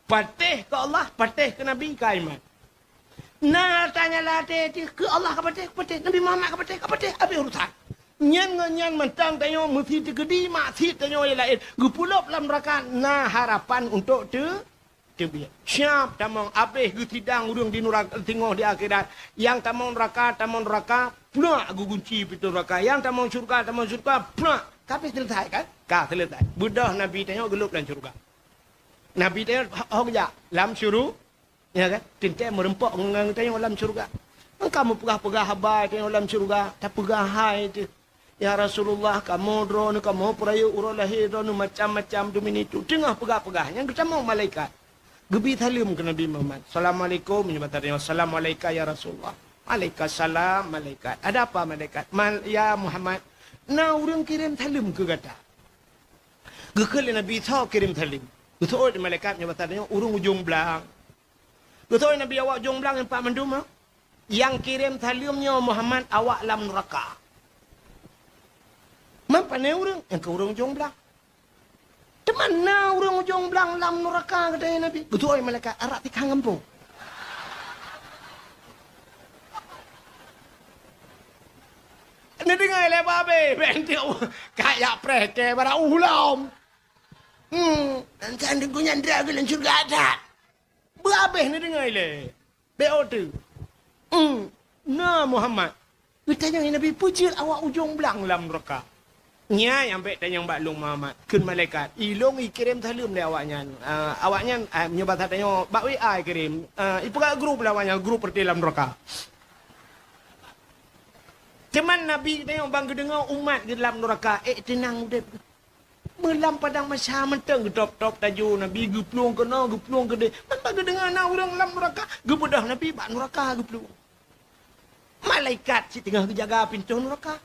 Patéh keu Allah, patéh keu Nabi ka iman. Na tanya lam até, keu Allah ka patéh, ka patéh. Nabi Muhammad ka patéh, ka patéh. Habéh urusan. Nyan ngon nyan mantong tanyoe meusi teukeudi maksiet tanyoe nyang laén. Geupulop lam neraka na harapan untuk teu-, teubiet. Siap tamong, habéh geusidang ureuëng di nuraka, singoh di akhirat. Nyang tamong neraka, tamong neraka, plak geugunci pintoe neraka. Nyang tamong syurga, tamong syurga, plak. Ka habéh selesai kan? Ka selesai. Beudôh Nabi tanyoe geulop lam syurga. Nabi tanyoe ho-, ho geujak lam syuru-, ya kan? Teuntée meureumpok ngon tanyoe lam syurga. Engka meupeugah-peugah haba tanyoe lam syurga, tapeugah hai teuh. "Ya Rasulullah, kamoe droeneuh, kamoe peurayeuk uroe lahé droeneuh macam-macam tu mini tu." Teungoh peugah-peugah, nyan geutamong malaikat. Geubi saleuem keu Nabi Muhammad. "Assalamualaikum," meunyoe bak tanyoe, "Assalamualaika ya Rasulullah." "Waalaikumsalam, malaikat." "Ada apa, malaikat?" "Mal-, ya Muhammad, na ureuëng kirém saleuem keu gata." Geukheun lé Nabi, "Soe kirém saleuem?" Geuseuôt lé malaikat, meunyoe bak tanyoe, "Ureuëng ujong blang." Geuseuôt lé Nabi, "Awak ujong blang nyan pat mandum, ha?" "Nyang kirém saleuem nyoe Muhammad, awak lam nuraka." "Man pané ureuëng?" "Nyang keu ureuëng ujong blang." "Teuma na ureuëng ujong blang lam nuraka," geutanyong Nabi. Geuseuôt lé malaikat, "Arak tikang gampông." Neudeungoe lé babé, bèk enteuk ka jak preh kèe bara uh lom. Hmm, dan sandeng ku nyan dra geuh lam syeuruga that. Beuhabéh neudeungoe lé. Bék oteue. Hmm, na Muhammad. Geutanyong lé Nabi, "Peue jeuet awak ujong blang lam nuraka?" "Nyan nyang bèk tanyong bak lôn Muhammad," kheun malaikat. "Ilôn ikirém saleuem lé awaknyan." Ah, awaknyan, ah, meunyoe basa tanyoe, bak W A ikirém. Ah, ipeugah grup lé awaknyan, grup reuti lam nuraka. Teuma Nabi tanyoe ban geudeungoe umat geuh lam nuraka, ék teunang udép. Meulam padang mahsyar mantong geutôb-tôb tajô Nabi, geuplueng keunoe, geuplueng keudéh. Man ban geudeungoe na ureuëng lam nuraka, geubeudôh Nabi bak nuraka geuplueng. Malaikat cit teungoh geujaga pintoe nuraka.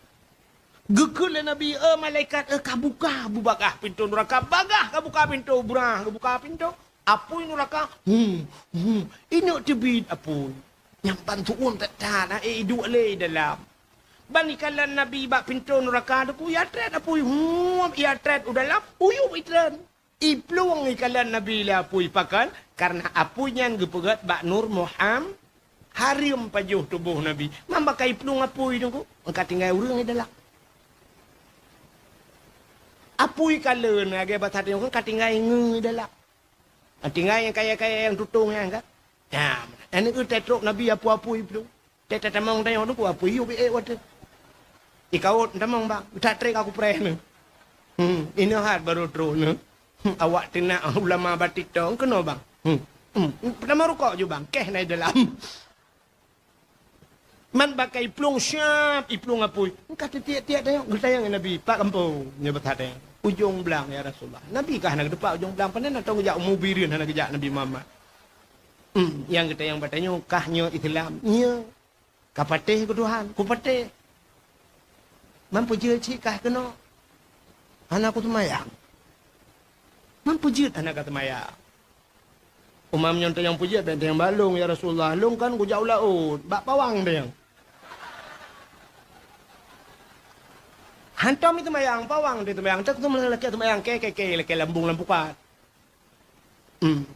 Geukheun lé Nabi, "Eh malaikat, eh ka buka beubagaih pintoe nuraka, bagaih ka buka pintoe, brah geubuka pintoe." Apui nuraka, hmm, hmm, inok teubiet apui. Nyang ban tuôn that-that, eh, iduek lé i dalam. Ban ikalon Nabi bak pintoe nuraka teuh, ya trét apui, hmm, ya trét u dalam, uyueb itreun. Iplueng ikalon Nabi lé apui pakon, kareuna apui nyan geupeugét bak nur Muham-, hareuem pajoh tuboh Nabi. Man bak ka iplueng apui teungku, ka tinggai ureuëng i dalam. Apui kalon, lagée basa tanyoe ka tinggai ngeue i dalam. Tinggai nyang kaya-kaya nyang tutong nyan kan. Nah, aneuk geuh trok Nabi apui-apui iplueng. Teutamong tanyoe teungku apui yub ék watée. Ikawot tamong bang, tak trek aku preh ni. Hmm, inoe hat baru trok ni. Hmm, awak teunak ulama batik tong keunoe bang. Hmm. Hmm, pertama rukok ju bang, keh nai dalam. Man bak ka iplueng siab, iplueng apui. Ka teutiek-tiek tanyoe, geutanyong Nabi, "Pat gampông?" Nyoe beutatée. "Ujong blang, ya Rasulullah." Nabi ka hana geuteupeu ujong blang, pane na tong geujak umu bireuen hana geujak Nabi Muhammad. Hmm, nyang geutanyong bak tanyoe, "Kah nyoe Islam?" "Nyoe." "Ka patéh keu Tuhan?" "Kupatéh." "Man peue jeuet cit kah keunoe?" "Hana kuseumayang." "Man peue jeuet hana kaseumayang?" "Umam nyoe tanyong peue jeuet, bèk tanyong bak lôn, ya Rasulullah. Lôn kan kujak u laôt, bak pawang tanyong." Hantom seumayang, pawang teuh seumayang, teuh seumayang, lakée seumayang, kée, kée, kée, lakée lambông lam pukat. Hmm.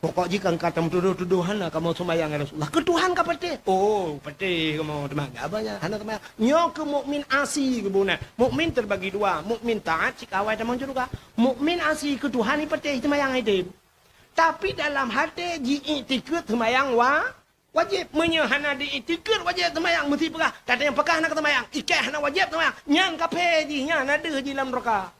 Pokok jih kan ka tameutudoh-tudoh hana kamoe seumayang, ya Rasulullah. Keu Tuhan ka patéh. Oh, patéh kamoe teuma. Gak apa ya? Hana seumayang. Nyoe keu mukmin asi keubunan. Mukmin terbagi dua. Mukmin taat cit awai tamong syeuruga. Mukmin asi keu Tuhan ipatéh seumayang idem. Tapi dalam haté ji-iktikeuet seumayang wa-, wajéb. Meunyoe hana di-iktikeuet wajéb seumayang, meusti peugah, "Tata nyang pakon hana ka seumayang, ikei hana wajéb seumayang." Nyan kafé jih, nyan na deuh jih lam nuraka.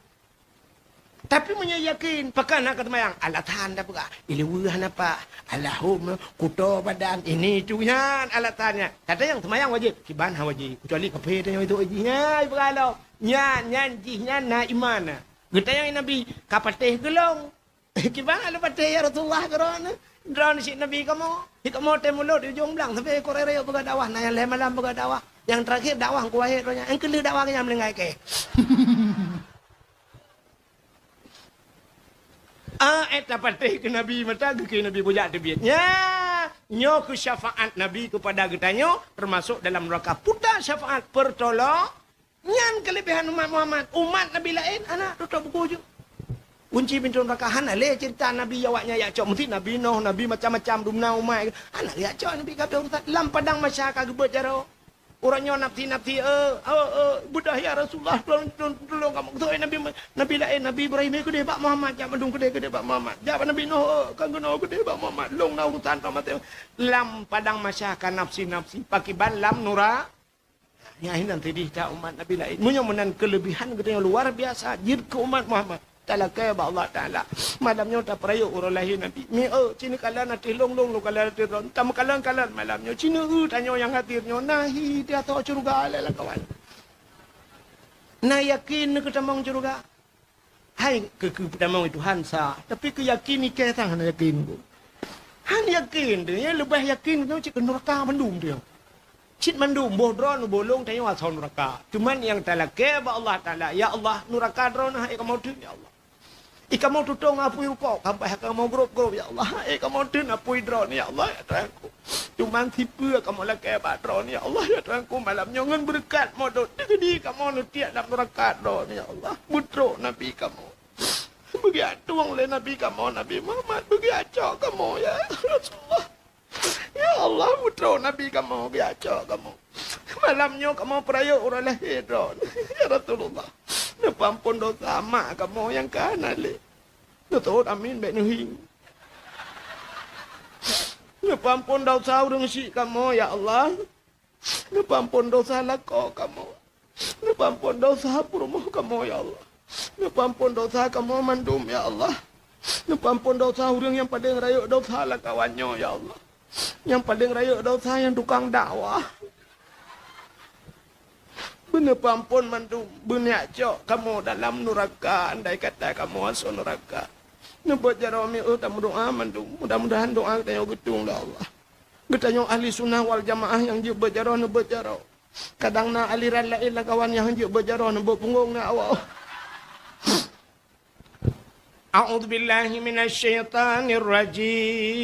Tapi meunyoe yakin, pakon hana ka seumayang, alasan tapeugah, "Ileue hana paih, alahom, kuto badan, ini itu," nyan alasan nyan. Tata nyang seumayang wajéb, kiban hana wajéb, kecuali kafé tanyoe itu jih nyan, ipeugah lom. Nyan, nyan jih nyan na iman. Geutanyong Nabi, "Ka patéh keu lôn?" "Kiban hana patéh, ya Rasulullah, keu droeneuh?" "Droeneuh cit Nabi kamoe. Hi kamoe tém mulod di ujong blang, sabe koré rayeuk peugah dakwah, na nyang lhée malam peugah dakwah. Nyang terakhir dakwah keu wahé droeneuh. Nyang keulheueh dakwah keu nyang meuninggai keu." Ah, éh, tapatéh keu Nabi mata geukheun Nabi bujak teubiet. Nya, nyoe keu syafaat Nabi kepada geutanyoe, termasuk dalam nuraka puta syafaat pertolong. Nyan keulebihan umat Muhammad. Umat Nabi laén hana tutoe buku ju. Kunci pintoe nuraka hana lé cerita Nabi awaknyan jak cok. Meusti Nabi Nuh, Nabi macam-macam dumna umat. Hana jak cok Nabi kabeh urusan. Lam padang mahsyar ka geubeuet jaroe. Uroe nyoe nafsi-nafsi, eh, eh, eh, beudah ya Rasulullah, tulông, tulông, tulông kamoe. Beutôi Nabi, Nabi laén, Nabi Ibrahim, eh, keudeh bak Muhammad, jak mandum keudeh, keudeh bak Muhammad. Jak bak Nabi Nuh, eh, ka keunoe keudeh bak Muhammad. Lông na urusan droe maté. Lam padang mahsyar ka nafsi-nafsi, pakiban lam nura-, Nyan hinan sideh that umat Nabi laén. Meunyoe meunan keulebihan geutanyoe luar biasa jeuet keu umat Muhammad. Talakée bak Allah Taala. Malam nyoe tapeurayeuk uroe lahé Nabi. Mi, eh, ci neukalon ateueh lông, lông neukalon ateueh droe. Tameukalon-kalon malam nyoe. Ci neu-eu tanyoe nyang hadir nyoe. Na hi di ateueh syeuruga lé lakoe. Na yakin neukeutamong syeuruga. Hai keu, keu peutamong Tuhan sa, tapi keu yakin ikei sang hana yakin ku. Han yakin tu, ya, leubeh yakin tu cit keu nuraka mandum tu. Cit mandum boh droe neubolong tanyoe asoe nuraka. Cuman nyang talakée bak Allah Taala, "Ya Allah, nuraka droe na hai kamoe teun, ya Allah. I kamoe tutong apui rukok, sampai kamoe grob-grob, ya Allah. Hai kamoe teun apui droe, ya Allah, ya Tuhanku." Cuman sipeue kamoe lakée bak droeneuh, ya Allah, ya Tuhanku, malam nyoe ngon beureukat modot teukeudi kamoe neutiek lam nuraka droeneuh, ya Allah. Beutrok Nabi kamoe. Beugiak tueng lé Nabi kamoe, Nabi Muhammad, beugiak cok kamoe, ya Rasulullah. Ya Allah, beutrok Nabi kamoe, beugiak cok kamoe. Malam nyoe kamoe peurayeuk uroe lahé droeneuh, ya Rasulullah. Neupeuampon dosa mak kamoe nyang ka hana lé. Neutôt amin bék neuhieng. Neupeuampon dosa ureuëng syik kamoe, ya Allah. Neupeuampon dosa lakoe kamoe. Neupeuampon dosa peurumoh kamoe, ya Allah. Neupeuampon dosa kamoe mandum, ya Allah. Neupeuampon dosa ureuëng nyang padeng rayeuk dosa lam kawan nyoe, ya Allah. Nyang padeng rayeuk dosa nyang tukang dakwah. Beuneupeuampon mandum, beuniyak cok kamoe dalam nuraka, andai kata kamoe asoe nuraka. Neubeuet jaroe miôh tameudoá mandum, mudah-mudahan doá geutanyoe geutueng lé Allah. Geutanyoe ahli sunnah wal jamaah nyang jeuet beuet jaroe neubeuet jaroe. Kadang na aliran laén lam kawan nyang jeuet beuet jaroe neubeuet punggong na awak. A'udzubillahi minasyaitanirrajim.